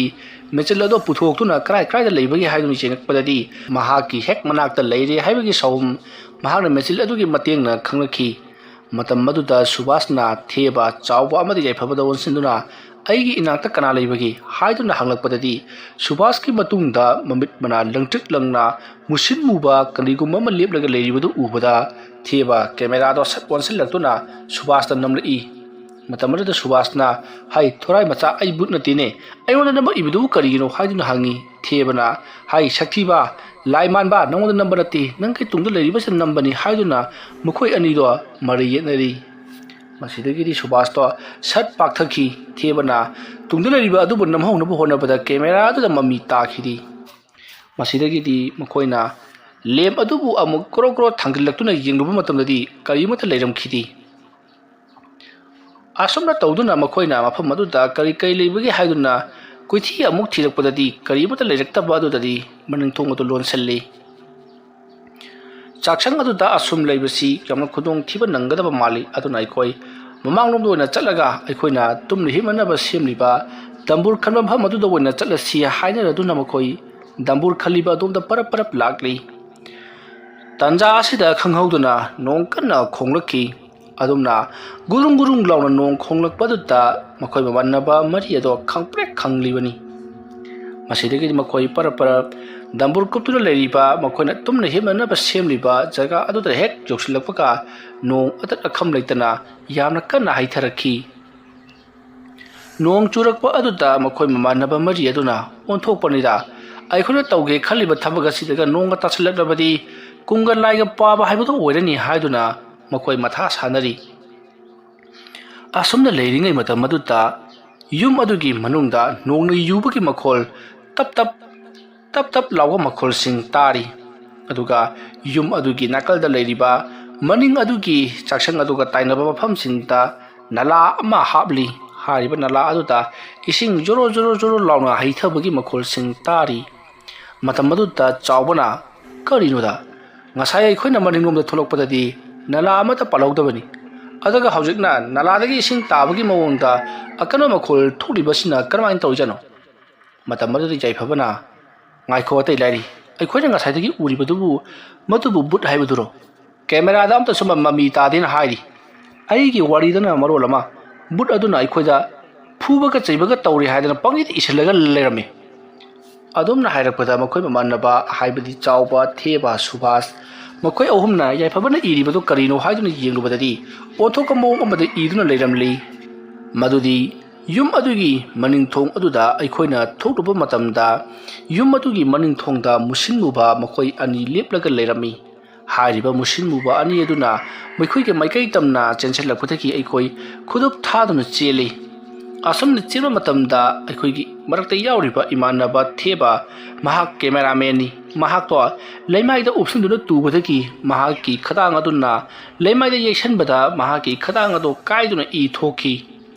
ꯃꯦꯆꯤꯜ ꯑꯗꯨ ꯄꯨꯊꯣꯛꯇꯨꯅ ꯀꯔꯥꯏ ꯀꯔꯥꯏꯗ ꯂꯩꯕꯒꯦ ꯍꯥꯏꯗꯨꯅ ꯌꯦꯡꯉꯛꯄꯗꯗꯤ ꯃꯍꯥꯛꯀꯤ ꯍꯦꯛ ꯃꯅꯥꯛꯇ ꯂꯩꯔꯦ ꯍꯥꯏꯕꯒꯤ ꯁꯥꯎꯍꯨꯝ ꯃꯍꯥꯛꯅ ꯃꯦꯆꯤꯜ ꯑꯗꯨꯒꯤ ꯃꯇꯦꯡꯅ ꯈꯪꯂꯛꯈꯤ꯫ ꯃꯇꯝ ꯑꯗꯨꯗ ꯁꯨꯕꯥꯁꯅ ꯊꯦꯕ ꯆꯥꯎꯕ ꯑꯃꯗ ꯌꯥꯏꯐꯕꯗ ꯑꯣꯟꯁꯤꯟꯗꯨꯅ, "ꯑꯩꯒꯤ ꯏꯅꯥꯛꯇ ꯀꯅꯥ ꯂꯩꯕꯒꯦ?" ꯍꯥꯏꯗꯨꯅ ꯍꯪꯂꯛꯄꯗꯗꯤ, ꯁꯨꯕꯥꯁꯀꯤ ꯃꯇꯨꯡꯗ ꯃꯃꯤꯠ ꯃꯅꯥ ꯂꯪꯇ꯭ꯔꯤꯛ ꯂꯪꯅ ꯃꯨꯁꯤꯟ ꯃꯨꯕ ꯀꯔꯤꯒꯨꯝꯕ ꯑꯃ ꯂꯦꯞꯂꯒ ꯂꯩꯔꯤꯕꯗꯨ ꯎꯕꯗ, ꯊꯦꯕ ꯀꯦꯃꯦꯔꯥꯗꯣ ꯁꯠ ꯑꯣꯟꯁꯤꯜꯂꯛꯇꯨꯅ ꯁꯨꯕꯥꯁꯇ ꯅꯝꯂꯛꯏ꯫ ꯃꯇꯝ ꯑꯗꯨꯗ ꯁꯨꯕꯥꯁꯅ, "ꯍꯩ, ꯊꯣꯔꯥꯏ ꯃꯆꯥ, ꯑꯩ ꯕꯨꯠ ꯅꯠꯇꯦꯅꯦ, ꯑꯩꯉꯣꯟꯗ ꯅꯝꯃꯛꯏꯕꯗꯨꯕꯨ ꯀꯔꯤꯒꯤꯅꯣ?" ꯍꯥꯏꯗꯨꯅ ꯍꯪꯉꯤ꯫ ꯊꯦꯕꯅ, "ꯍꯩ, ꯁꯛꯊꯤꯕ, ꯂꯥꯏ ꯃꯥꯟꯕ, ꯅꯉꯣꯟꯗ ꯅꯝꯕ ꯅꯠꯇꯦ, ꯅꯪꯒꯤ ꯇꯨꯡꯗ ꯂꯩꯔꯤꯕꯁꯤꯅ ꯅꯝꯕꯅꯤ" ꯍꯥꯏꯗꯨꯅ ꯃꯈꯣꯏ ꯑꯅꯤꯗꯣ ꯃꯔꯩ ꯌꯦꯠꯅꯔꯤ꯫ ꯃꯁꯤꯗꯒꯤꯗꯤ ꯁꯨꯕꯥꯁꯇꯣ ꯁꯠ ꯄꯥꯛꯊꯈꯤ꯫ ꯊꯦꯕꯅ ꯇꯨꯡꯗ ꯂꯩꯔꯤꯕ ꯑꯗꯨꯕꯨ ꯅꯝꯍꯧꯅꯕ ꯍꯣꯠꯅꯕꯗ ꯀꯦꯃꯦꯔꯥ ꯑꯗꯨꯗ ꯃꯃꯤ ꯇꯥꯈꯤꯗꯦ꯫ ꯃꯁꯤꯗꯒꯤꯗꯤ ꯃꯈꯣꯏꯅ ꯂꯦꯝꯞ ꯑꯗꯨꯕꯨ ꯑꯃꯨꯛ ꯀ꯭ꯔꯣꯛ ꯀ꯭ꯔꯣꯛ ꯊꯥꯡꯒꯠꯂꯛꯇꯨꯅ ꯌꯦꯡꯂꯨꯕ ꯃꯇꯝꯗꯗꯤ ꯀꯔꯤꯃꯠꯇ ꯂꯩꯔꯝꯈꯤꯗꯦ꯫ ꯑꯁꯨꯝꯅ ꯇꯧꯗꯨꯅ ꯃꯈꯣꯏꯅ ꯃꯐꯝ ꯑꯗꯨꯗ ꯀꯔꯤ ꯀꯔꯤ ꯂꯩꯕꯒꯦ ꯍꯥꯏꯗꯨꯅ ꯀꯣꯏꯊꯤ ꯑꯃꯨꯛ ꯊꯤꯔꯛꯄꯗꯗꯤ ꯀꯔꯤꯃꯠꯇ ꯂꯩꯔꯛꯇꯕ ꯑꯗꯨꯗꯗꯤ ꯃꯅꯤꯡ ꯊꯣꯡ ꯑꯗꯨ ꯂꯣꯟꯁꯤꯜꯂꯤ꯫ ꯆꯥꯛꯁꯪ ꯑꯗꯨꯗ ꯑꯁꯨꯝ ꯂꯩꯕꯁꯤ ꯌꯥꯝꯅ ꯈꯨꯗꯣꯡꯊꯤꯕ ꯅꯪꯒꯗꯕ ꯃꯥꯜꯂꯤ꯫ ꯑꯗꯨꯅ ꯑꯩꯈꯣꯏ ꯃꯃꯥꯡꯂꯣꯝꯗ ꯑꯣꯏꯅ ꯆꯠꯂꯒ ꯑꯩꯈꯣꯏꯅ ꯇꯨꯝꯅ ꯍꯤꯞꯅꯅꯕ ꯁꯦꯝꯂꯤꯕ ꯗꯝꯕꯨꯔ ꯈꯟꯕ ꯃꯐꯝ ꯑꯗꯨꯗ ꯑꯣꯏꯅ ꯆꯠꯂꯁꯤ ꯍꯥꯏꯅꯔꯗꯨꯅ ꯃꯈꯣꯏ ꯗꯝꯕꯨꯔ ꯈꯜꯂꯤꯕ ꯑꯗꯣꯝꯗ ꯄꯔꯞ ꯄꯔꯞ ꯂꯥꯛꯂꯤ꯫ ꯇꯥꯟꯖꯥ ꯑꯁꯤꯗ ꯈꯪꯍꯧꯗꯅ ꯅꯣꯡ ꯀꯟꯅ ꯈꯣꯡꯂꯛꯈꯤ꯫ ꯑꯗꯨꯝꯅ ꯒꯨꯔꯨꯡ ꯒꯨꯔꯨꯡ ꯂꯥꯎꯅ ꯅꯣꯡ ꯈꯣꯡꯂꯛꯄꯗꯨꯗ ꯃꯈꯣꯏ ꯃꯃꯥꯟꯅꯕ ꯃꯔꯤ ꯑꯗꯣ ꯈꯪꯄ꯭ꯔꯦꯛ ꯈꯪꯂꯤꯕꯅꯤ꯫ ꯃꯁꯤꯗꯒꯤꯗꯤ ꯃꯈꯣꯏ ꯄꯔꯞ ꯄꯔꯞ ꯗꯝꯕꯨꯔ ꯀꯨꯞꯇꯨꯅ ꯂꯩꯔꯤꯕ ꯃꯈꯣꯏꯅ ꯇꯨꯝꯅ ꯍꯤꯞꯅꯅꯕ ꯁꯦꯝꯂꯤꯕ ꯖꯒꯥ ꯑꯗꯨꯗ ꯍꯦꯛ ꯌꯧꯁꯤꯜꯂꯛꯄꯒ ꯅꯣꯡ ꯑꯇꯠ ꯑꯈꯝ ꯂꯩꯇꯅ ꯌꯥꯝꯅ ꯀꯟꯅ ꯍꯩꯊꯔꯛꯈꯤ꯫ ꯅꯣꯡ ꯆꯨꯔꯛꯄ ꯑꯗꯨꯗ ꯃꯈꯣꯏ ꯃꯃꯥꯟꯅꯕ ꯃꯔꯤ ꯑꯗꯨꯅ ꯑꯣꯟꯊꯣꯛꯄꯅꯤꯗ, ꯑꯩꯈꯣꯏꯅ ꯇꯧꯒꯦ ꯈꯜꯂꯤꯕ ꯊꯕꯛ ꯑꯁꯤꯗꯒ ꯅꯣꯡꯒ ꯇꯥꯁꯤꯜꯂꯛꯂꯕꯗꯤ ꯀꯨꯝꯒ ꯂꯥꯏꯒ ꯄꯥꯕ ꯍꯥꯏꯕꯗꯨ ꯑꯣꯏꯔꯅꯤ ꯍꯥꯏꯗꯨꯅ ꯃꯈꯣꯏ ꯃꯊꯥ ꯁꯥꯅꯔꯤ꯫ ꯑꯁꯨꯝꯅ ꯂꯩꯔꯤꯉꯩ ꯃꯇꯝ ꯑꯗꯨꯗ ꯌꯨꯝ ꯑꯗꯨꯒꯤ ꯃꯅꯨꯡꯗ ꯅꯣꯡꯅ ꯌꯨꯕꯒꯤ ꯃꯈꯣꯜ ꯇꯞ ꯇꯞ, ꯇꯞ ꯇꯞ ꯂꯥꯎꯕ ꯃꯈꯣꯜꯁꯤꯡ ꯇꯥꯔꯤ꯫ ꯑꯗꯨꯒ ꯌꯨꯝ ꯑꯗꯨꯒꯤ ꯅꯥꯀꯜꯗ ꯂꯩꯔꯤꯕ ꯃꯅꯤꯡ ꯑꯗꯨꯒꯤ ꯆꯥꯛꯁꯪ ꯑꯗꯨꯒ ꯇꯥꯏꯅꯕ ꯃꯐꯝꯁꯤꯡꯗ ꯅꯂꯥ ꯑꯃ ꯍꯥꯞꯂꯤ꯫ ꯍꯥꯏꯔꯤꯕ ꯅꯂꯥ ꯑꯗꯨꯗ ꯏꯁꯤꯡ ꯖꯣꯔꯣ ꯖꯣꯔꯣ ꯖꯣꯔꯣ ꯂꯥꯎꯅ ꯍꯩꯊꯕꯒꯤ ꯃꯈꯣꯜꯁꯤꯡ ꯇꯥꯔꯤ꯫ ꯃꯇꯝ ꯑꯗꯨꯗ ꯆꯥꯎꯕꯅ, "ꯀꯔꯤꯅꯣꯗ? ꯉꯁꯥꯏ ꯑꯩꯈꯣꯏꯅ ꯃꯅꯤꯡꯂꯣꯝꯗ ꯊꯣꯛꯂꯛꯄꯗꯗꯤ ꯅꯂꯥ ꯑꯃꯠꯇ ꯄꯥꯜꯍꯧꯗꯕꯅꯤ, ꯑꯗꯨꯒ ꯍꯧꯖꯤꯛꯅ ꯅꯂꯥꯗꯒꯤ ꯏꯁꯤꯡ ꯇꯥꯕꯒꯤ ꯃꯑꯣꯡꯗ ꯑꯀꯟꯕ ꯃꯈꯣꯜ ꯊꯣꯛꯂꯤꯕꯁꯤꯅ ꯀꯔꯝꯍꯥꯏꯅ ꯇꯧꯔꯤꯖꯥꯠꯅꯣ? ꯃꯇꯝ ꯑꯗꯨꯗ ꯌꯥꯏꯐꯕꯅ, "ꯉꯥꯏꯈꯣ, ꯑꯇꯩ ꯂꯥꯏꯔꯤ꯫ ꯑꯩꯈꯣꯏꯅ ꯉꯁꯥꯏꯗꯒꯤ ꯎꯔꯤꯕꯗꯨꯕꯨ, ꯃꯗꯨꯕꯨ ꯕꯨꯠ ꯍꯥꯏꯕꯗꯨꯔꯣ? ꯀꯦꯃꯦꯔꯥꯗ ꯑꯝꯇꯁꯨ ꯃ-, ꯃꯃꯤ ꯇꯥꯗꯦꯅ ꯍꯥꯏꯔꯤ꯫ ꯑꯩꯒꯤ ꯋꯥꯔꯤꯗꯅ ꯃꯔꯣꯜ ꯑꯃ, ꯕꯨꯠ ꯑꯗꯨꯅ ꯑꯩꯈꯣꯏꯗ ꯐꯨꯕꯒ ꯆꯩꯕꯒ ꯇꯧꯔꯤ" ꯍꯥꯏꯗꯅ ꯄꯪꯏꯗ ꯏꯁꯤꯜꯂꯒ ꯂꯩꯔꯝꯃꯤ꯫ ꯑꯗꯨꯝꯅ ꯍꯥꯏꯔꯛꯄꯗ ꯃꯈꯣꯏ ꯃꯃꯥꯟꯅꯕ, ꯍꯥꯏꯕꯗꯤ ꯆꯥꯎꯕ, ꯊꯦꯕ, ꯁꯨꯕꯥꯁ, ꯃꯈꯣꯏ ꯑꯍꯨꯝꯅ ꯌꯥꯏꯐꯕꯅ ꯏꯔꯤꯕꯗꯨ ꯀꯔꯤꯅꯣ ꯍꯥꯏꯗꯨꯅ ꯌꯦꯡꯂꯨꯕꯗꯗꯤ ꯑꯣꯟꯊꯣꯛꯄ ꯃꯑꯣꯡ ꯑꯃꯗ ꯏꯗꯨꯅ ꯂꯩꯔꯝꯂꯤ꯫ ꯃꯗꯨꯗꯤ ꯌꯨꯝ ꯑꯗꯨꯒꯤ ꯃꯅꯤꯡ ꯊꯣꯡ ꯑꯗꯨꯗ ꯑꯩꯈꯣꯏꯅ ꯊꯣꯛꯂꯨꯕ ꯃꯇꯝꯗ ꯌꯨꯝ ꯑꯗꯨꯒꯤ ꯃꯅꯤꯡ ꯊꯣꯡꯗ ꯃꯨꯁꯤꯟ ꯃꯨꯕ ꯃꯈꯣꯏ ꯑꯅꯤ ꯂꯦꯞꯂꯒ ꯂꯩꯔꯝꯃꯤ꯫ ꯍꯥꯏꯔꯤꯕ ꯃꯨꯁꯤꯟ ꯃꯨꯕ ꯑꯅꯤ ꯑꯗꯨꯅ ꯃꯈꯣꯏꯒꯤ ꯃꯥꯏꯀꯩ ꯇꯝꯅ ꯆꯦꯟꯁꯤꯜꯂꯛꯄꯗꯒꯤ ꯑꯩꯈꯣꯏ ꯈꯨꯗꯨꯞ ꯊꯥꯗꯨꯅ ꯆꯦꯜꯂꯤ꯫ ꯑꯁꯨꯝꯅ ꯆꯦꯟꯕ ꯃꯇꯝꯗ ꯑꯩꯈꯣꯏꯒꯤ ꯃꯔꯛꯇ ꯌꯥꯎꯔꯤꯕ ꯏꯃꯥꯟꯅꯕ ꯊꯦꯕ, ꯃꯍꯥꯛ ꯀꯦꯃꯦꯔꯥꯃꯦꯟꯅꯤ꯫ ꯃꯍꯥꯛꯇꯣ ꯂꯩꯃꯥꯏꯗ ꯎꯞꯁꯤꯟꯗꯨꯅ ꯇꯨꯕꯗꯒꯤ ꯃꯍꯥꯛꯀꯤ ꯈꯗꯥꯡ ꯑꯗꯨꯅ ꯂꯩꯃꯥꯏꯗ ꯌꯩꯁꯟꯕꯗ ꯃꯍꯥꯛꯀꯤ ꯈꯗꯥꯡ ꯑꯗꯨ ꯀꯥꯏꯗꯨꯅ ꯏ ꯊꯣꯛꯈꯤ꯫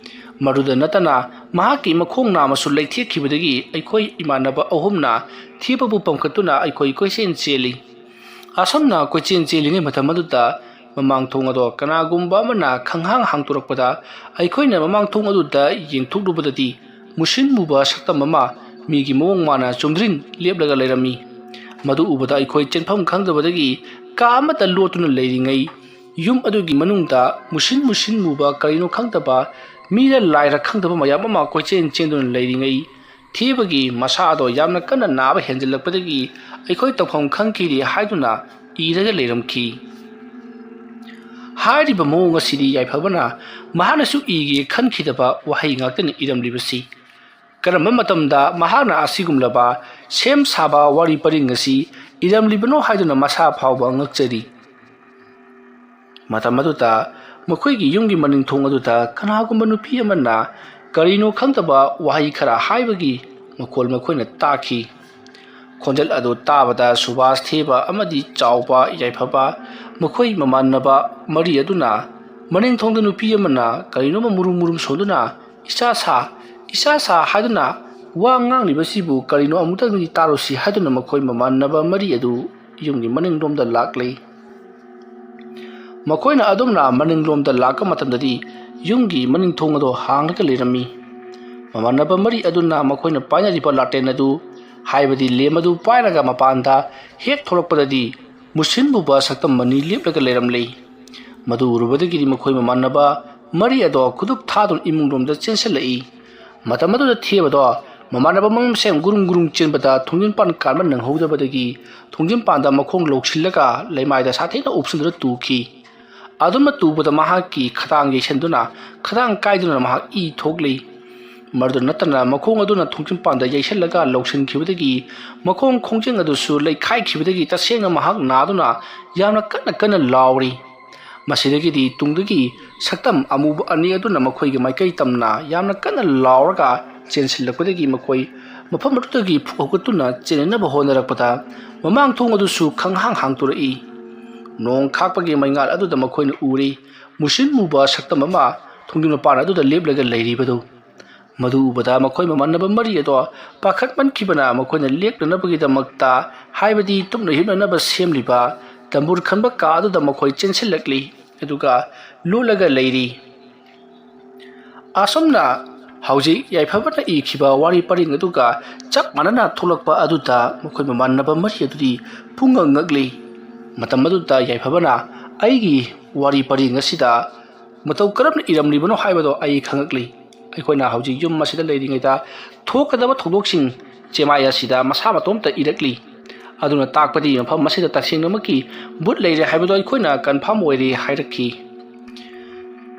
ꯃꯗꯨꯗ ꯅꯠꯇꯅ ꯃꯍꯥꯛꯀꯤ ꯃꯈꯣꯡ ꯅꯥꯝꯃꯁꯨ ꯂꯩꯊꯦꯛꯈꯤꯕꯗꯒꯤ ꯑꯩꯈꯣꯏ ꯏꯃꯥꯟꯅꯕ ꯑꯍꯨꯝꯅ ꯊꯦꯕꯕꯨ ꯄꯝꯈꯠꯇꯨꯅ ꯑꯩꯈꯣꯏ ꯀꯣꯏꯆꯦꯟ ꯆꯦꯜꯂꯤ꯫ ꯑꯁꯨꯝꯅ ꯀꯣꯏꯆꯦꯟ ꯆꯦꯜꯂꯤꯉꯩ ꯃꯇꯝ ꯑꯗꯨꯗ ꯃꯃꯥꯡ ꯊꯣꯡ ꯑꯗꯣ ꯀꯅꯥꯒꯨꯝꯕ ꯑꯃꯅ ꯈꯪꯍꯥꯡ ꯍꯥꯡꯗꯣꯔꯛꯄꯗ ꯑꯩꯈꯣꯏꯅ ꯃꯃꯥꯡ ꯊꯣꯡ ꯑꯗꯨꯗ ꯌꯦꯡꯊꯣꯛꯂꯨꯕꯗꯗꯤ ꯃꯨꯁꯤꯟ ꯃꯨꯕ ꯁꯛꯇꯝ ꯑꯃ ꯃꯤꯒꯤ ꯃꯑꯣꯡ ꯃꯥꯅ ꯆꯨꯝꯗ꯭ꯔꯤꯡ ꯂꯦꯞꯂꯒ ꯂꯩꯔꯝꯃꯤ꯫ ꯃꯗꯨ ꯎꯕꯗ ꯑꯩꯈꯣꯏ ꯆꯦꯟꯐꯝ ꯈꯪꯗꯕꯗꯒꯤ ꯀꯥ ꯑꯃꯠꯇ ꯂꯣꯠꯇꯨꯅ ꯂꯩꯔꯤꯉꯩ ꯌꯨꯝ ꯑꯗꯨꯒꯤ ꯃꯅꯨꯡꯗ ꯃꯨꯁꯤꯟ ꯃꯨꯁꯤꯟ ꯃꯨꯕ ꯀꯔꯤꯅꯣ ꯈꯪꯗꯕ ꯃꯤꯔ ꯂꯥꯏꯔ ꯈꯪꯗꯕ ꯃꯌꯥꯝ ꯑꯃ ꯀꯣꯏꯆꯦꯟ ꯆꯦꯟꯗꯨꯅ ꯂꯩꯔꯤꯉꯩ ꯊꯦꯕꯒꯤ ꯃꯁꯥ ꯑꯗꯣ ꯌꯥꯝꯅ ꯀꯟꯅ ꯅꯥꯕ ꯍꯦꯟꯖꯤꯜꯂꯛꯄꯗꯒꯤ ꯑꯩꯈꯣꯏ ꯇꯧꯐꯝ ꯈꯪꯈꯤꯗꯦ ꯍꯥꯏꯗꯨꯅ ꯏꯔꯒ ꯂꯩꯔꯝꯈꯤ꯫ ꯍꯥꯏꯔꯤꯕ ꯃꯑꯣꯡ ꯑꯁꯤꯗꯤ ꯌꯥꯏꯐꯕꯅ ꯃꯍꯥꯛꯅꯁꯨ ꯏꯒꯦ ꯈꯟꯈꯤꯗꯕ ꯋꯥꯍꯩ ꯉꯥꯛꯇꯅ ꯏꯔꯝꯂꯤꯕꯁꯤ꯫ ꯀꯔꯝꯕ ꯃꯇꯝꯗ ꯃꯍꯥꯛꯅ ꯑꯁꯤꯒꯨꯝꯂꯕ ꯁꯦꯝ ꯁꯥꯕ ꯋꯥꯔꯤ ꯄꯔꯤꯡ ꯑꯁꯤ ꯏꯔꯝꯂꯤꯕꯅꯣ ꯍꯥꯏꯗꯨꯅ ꯃꯁꯥ ꯐꯥꯎꯕ ꯉꯛꯆꯔꯤ꯫ ꯃꯇꯝ ꯑꯗꯨꯗ ꯃꯈꯣꯏꯒꯤ ꯌꯨꯝꯒꯤ ꯃꯅꯤꯡ ꯊꯣꯡ ꯑꯗꯨꯗ ꯀꯅꯥꯒꯨꯝꯕ ꯅꯨꯄꯤ ꯑꯃꯅ ꯀꯔꯤꯅꯣ ꯈꯪꯗꯕ ꯋꯥꯍꯩ ꯈꯔ ꯍꯥꯏꯕꯒꯤ ꯃꯈꯣꯜ ꯃꯈꯣꯏꯅ ꯇꯥꯈꯤ꯫ ꯈꯣꯟꯖꯦꯜ ꯑꯗꯨ ꯇꯥꯕꯗ ꯁꯨꯕꯥꯁ ꯊꯦꯕ ꯑꯃꯗꯤ ꯆꯥꯎꯕ ꯌꯥꯏꯐꯕ, ꯃꯈꯣꯏ ꯃꯃꯥꯟꯅꯕ ꯃꯔꯤ ꯑꯗꯨꯅ ꯃꯅꯤꯡ ꯊꯣꯡꯗ ꯅꯨꯄꯤ ꯑꯃꯅ ꯀꯔꯤꯅꯣꯃ ꯃꯨꯔꯨꯝ ꯃꯨꯔꯨꯝ ꯁꯣꯟꯗꯨꯅ "ꯏꯆꯥ ꯁꯥ, ꯏꯆꯥ ꯁꯥ" ꯍꯥꯏꯗꯨꯅ ꯋꯥ ꯉꯥꯡꯂꯤꯕꯁꯤꯕꯨ ꯀꯔꯤꯅꯣ ꯑꯃꯨꯛꯇꯪꯗꯤ ꯇꯥꯔꯨꯁꯤ ꯍꯥꯏꯗꯨꯅ ꯃꯈꯣꯏ ꯃꯃꯥꯟꯅꯕ ꯃꯔꯤ ꯑꯗꯨ ꯌꯨꯝꯒꯤ ꯃꯅꯤꯡꯂꯣꯝꯗ ꯂꯥꯛꯂꯤ꯫ ꯃꯈꯣꯏꯅ ꯑꯗꯨꯝꯅ ꯃꯅꯤꯡꯂꯣꯝꯗ ꯂꯥꯛꯄ ꯃꯇꯝꯗꯗꯤ ꯌꯨꯝꯒꯤ ꯃꯅꯤꯡ ꯊꯣꯡ ꯑꯗꯨ ꯍꯥꯡꯂꯒ ꯂꯩꯔꯝꯃꯤ꯫ ꯃꯃꯥꯟꯅꯕ ꯃꯔꯤ ꯑꯗꯨꯅ ꯃꯈꯣꯏꯅ ꯄꯥꯏꯅꯔꯤꯕ ꯂꯥꯇꯦꯟ ꯑꯗꯨ, ꯍꯥꯏꯕꯗꯤ ꯂꯦꯝ ꯑꯗꯨ ꯄꯥꯏꯔꯒ ꯃꯄꯥꯟꯗ ꯍꯦꯛ ꯊꯣꯛꯂꯛꯄꯗꯗꯤ ꯃꯨꯁꯤꯟ ꯃꯨꯕ ꯁꯛꯇꯝ ꯑꯅꯤ ꯂꯦꯞꯂꯒ ꯂꯩꯔꯝꯂꯦ꯫ ꯃꯗꯨ ꯎꯔꯨꯕꯗꯒꯤꯗꯤ ꯃꯈꯣꯏ ꯃꯃꯥꯟꯅꯕ ꯃꯔꯤ ꯑꯗꯣ ꯈꯨꯗꯨꯞ ꯊꯥꯗꯨꯅ ꯏꯃꯨꯡꯂꯣꯝꯗ ꯆꯦꯟꯁꯤꯜꯂꯛꯏ꯫ ꯃꯇꯝ ꯑꯗꯨꯗ ꯊꯦꯕꯗꯣ ꯃꯃꯥꯟꯅꯕ ꯃꯉꯝꯁꯦꯝ ꯒꯨꯔꯨꯡ ꯒꯨꯔꯨꯡ ꯆꯦꯟꯕꯗ ꯊꯣꯡꯖꯤꯟꯄꯥꯟ ꯀꯥꯟꯕ ꯅꯪꯍꯧꯗꯕꯗꯒꯤ ꯊꯣꯡꯖꯤꯟꯄꯥꯟꯗ ꯃꯈꯣꯡ ꯂꯧꯁꯤꯜꯂꯒ ꯂꯩꯃꯥꯏꯗ ꯁꯥꯊꯤꯅ ꯎꯞꯁꯤꯟꯗꯨꯅ ꯇꯨꯈꯤ꯫ ꯑꯗꯨꯝꯅ ꯇꯨꯕꯗ ꯃꯍꯥꯛꯀꯤ ꯈꯗꯥꯡ ꯌꯩꯁꯟꯗꯨꯅ ꯈꯗꯥꯡ ꯀꯥꯏꯗꯨꯅ ꯃꯍꯥꯛ ꯏ ꯊꯣꯛꯂꯤ꯫ ꯃꯗꯨꯗ ꯅꯠꯇꯅ ꯃꯈꯣꯡ ꯑꯗꯨꯅ ꯊꯣꯡꯖꯤꯟꯄꯥꯟꯗ ꯌꯩꯁꯜꯂꯒ ꯂꯧꯁꯤꯟꯈꯤꯕꯗꯒꯤ ꯃꯈꯣꯡ ꯈꯣꯡꯖꯦꯡ ꯑꯗꯨꯁꯨ ꯂꯩꯈꯥꯏꯈꯤꯕꯗꯒꯤ ꯇꯁꯦꯡꯅ ꯃꯍꯥꯛ ꯅꯥꯗꯨꯅ ꯌꯥꯝꯅ ꯀꯟꯅ ꯀꯟꯅ ꯂꯥꯎꯔꯤ꯫ ꯃꯁꯤꯗꯒꯤꯗꯤ ꯇꯨꯡꯗꯒꯤ ꯁꯛꯇꯝ ꯑꯃꯨꯕ ꯑꯅꯤ ꯑꯗꯨꯅ ꯃꯈꯣꯏꯒꯤ ꯃꯥꯏꯀꯩ ꯇꯝꯅ ꯌꯥꯝꯅ ꯀꯟꯅ ꯂꯥꯎꯔꯒ ꯆꯦꯟꯁꯤꯜꯂꯛꯄꯗꯒꯤ ꯃꯈꯣꯏ ꯃꯐꯝ ꯑꯗꯨꯗꯒꯤ ꯐꯨꯛ ꯍꯧꯒꯠꯇꯨꯅ ꯆꯦꯟꯅꯅꯕ ꯍꯣꯠꯅꯔꯛꯄꯗ ꯃꯃꯥꯡ ꯊꯣꯡ ꯑꯗꯨꯁꯨ ꯈꯪꯍꯥꯡ ꯍꯥꯡꯗꯣꯔꯛꯏ꯫ ꯅꯣꯡ ꯈꯥꯛꯄꯒꯤ ꯃꯩꯉꯥꯜ ꯑꯗꯨꯗ ꯃꯈꯣꯏꯅ ꯎꯔꯤ ꯃꯨꯁꯤꯟ ꯃꯨꯕ ꯁꯛꯇꯝ ꯑꯃ ꯊꯣꯡꯖꯤꯟ ꯃꯄꯥꯟ ꯑꯗꯨꯗ ꯂꯦꯞꯂꯒ ꯂꯩꯔꯤꯕꯗꯨ꯫ ꯃꯗꯨ ꯎꯕꯗ ꯃꯈꯣꯏ ꯃꯃꯥꯟꯅꯕ ꯃꯔꯤ ꯑꯗꯣ ꯄꯥꯈꯠꯃꯟꯈꯤꯕꯅ ꯃꯈꯣꯏꯅ ꯂꯦꯞꯅꯅꯕꯒꯤꯗꯃꯛꯇ, ꯍꯥꯏꯕꯗꯤ ꯇꯨꯝꯅ ꯍꯤꯞꯅꯅꯕ ꯁꯦꯝꯂꯤꯕ ꯇꯝꯕꯨꯔ ꯈꯟꯕ ꯀꯥ ꯑꯗꯨꯗ ꯃꯈꯣꯏ ꯆꯦꯟꯁꯤꯜꯂꯛꯂꯤ, ꯑꯗꯨꯒ ꯂꯣꯠꯂꯒ ꯂꯩꯔꯤ꯫ ꯑꯁꯨꯝꯅ ꯍꯧꯖꯤꯛ ꯌꯥꯏꯐꯕꯅ ꯏꯈꯤꯕ ꯋꯥꯔꯤ ꯄꯔꯤꯡ ꯑꯗꯨꯒ ꯆꯞ ꯃꯥꯟꯅꯅ ꯊꯣꯛꯂꯛꯄ ꯑꯗꯨꯗ ꯃꯈꯣꯏ ꯃꯃꯥꯟꯅꯕ ꯃꯔꯤ ꯑꯗꯨꯗꯤ ꯄꯨꯡꯉꯛ ꯉꯛꯂꯤ꯫ ꯃꯇꯝ ꯑꯗꯨꯗ ꯌꯥꯏꯐꯕꯅ, "ꯑꯩꯒꯤ ꯋꯥꯔꯤ ꯄꯔꯤꯡ ꯑꯁꯤꯗ ꯃꯇꯧ ꯀꯔꯝꯅ ꯏꯔꯝꯂꯤꯕꯅꯣ ꯍꯥꯏꯕꯗꯣ ꯑꯩ ꯈꯪꯉꯛꯂꯤ꯫ ꯑꯩꯈꯣꯏꯅ ꯍꯧꯖꯤꯛ ꯌꯨꯝ ꯑꯁꯤꯗ ꯂꯩꯔꯤꯉꯩꯗ ꯊꯣꯛꯀꯗꯕ ꯊꯧꯗꯣꯛꯁꯤꯡ ꯆꯦꯃꯥꯏ ꯑꯁꯤꯗ ꯃꯁꯥ ꯃꯇꯣꯝꯇ ꯏꯔꯛꯂꯤ꯫ ꯑꯗꯨꯅ ꯇꯥꯛꯄꯗꯤ ꯃꯐꯝ ꯑꯁꯤꯗ ꯇꯁꯦꯡꯅꯃꯛꯀꯤ ꯚꯨꯠ ꯂꯩꯔꯦ ꯍꯥꯏꯕꯗꯣ ꯑꯩꯈꯣꯏꯅ ꯀꯟꯐꯥꯔꯝ ꯑꯣꯏꯔꯦ" ꯍꯥꯏꯔꯛꯈꯤ꯫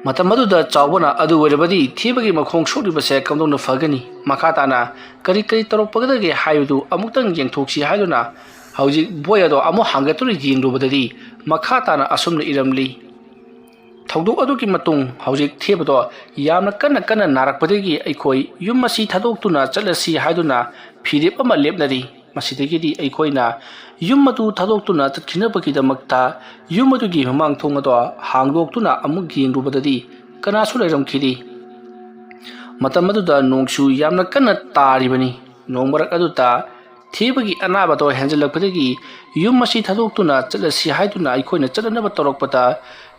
ꯃꯇꯝ ꯑꯗꯨꯗ ꯆꯥꯎꯕꯅ, "ꯑꯗꯨ ꯑꯣꯏꯔꯕꯗꯤ ꯊꯦꯕꯒꯤ ꯃꯈꯣꯡ ꯁꯣꯛꯂꯤꯕꯁꯦ ꯀꯝꯗꯧꯅ ꯐꯒꯅꯤ? ꯃꯈꯥ ꯇꯥꯅ ꯀꯔꯤ ꯀꯔꯤ ꯇꯧꯔꯛꯄꯒꯗꯒꯦ ꯍꯥꯏꯕꯗꯨ ꯑꯃꯨꯛꯇꯪ ꯌꯦꯡꯊꯣꯛꯁꯤ" ꯍꯥꯏꯗꯨꯅ ꯍꯧꯖꯤꯛ ꯕꯣꯏ ꯑꯗꯣ ꯑꯃꯨꯛ ꯍꯥꯡꯒꯠꯇꯨꯅ ꯌꯦꯡꯂꯨꯕꯗꯗꯤ ꯃꯈꯥ ꯇꯥꯅ ꯑꯁꯨꯝꯅ ꯏꯔꯝꯂꯤ꯫ ꯊꯧꯗꯣꯛ ꯑꯗꯨꯒꯤ ꯃꯇꯨꯡ ꯍꯧꯖꯤꯛ ꯊꯦꯕꯗꯣ ꯌꯥꯝꯅ ꯀꯟꯅ ꯀꯟꯅ ꯅꯥꯔꯛꯄꯗꯒꯤ ꯑꯩꯈꯣꯏ ꯌꯨꯝ ꯑꯁꯤ ꯊꯥꯗꯣꯛꯇꯨꯅ ꯆꯠꯂꯁꯤ ꯍꯥꯏꯗꯨꯅ ꯐꯤꯔꯦꯞ ꯑꯃ ꯂꯦꯞꯅꯔꯤ꯫ ꯃꯁꯤꯗꯒꯤꯗꯤ ꯑꯩꯈꯣꯏꯅ ꯌꯨꯝ ꯑꯗꯨ ꯊꯥꯗꯣꯛꯇꯨꯅ ꯆꯠꯈꯤꯅꯕꯒꯤꯗꯃꯛꯇ ꯌꯨꯝ ꯑꯗꯨꯒꯤ ꯃꯃꯥꯡ ꯊꯣꯡ ꯑꯗꯣ ꯍꯥꯡꯗꯣꯛꯇꯨꯅ ꯑꯃꯨꯛ ꯌꯦꯡꯂꯨꯕꯗꯗꯤ ꯀꯅꯥꯁꯨ ꯂꯩꯔꯝꯈꯤꯗꯦ꯫ ꯃꯇꯝ ꯑꯗꯨꯗ ꯅꯣꯡꯁꯨ ꯌꯥꯝꯅ ꯀꯟꯅ ꯇꯥꯔꯤꯕꯅꯤ꯫ ꯅꯣꯡ ꯃꯔꯛ ꯑꯗꯨꯗ ꯊꯦꯕꯒꯤ ꯑꯅꯥꯕꯗꯣ ꯍꯦꯟꯖꯜꯂꯛꯄꯗꯒꯤ ꯌꯨꯝ ꯑꯁꯤ ꯊꯥꯗꯣꯛꯇꯨꯅ ꯆꯠꯂꯁꯤ ꯍꯥꯏꯗꯨꯅ ꯑꯩꯈꯣꯏꯅ ꯆꯠꯅꯅꯕ ꯇꯧꯔꯛꯄꯗ,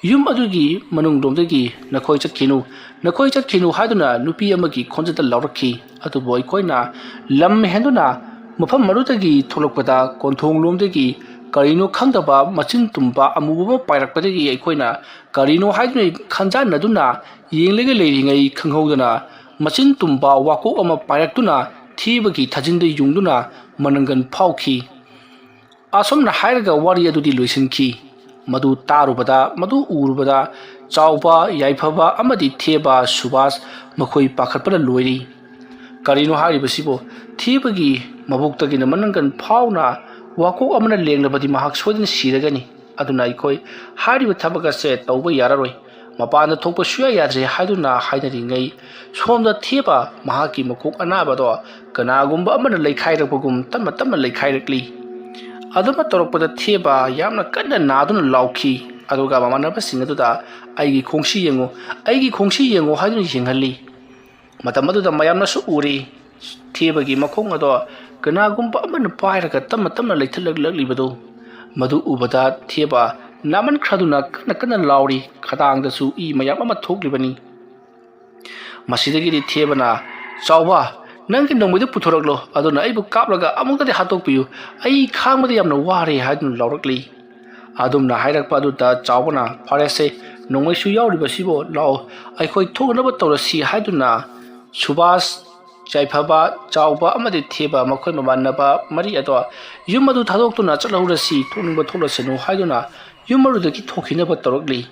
ꯌꯨꯝ ꯑꯗꯨꯒꯤ ꯃꯅꯨꯡꯂꯣꯝꯗꯒꯤ "ꯅꯈꯣꯏ ꯆꯠꯈꯤꯅꯨ, ꯅꯈꯣꯏ ꯆꯠꯈꯤꯅꯨ" ꯍꯥꯏꯗꯨꯅ ꯅꯨꯄꯤ ꯑꯃꯒꯤ ꯈꯣꯟꯖꯦꯜꯗ ꯂꯥꯎꯔꯛꯈꯤ꯫ ꯑꯗꯨꯕꯨ ꯑꯩꯈꯣꯏꯅ ꯂꯝ ꯍꯦꯟꯗꯨꯅ ꯃꯐꯝ ꯑꯗꯨꯗꯒꯤ ꯊꯣꯛꯂꯛꯄꯗ, ꯀꯣꯟꯊꯣꯡꯂꯣꯝꯗꯒꯤ ꯀꯔꯤꯅꯣ ꯈꯪꯗꯕ ꯃꯆꯤꯟ ꯇꯨꯝꯕ ꯑꯃꯨꯕ ꯑꯃ ꯄꯥꯏꯔꯛꯄꯗꯒꯤ ꯑꯩꯈꯣꯏꯅ ꯀꯔꯤꯅꯣ ꯍꯥꯏꯗꯨꯅ ꯈꯟꯖꯥꯟꯅꯗꯨꯅ ꯌꯦꯡꯂꯒ ꯂꯩꯔꯤꯉꯩ, ꯈꯪꯍꯧꯗꯅ ꯃꯆꯤꯟ ꯇꯨꯝꯕ ꯋꯥꯀꯣꯛ ꯑꯃ ꯄꯥꯏꯔꯛꯇꯨꯅ ꯊꯦꯕꯒꯤ ꯊꯥꯖꯤꯟꯗ ꯌꯨꯡꯗꯨꯅ ꯃꯅꯪꯒꯟ ꯐꯥꯎꯈꯤ꯫ ꯑꯁꯨꯝꯅ ꯍꯥꯏꯔꯒ ꯋꯥꯔꯤ ꯑꯗꯨꯗꯤ ꯂꯣꯏꯁꯤꯟꯈꯤ꯫ ꯃꯗꯨ ꯇꯥꯔꯨꯕꯗ, ꯃꯗꯨ ꯎꯔꯨꯕꯗ, ꯆꯥꯎꯕ, ꯌꯥꯏꯐꯕ ꯑꯃꯗꯤ ꯊꯦꯕ, ꯁꯨꯕꯥꯁ ꯃꯈꯣꯏ ꯄꯥꯈꯠꯄꯅ ꯂꯣꯏꯔꯤ꯫ "ꯀꯔꯤꯅꯣ ꯍꯥꯏꯔꯤꯕꯁꯤꯕꯨ? ꯊꯦꯕꯒꯤ ꯃꯕꯨꯛꯇꯒꯤꯅ ꯃꯅꯪꯒꯟ ꯐꯥꯎꯅ ꯋꯥꯀꯣꯛ ꯑꯃꯅ ꯂꯦꯡꯂꯕꯗꯤ ꯃꯍꯥꯛ ꯁꯣꯏꯗꯅ ꯁꯤꯔꯒꯅꯤ꯫ ꯑꯗꯨꯅ ꯑꯩꯈꯣꯏ ꯍꯥꯏꯔꯤꯕ ꯊꯕꯛ ꯑꯁꯦ ꯇꯧꯕ ꯌꯥꯔꯔꯣꯏ꯫ ꯃꯄꯥꯟꯗ ꯊꯣꯛꯄ ꯁꯨꯌꯥ ꯌꯥꯗ꯭ꯔꯦ" ꯍꯥꯏꯗꯨꯅ ꯍꯥꯏꯅꯔꯤꯉꯩ, ꯁꯣꯝꯗ ꯊꯦꯕ ꯃꯍꯥꯛꯀꯤ ꯃꯀꯣꯛ ꯑꯅꯥꯕꯗꯣ ꯀꯅꯥꯒꯨꯝꯕ ꯑꯃꯅ ꯂꯩꯈꯥꯏꯔꯛꯄꯒꯨꯝ ꯇꯞꯅ ꯇꯞꯅ ꯂꯩꯈꯥꯏꯔꯛꯂꯤ꯫ ꯑꯗꯨꯃ ꯇꯧꯔꯛꯄꯗ ꯊꯦꯕ ꯌꯥꯝꯅ ꯀꯟꯅ ꯅꯥꯗꯨꯅ ꯂꯥꯎꯈꯤ꯫ ꯑꯗꯨꯒ ꯃꯃꯥꯟꯅꯕꯁꯤꯡ ꯑꯗꯨꯗ "ꯑꯩꯒꯤ ꯈꯣꯡꯁꯤ ꯌꯦꯡꯉꯨ, ꯑꯩꯒꯤ ꯈꯣꯡꯁꯤ ꯌꯦꯡꯉꯨ" ꯍꯥꯏꯗꯨꯅ ꯌꯦꯡꯍꯜꯂꯤ꯫ ꯃꯇꯝ ꯑꯗꯨꯗ ꯃꯌꯥꯝꯅꯁꯨ ꯎꯔꯤ, ꯊꯦꯕꯒꯤ ꯃꯈꯣꯡ ꯑꯗꯣ ꯀꯅꯥꯒꯨꯝꯕ ꯑꯃꯅ ꯄꯥꯏꯔꯒ ꯇꯞꯅ ꯇꯞꯅ ꯂꯩꯊꯠꯂꯛꯂꯤꯕꯗꯨ꯫ ꯃꯗꯨ ꯎꯕꯗ ꯊꯦꯕ ꯅꯥꯃꯟꯈ꯭ꯔꯗꯨꯅ ꯀꯟꯅ ꯀꯟꯅ ꯂꯥꯎꯔꯤ, ꯈꯗꯥꯡꯗꯁꯨ ꯏ ꯃꯌꯥꯝ ꯑꯃ ꯊꯣꯛꯂꯤꯕꯅꯤ꯫ ꯃꯁꯤꯗꯒꯤꯗꯤ ꯊꯦꯕꯅ, "ꯆꯥꯎꯕ, ꯅꯪꯒꯤ ꯅꯣꯡꯃꯩꯗꯨ ꯄꯨꯊꯣꯔꯛꯂꯣ, ꯑꯗꯨꯅ ꯑꯩꯕꯨ ꯀꯥꯞꯂꯒ ꯑꯃꯨꯛꯇꯗꯤ ꯍꯥꯠꯇꯣꯛꯄꯤꯌꯨ, ꯑꯩ ꯈꯥꯡꯕꯗ ꯌꯥꯝꯅ ꯋꯥꯔꯦ" ꯍꯥꯏꯗꯨꯅ ꯂꯥꯎꯔꯛꯂꯤ꯫ ꯑꯗꯨꯝꯅ ꯍꯥꯏꯔꯛꯄ ꯑꯗꯨꯗ ꯆꯥꯎꯕꯅ, "ꯐꯔꯦꯁꯦ, ꯅꯣꯡꯃꯩꯁꯨ ꯌꯥꯎꯔꯤꯕꯁꯤꯕꯨ, ꯂꯥꯛꯑꯣ, ꯑꯩꯈꯣꯏ ꯊꯣꯛꯅꯅꯕ ꯇꯧꯔꯁꯤ" ꯍꯥꯏꯗꯨꯅ ꯁꯨꯕꯥꯁ, ꯌꯥꯏꯐꯕ, ꯆꯥꯎꯕ ꯑꯃꯗꯤ ꯊꯦꯕ ꯃꯈꯣꯏ ꯃꯃꯥꯟꯅꯕ ꯃꯔꯤ ꯑꯗꯣ ꯌꯨꯝ ꯑꯗꯨ ꯊꯥꯗꯣꯛꯇꯨꯅ ꯆꯠꯍꯧꯔꯁꯤ, ꯊꯣꯛꯅꯤꯡꯕ ꯊꯣꯛꯂꯁꯅꯨ ꯍꯥꯏꯗꯨꯅ ꯌꯨꯝ ꯑꯗꯨꯗꯒꯤ ꯊꯣꯛꯈꯤꯅꯕ ꯇꯧꯔꯛꯂꯤ꯫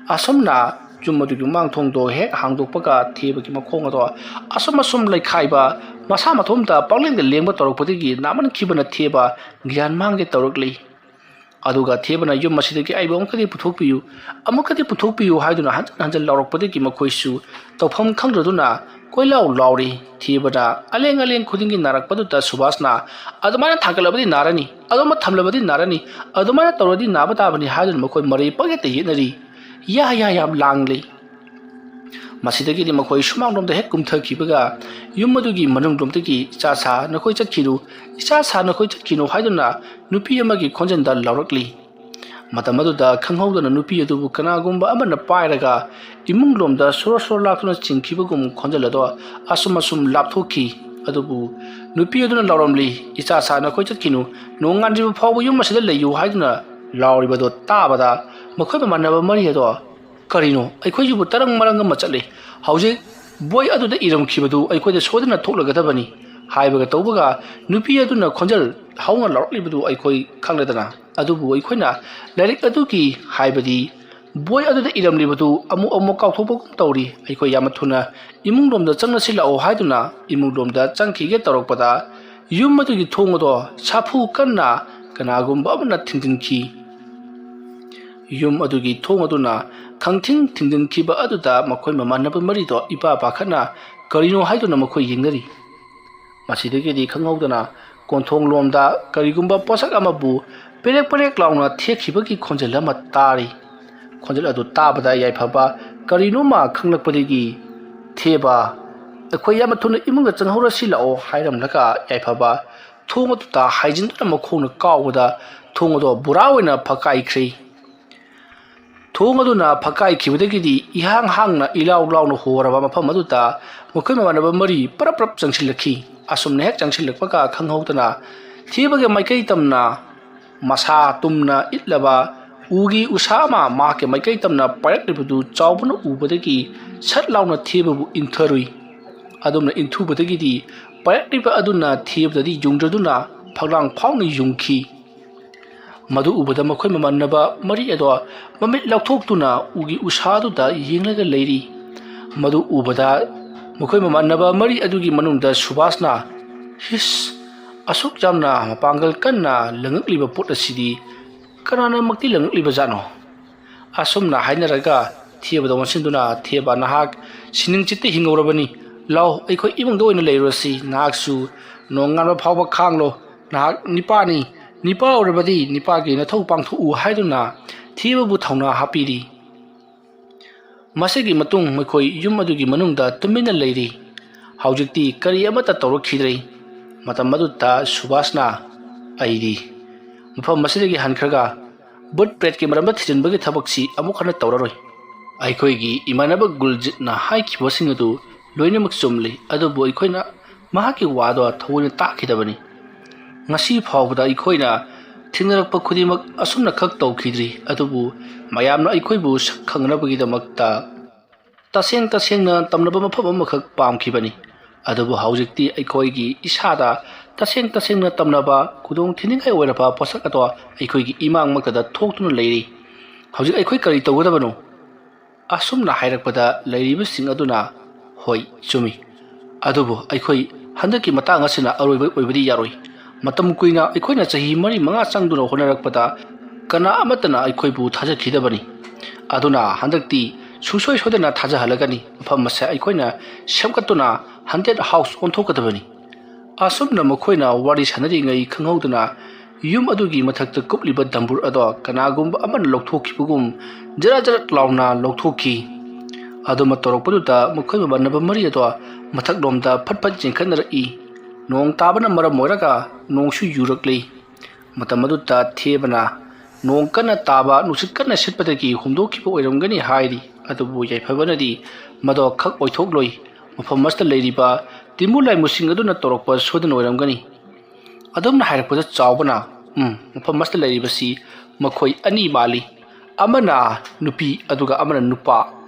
ꯑꯁꯨꯝꯅ ꯌꯨꯝ ꯑꯗꯨꯒꯤ ꯃꯃꯥꯡ ꯊꯣꯡꯗꯣ ꯍꯦꯛ ꯍꯥꯡꯗꯣꯛꯄꯒ ꯊꯦꯕꯒꯤ ꯃꯈꯣꯡ ꯑꯗꯣ ꯑꯁꯨꯝ ꯑꯁꯨꯝ ꯂꯩꯈꯥꯏꯕ, ꯃꯁꯥ ꯃꯊꯣꯝꯇ ꯄꯪꯂꯦꯡꯗ ꯂꯦꯡꯕ ꯇꯧꯔꯛꯄꯗꯒꯤ ꯅꯥꯃꯟꯈꯤꯕꯅ ꯊꯦꯕ ꯒ꯭ꯌꯥꯟ ꯃꯥꯡꯒꯦ ꯇꯧꯔꯛꯂꯤ꯫ ꯑꯗꯨꯒ ꯊꯦꯕꯅ, "ꯌꯨꯝ ꯑꯁꯤꯗꯒꯤ ꯑꯩꯕꯨ ꯑꯃꯨꯛꯀꯗꯤ ꯄꯨꯊꯣꯛꯄꯤꯌꯨ, ꯑꯃꯨꯛꯀꯗꯤ ꯄꯨꯊꯣꯛꯄꯤꯌꯨ" ꯍꯥꯏꯗꯨꯅ ꯍꯟꯖꯤꯟ ꯍꯟꯖꯤꯟ ꯂꯥꯎꯔꯛꯄꯗꯒꯤ ꯃꯈꯣꯏꯁꯨ ꯇꯧꯐꯝ ꯈꯪꯗ꯭ꯔꯗꯨꯅ ꯀꯣꯏꯂꯥꯎ ꯂꯥꯎꯔꯤ꯫ ꯊꯦꯕꯅ ꯑꯂꯦꯡ ꯑꯂꯦꯡ ꯈꯨꯗꯤꯡꯒꯤ ꯅꯥꯔꯛꯄꯗꯨꯗ ꯁꯨꯕꯥꯁꯅ, "ꯑꯗꯨꯃꯥꯏꯅ ꯊꯥꯡꯒꯠꯂꯕꯗꯤ ꯅꯥꯔꯅꯤ, ꯑꯗꯨꯃ ꯊꯝꯂꯕꯗꯤ ꯅꯥꯔꯅꯤ, ꯑꯗꯨꯃꯥꯏꯅ ꯇꯧꯔꯗꯤ ꯅꯥꯕ ꯇꯥꯕꯅꯤ" ꯍꯥꯏꯗꯨꯅ ꯃꯈꯣꯏ ꯃꯔꯩ ꯄꯪꯌꯦꯠꯇ ꯌꯦꯠꯅꯔꯤ꯫ ꯌꯥ ꯌꯥ ꯌꯥꯝ ꯂꯥꯡꯂꯤ꯫ ꯃꯁꯤꯗꯒꯤꯗꯤ ꯃꯈꯣꯏ ꯁꯨꯃꯥꯡꯂꯣꯝꯗ ꯍꯦꯛ ꯀꯨꯝꯊꯈꯤꯕꯒ ꯌꯨꯝ ꯑꯗꯨꯒꯤ ꯃꯅꯨꯡꯂꯣꯝꯗꯒꯤ "ꯏꯆꯥ ꯁꯥ, ꯅꯈꯣꯏ ꯆꯠꯈꯤꯅꯨ, ꯏꯆꯥ ꯁꯥ, ꯅꯈꯣꯏ ꯆꯠꯈꯤꯅꯨ" ꯍꯥꯏꯗꯨꯅ ꯅꯨꯄꯤ ꯑꯃꯒꯤ ꯈꯣꯟꯖꯦꯜꯗ ꯂꯥꯎꯔꯛꯂꯤ꯫ ꯃꯇꯝ ꯑꯗꯨꯗ ꯈꯪꯍꯧꯗꯅ ꯅꯨꯄꯤ ꯑꯗꯨꯕꯨ ꯀꯅꯥꯒꯨꯝꯕ ꯑꯃꯅ ꯄꯥꯏꯔꯒ ꯏꯃꯨꯡꯂꯣꯝꯗ ꯁꯣꯔꯣ ꯁꯣꯔꯣ ꯂꯥꯛꯇꯨꯅ ꯆꯤꯡꯈꯤꯕꯒꯨꯝ ꯈꯣꯟꯖꯦꯜ ꯑꯗꯣ ꯑꯁꯨꯝ ꯑꯁꯨꯝ ꯂꯥꯞꯊꯣꯛꯈꯤ꯫ ꯑꯗꯨꯕꯨ ꯅꯨꯄꯤ ꯑꯗꯨꯅ ꯂꯥꯎꯔꯝꯂꯤ, "ꯏꯆꯥ ꯁꯥ, ꯅꯈꯣꯏ ꯆꯠꯈꯤꯅꯨ, ꯅꯣꯡꯉꯥꯟꯗ꯭ꯔꯤꯕ ꯐꯥꯎꯕ ꯌꯨꯝ ꯑꯁꯤꯗ ꯂꯩꯌꯨ" ꯍꯥꯏꯗꯨꯅ ꯂꯥꯎꯔꯤꯕꯗꯣ ꯇꯥꯕꯗ ꯃꯈꯣꯏ ꯃꯃꯥꯟꯅꯕ ꯃꯔꯤ ꯑꯗꯣ, "ꯀꯔꯤꯅꯣ? ꯑꯩꯈꯣꯏꯁꯤꯕꯨ ꯇꯔꯪ ꯃꯔꯪ ꯑꯃ ꯆꯠꯂꯤ꯫ ꯍꯧꯖꯤꯛ ꯕꯣꯏ ꯑꯗꯨꯗ ꯏꯔꯝꯈꯤꯕꯗꯨ ꯑꯩꯈꯣꯏꯗ ꯁꯣꯏꯗꯅ ꯊꯣꯛꯂꯒꯗꯕꯅꯤ" ꯍꯥꯏꯕꯒ ꯇꯧꯕꯒ ꯅꯨꯄꯤ ꯑꯗꯨꯅ ꯈꯣꯟꯖꯦꯜ ꯍꯧꯅ ꯂꯥꯎꯔꯛꯂꯤꯕꯗꯨ ꯑꯩꯈꯣꯏ ꯈꯪꯂꯦꯗꯅ꯫ ꯑꯗꯨꯕꯨ ꯑꯩꯈꯣꯏꯅ ꯂꯥꯏꯔꯤꯛ ꯑꯗꯨꯒꯤ, ꯍꯥꯏꯕꯗꯤ ꯕꯣꯏ ꯑꯗꯨꯗ ꯏꯔꯝꯂꯤꯕꯗꯨ ꯑꯃꯨꯛ ꯑꯃꯨꯛ ꯀꯥꯎꯊꯣꯛꯄꯒꯨꯝ ꯇꯧꯔꯤ꯫ ꯑꯩꯈꯣꯏ ꯌꯥꯝꯅ ꯊꯨꯅ ꯏꯃꯨꯡꯂꯣꯝꯗ ꯆꯪꯅꯁꯤ ꯂꯥꯛꯑꯣ ꯍꯥꯏꯗꯨꯅ ꯏꯃꯨꯡꯂꯣꯝꯗ ꯆꯪꯈꯤꯒꯦ ꯇꯧꯔꯛꯄꯗ ꯌꯨꯝ ꯑꯗꯨꯒꯤ ꯊꯣꯡ ꯑꯗꯣ ꯁꯥꯐꯨ ꯀꯟꯅ ꯀꯅꯥꯒꯨꯝꯕ ꯑꯃꯅ ꯊꯤꯡꯖꯤꯟꯈꯤ꯫ ꯌꯨꯝ ꯑꯗꯨꯒꯤ ꯊꯣꯡ ꯑꯗꯨꯅ ꯈꯪꯊꯤꯡ ꯊꯤꯡꯖꯤꯟꯈꯤꯕ ꯑꯗꯨꯗ ꯃꯈꯣꯏ ꯃꯃꯥꯟꯅꯕ ꯃꯔꯤꯗꯣ ꯏꯄꯥ ꯄꯥꯈꯠꯅ ꯀꯔꯤꯅꯣ ꯍꯥꯏꯗꯨꯅ ꯃꯈꯣꯏ ꯌꯦꯡꯅꯔꯤ꯫ ꯃꯁꯤꯗꯒꯤꯗꯤ ꯈꯪꯍꯧꯗꯅ ꯀꯣꯟꯊꯣꯡꯂꯣꯝꯗ ꯀꯔꯤꯒꯨꯝꯕ ꯄꯣꯠꯁꯛ ꯑꯃꯕꯨ ꯄꯦꯔꯦꯛ ꯄꯦꯔꯦꯛ ꯂꯥꯎꯅ ꯊꯦꯛꯈꯤꯕꯒꯤ ꯈꯣꯟꯖꯦꯜ ꯑꯃ ꯇꯥꯔꯤ꯫ ꯈꯣꯟꯖꯦꯜ ꯑꯗꯨ ꯇꯥꯕꯗ ꯌꯥꯏꯐꯕ ꯀꯔꯤꯅꯣꯃ ꯈꯪꯂꯛꯄꯗꯒꯤ, "ꯊꯦꯕ, ꯑꯩꯈꯣꯏ ꯌꯥꯝꯅ ꯊꯨꯅ ꯏꯃꯨꯡꯗ ꯆꯪꯍꯧꯔꯁꯤ ꯂꯥꯛꯑꯣ" ꯍꯥꯏꯔꯝꯂꯒ ꯌꯥꯏꯐꯕ ꯊꯣꯡ ꯑꯗꯨꯗ ꯍꯥꯏꯖꯤꯟꯗꯨꯅ ꯃꯈꯣꯡꯅ ꯀꯥꯎꯕꯗ ꯊꯣꯡ ꯑꯗꯨ ꯕꯣꯔꯥ ꯑꯣꯏꯅ ꯐꯛꯀꯥꯏꯈ꯭ꯔꯦ꯫ ꯊꯣꯡ ꯑꯗꯨꯅ ꯐꯛꯀꯥꯏꯈꯤꯕꯗꯒꯤꯗꯤ ꯏꯍꯥꯡ ꯍꯥꯡꯅ ꯏꯂꯥꯎ ꯂꯥꯎꯅ ꯍꯣꯔꯕ ꯃꯐꯝ ꯑꯗꯨꯗ ꯃꯈꯣꯏ ꯃꯃꯥꯟꯅꯕ ꯃꯔꯤ ꯄꯔꯞ ꯄꯔꯞ ꯆꯪꯁꯤꯜꯂꯛꯈꯤ꯫ ꯑꯁꯨꯝꯅ ꯍꯦꯛ ꯆꯪꯁꯤꯜꯂꯛꯄꯒ ꯈꯪꯍꯧꯗꯅ ꯊꯦꯕꯒꯤ ꯃꯥꯏꯀꯩ ꯇꯝꯅ ꯃꯁꯥ ꯇꯨꯝꯅ ꯏꯠꯂꯕ ꯎꯒꯤ ꯎꯁꯥ ꯑꯃ ꯃꯍꯥꯛꯀꯤ ꯃꯥꯏꯀꯩ ꯇꯝꯅ ꯄꯥꯏꯔꯛꯂꯤꯕꯗꯨ ꯆꯥꯎꯕꯅ ꯎꯕꯗꯒꯤ ꯁꯠ ꯂꯥꯎꯅ ꯊꯦꯕꯕꯨ ꯏꯟꯊꯔꯨꯏ꯫ ꯑꯗꯨꯝꯅ ꯏꯟꯊꯨꯕꯗꯒꯤꯗꯤ ꯄꯥꯏꯔꯛꯂꯤꯕ ꯑꯗꯨꯅ ꯊꯦꯕꯗꯗꯤ ꯌꯨꯡꯗ꯭ꯔꯗꯨꯅ ꯐꯛꯂꯥꯡ ꯐꯥꯎꯅ ꯌꯨꯡꯈꯤ꯫ ꯃꯗꯨ ꯎꯕꯗ ꯃꯈꯣꯏ ꯃꯃꯥꯟꯅꯕ ꯃꯔꯤ ꯑꯗꯣ ꯃꯃꯤꯠ ꯂꯥꯎꯊꯣꯛꯇꯨꯅ ꯎꯒꯤ ꯎꯁꯥꯗꯨꯗ ꯌꯦꯡꯂꯒ ꯂꯩꯔꯤ꯫ ꯃꯗꯨ ꯎꯕꯗ ꯃꯈꯣꯏ ꯃꯃꯥꯟꯅꯕ ꯃꯔꯤ ꯑꯗꯨꯒꯤ ꯃꯅꯨꯡꯗ ꯁꯨꯕꯥꯁꯅ, "ꯍꯤꯁ, ꯑꯁꯨꯛ ꯌꯥꯝꯅ ꯃꯄꯥꯡꯒꯜ ꯀꯟꯅ ꯂꯪꯉꯛꯂꯤꯕ ꯄꯣꯠ ꯑꯁꯤꯗꯤ ꯀꯅꯥꯅꯃꯛꯇꯤ ꯂꯪꯉꯛꯂꯤꯕꯖꯥꯠꯅꯣ?" ꯑꯁꯨꯝꯅ ꯍꯥꯏꯅꯔꯒ ꯊꯦꯕꯗ ꯑꯣꯟꯁꯤꯟꯗꯨꯅ, "ꯊꯦꯕ, ꯅꯍꯥꯛ ꯁꯤꯅꯤꯡ ꯆꯤꯠꯇ ꯍꯤꯡꯍꯧꯔꯕꯅꯤ꯫ ꯂꯥꯎ, ꯑꯩꯈꯣꯏ ꯏꯃꯨꯡꯗ ꯑꯣꯏꯅ ꯂꯩꯔꯨꯔꯁꯤ꯫ ꯅꯍꯥꯛꯁꯨ ꯅꯣꯡꯉꯥꯟꯕ ꯐꯥꯎꯕ ꯈꯥꯡꯂꯣ꯫ ꯅꯍꯥꯛ ꯅꯤꯄꯥꯅꯤ꯫ ꯅꯤꯄꯥ ꯑꯣꯏꯔꯕꯗꯤ ꯅꯤꯄꯥꯒꯤ ꯅꯊꯧ ꯄꯥꯡꯊꯣꯛꯎ" ꯍꯥꯏꯗꯨꯅ ꯊꯦꯕꯕꯨ ꯊꯧꯅꯥ ꯍꯥꯞꯄꯤꯔꯤ꯫ ꯃꯁꯤꯒꯤ ꯃꯇꯨꯡ ꯃꯈꯣꯏ ꯌꯨꯝ ꯑꯗꯨꯒꯤ ꯃꯅꯨꯡꯗ ꯇꯨꯃꯤꯟꯅ ꯂꯩꯔꯤ꯫ ꯍꯧꯖꯤꯛꯇꯤ ꯀꯔꯤ ꯑꯃꯠꯇ ꯇꯧꯔꯛꯈꯤꯗ꯭ꯔꯦ꯫ ꯃꯇꯝ ꯑꯗꯨꯗ ꯁꯨꯕꯥꯁꯅ, "ꯑꯩꯗꯤ ꯃꯐꯝ ꯑꯁꯤꯗꯒꯤ ꯍꯟꯈ꯭ꯔꯒ ꯚꯨꯠ ꯄ꯭ꯔꯦꯠꯀꯤ ꯃꯔꯝꯗ ꯊꯤꯖꯤꯟꯕꯒꯤ ꯊꯕꯛꯁꯤ ꯑꯃꯨꯛ ꯍꯟꯅ ꯇꯧꯔꯔꯣꯏ꯫ ꯑꯩꯈꯣꯏꯒꯤ ꯏꯃꯥꯟꯅꯕ ꯒꯨꯜꯖꯤꯠꯅ ꯍꯥꯏꯈꯤꯕꯁꯤꯡ ꯑꯗꯨ ꯂꯣꯏꯅꯃꯛ ꯆꯨꯝꯂꯤ, ꯑꯗꯨꯕꯨ ꯑꯩꯈꯣꯏꯅ ꯃꯍꯥꯛꯀꯤ ꯋꯥꯗꯣ ꯊꯑꯣꯏꯅ ꯇꯥꯈꯤꯗꯕꯅꯤ꯫ ꯉꯁꯤ ꯐꯥꯎꯕꯗ ꯑꯩꯈꯣꯏꯅ ꯊꯦꯡꯅꯔꯛꯄ ꯈꯨꯗꯤꯡꯃꯛ ꯑꯁꯨꯝꯅ ꯈꯛ ꯇꯧꯈꯤꯗ꯭ꯔꯤ, ꯑꯗꯨꯕꯨ ꯃꯌꯥꯝꯅ ꯑꯩꯈꯣꯏꯕꯨ ꯁꯛ ꯈꯪꯅꯕꯒꯤꯗꯃꯛꯇ ꯇꯁꯦꯡ ꯇꯁꯦꯡꯅ ꯇꯝꯅꯕ ꯃꯐꯝ ꯑꯃꯈꯛ ꯄꯥꯝꯈꯤꯕꯅꯤ꯫ ꯑꯗꯨꯕꯨ ꯍꯧꯖꯤꯛꯇꯤ ꯑꯩꯈꯣꯏꯒꯤ ꯏꯁꯥꯗ ꯇꯁꯦꯡ ꯇꯁꯦꯡꯅ ꯇꯝꯅꯕ ꯈꯨꯗꯣꯡ ꯊꯤꯅꯤꯡꯉꯥꯏ ꯑꯣꯏꯔꯕ ꯄꯣꯠꯁꯛ ꯑꯗꯣ ꯑꯩꯈꯣꯏꯒꯤ ꯏꯃꯥꯡꯃꯛꯇꯗ ꯊꯣꯛꯇꯨꯅ ꯂꯩꯔꯤ꯫ ꯍꯧꯖꯤꯛ ꯑꯩꯈꯣꯏ ꯀꯔꯤ ꯇꯧꯒꯗꯕꯅꯣ?" ꯑꯁꯨꯝꯅ ꯍꯥꯏꯔꯛꯄꯗ ꯂꯩꯔꯤꯕꯁꯤꯡ ꯑꯗꯨꯅ, "ꯍꯣꯏ, ꯆꯨꯝꯃꯤ꯫ ꯑꯗꯨꯕꯨ ꯑꯩꯈꯣꯏ ꯍꯟꯗꯛꯀꯤ ꯃꯇꯥꯡ ꯑꯁꯤꯅ ꯑꯔꯣꯏꯕ ꯑꯣꯏꯕꯗꯤ ꯌꯥꯔꯣꯏ꯫ ꯃꯇꯝ ꯀꯨꯏꯅ ꯑꯩꯈꯣꯏꯅ ꯆꯍꯤ ꯃꯔꯤ ꯃꯉꯥ ꯆꯪꯗꯨꯅ ꯍꯣꯠꯅꯔꯛꯄꯗ ꯀꯅꯥ ꯑꯃꯠꯇꯅ ꯑꯩꯈꯣꯏꯕꯨ ꯊꯥꯖꯈꯤꯗꯕꯅꯤ꯫ ꯑꯗꯨꯅ ꯍꯟꯗꯛꯇꯤ ꯁꯨꯡꯁꯣꯏ ꯁꯣꯏꯗꯅ ꯊꯥꯖꯍꯜꯂꯒꯅꯤ꯫ ꯃꯐꯝ ꯑꯁꯦ ꯑꯩꯈꯣꯏꯅ ꯁꯦꯝꯒꯠꯇꯨꯅ ꯍꯟꯇꯦꯗ ꯍꯥꯎꯁ ꯑꯣꯟꯊꯣꯛꯀꯗꯕꯅꯤ꯫" ꯑꯁꯨꯝꯅ ꯃꯈꯣꯏꯅ ꯋꯥꯔꯤ ꯁꯥꯟꯅꯔꯤꯉꯩ ꯈꯪꯍꯧꯗꯅ ꯌꯨꯝ ꯑꯗꯨꯒꯤ ꯃꯊꯛꯇ ꯀꯨꯞꯂꯤꯕ ꯗꯝꯕꯨꯔ ꯑꯗꯣ ꯀꯅꯥꯒꯨꯝꯕ ꯑꯃꯅ ꯂꯧꯊꯣꯛꯈꯤꯕꯒꯨꯝ ꯖꯔ ꯖꯔ ꯂꯥꯎꯅ ꯂꯧꯊꯣꯛꯈꯤ꯫ ꯑꯗꯨꯃ ꯇꯧꯔꯛꯄꯗꯨꯗ ꯃꯈꯣꯏ ꯃꯃꯥꯟꯅꯕ ꯃꯔꯤ ꯑꯗꯣ ꯃꯊꯛꯂꯣꯝꯗ ꯐꯠ ꯐꯠ ꯆꯦꯟꯈꯠꯅꯔꯛꯏ꯫ ꯅꯣꯡ ꯇꯥꯕꯅ ꯃꯔꯝ ꯑꯣꯏꯔꯒ ꯅꯣꯡꯁꯨ ꯌꯨꯔꯛꯂꯤ꯫ ꯃꯇꯝ ꯑꯗꯨꯗ ꯊꯦꯕꯅ ꯅꯣꯡ ꯀꯟꯅ ꯇꯥꯕ, ꯅꯨꯡꯁꯤꯠ ꯀꯟꯅ ꯁꯤꯠꯄꯗꯒꯤ ꯍꯨꯝꯗꯣꯛꯈꯤꯕ ꯑꯣꯏꯔꯝꯒꯅꯤ ꯍꯥꯏꯔꯤ꯫ ꯑꯗꯨꯕꯨ ꯌꯥꯏꯐꯕꯅꯗꯤ ꯃꯗꯣ ꯈꯛ ꯑꯣꯏꯊꯣꯛꯂꯣꯏ꯫ ꯃꯐꯝ ꯑꯁꯤꯗ ꯂꯩꯔꯤꯕ ꯇꯤꯃꯨ ꯂꯥꯏꯃꯨꯁꯤꯡ ꯑꯗꯨꯅ ꯇꯧꯔꯛꯄ ꯁꯣꯏꯗꯅ ꯑꯣꯏꯔꯝꯒꯅꯤ꯫ ꯑꯗꯨꯝꯅ ꯍꯥꯏꯔꯛꯄꯗ ꯆꯥꯎꯕꯅ, "ꯎꯝ, ꯃꯐꯝ ꯑꯁꯤꯗ ꯂꯩꯔꯤꯕꯁꯤ ꯃꯈꯣꯏ ꯑꯅꯤ ꯃꯥꯜꯂꯤ꯫ ꯑꯃꯅ ꯅꯨꯄꯤ ꯑꯗꯨꯒ ꯑꯃꯅ ꯅꯨꯄꯥ꯫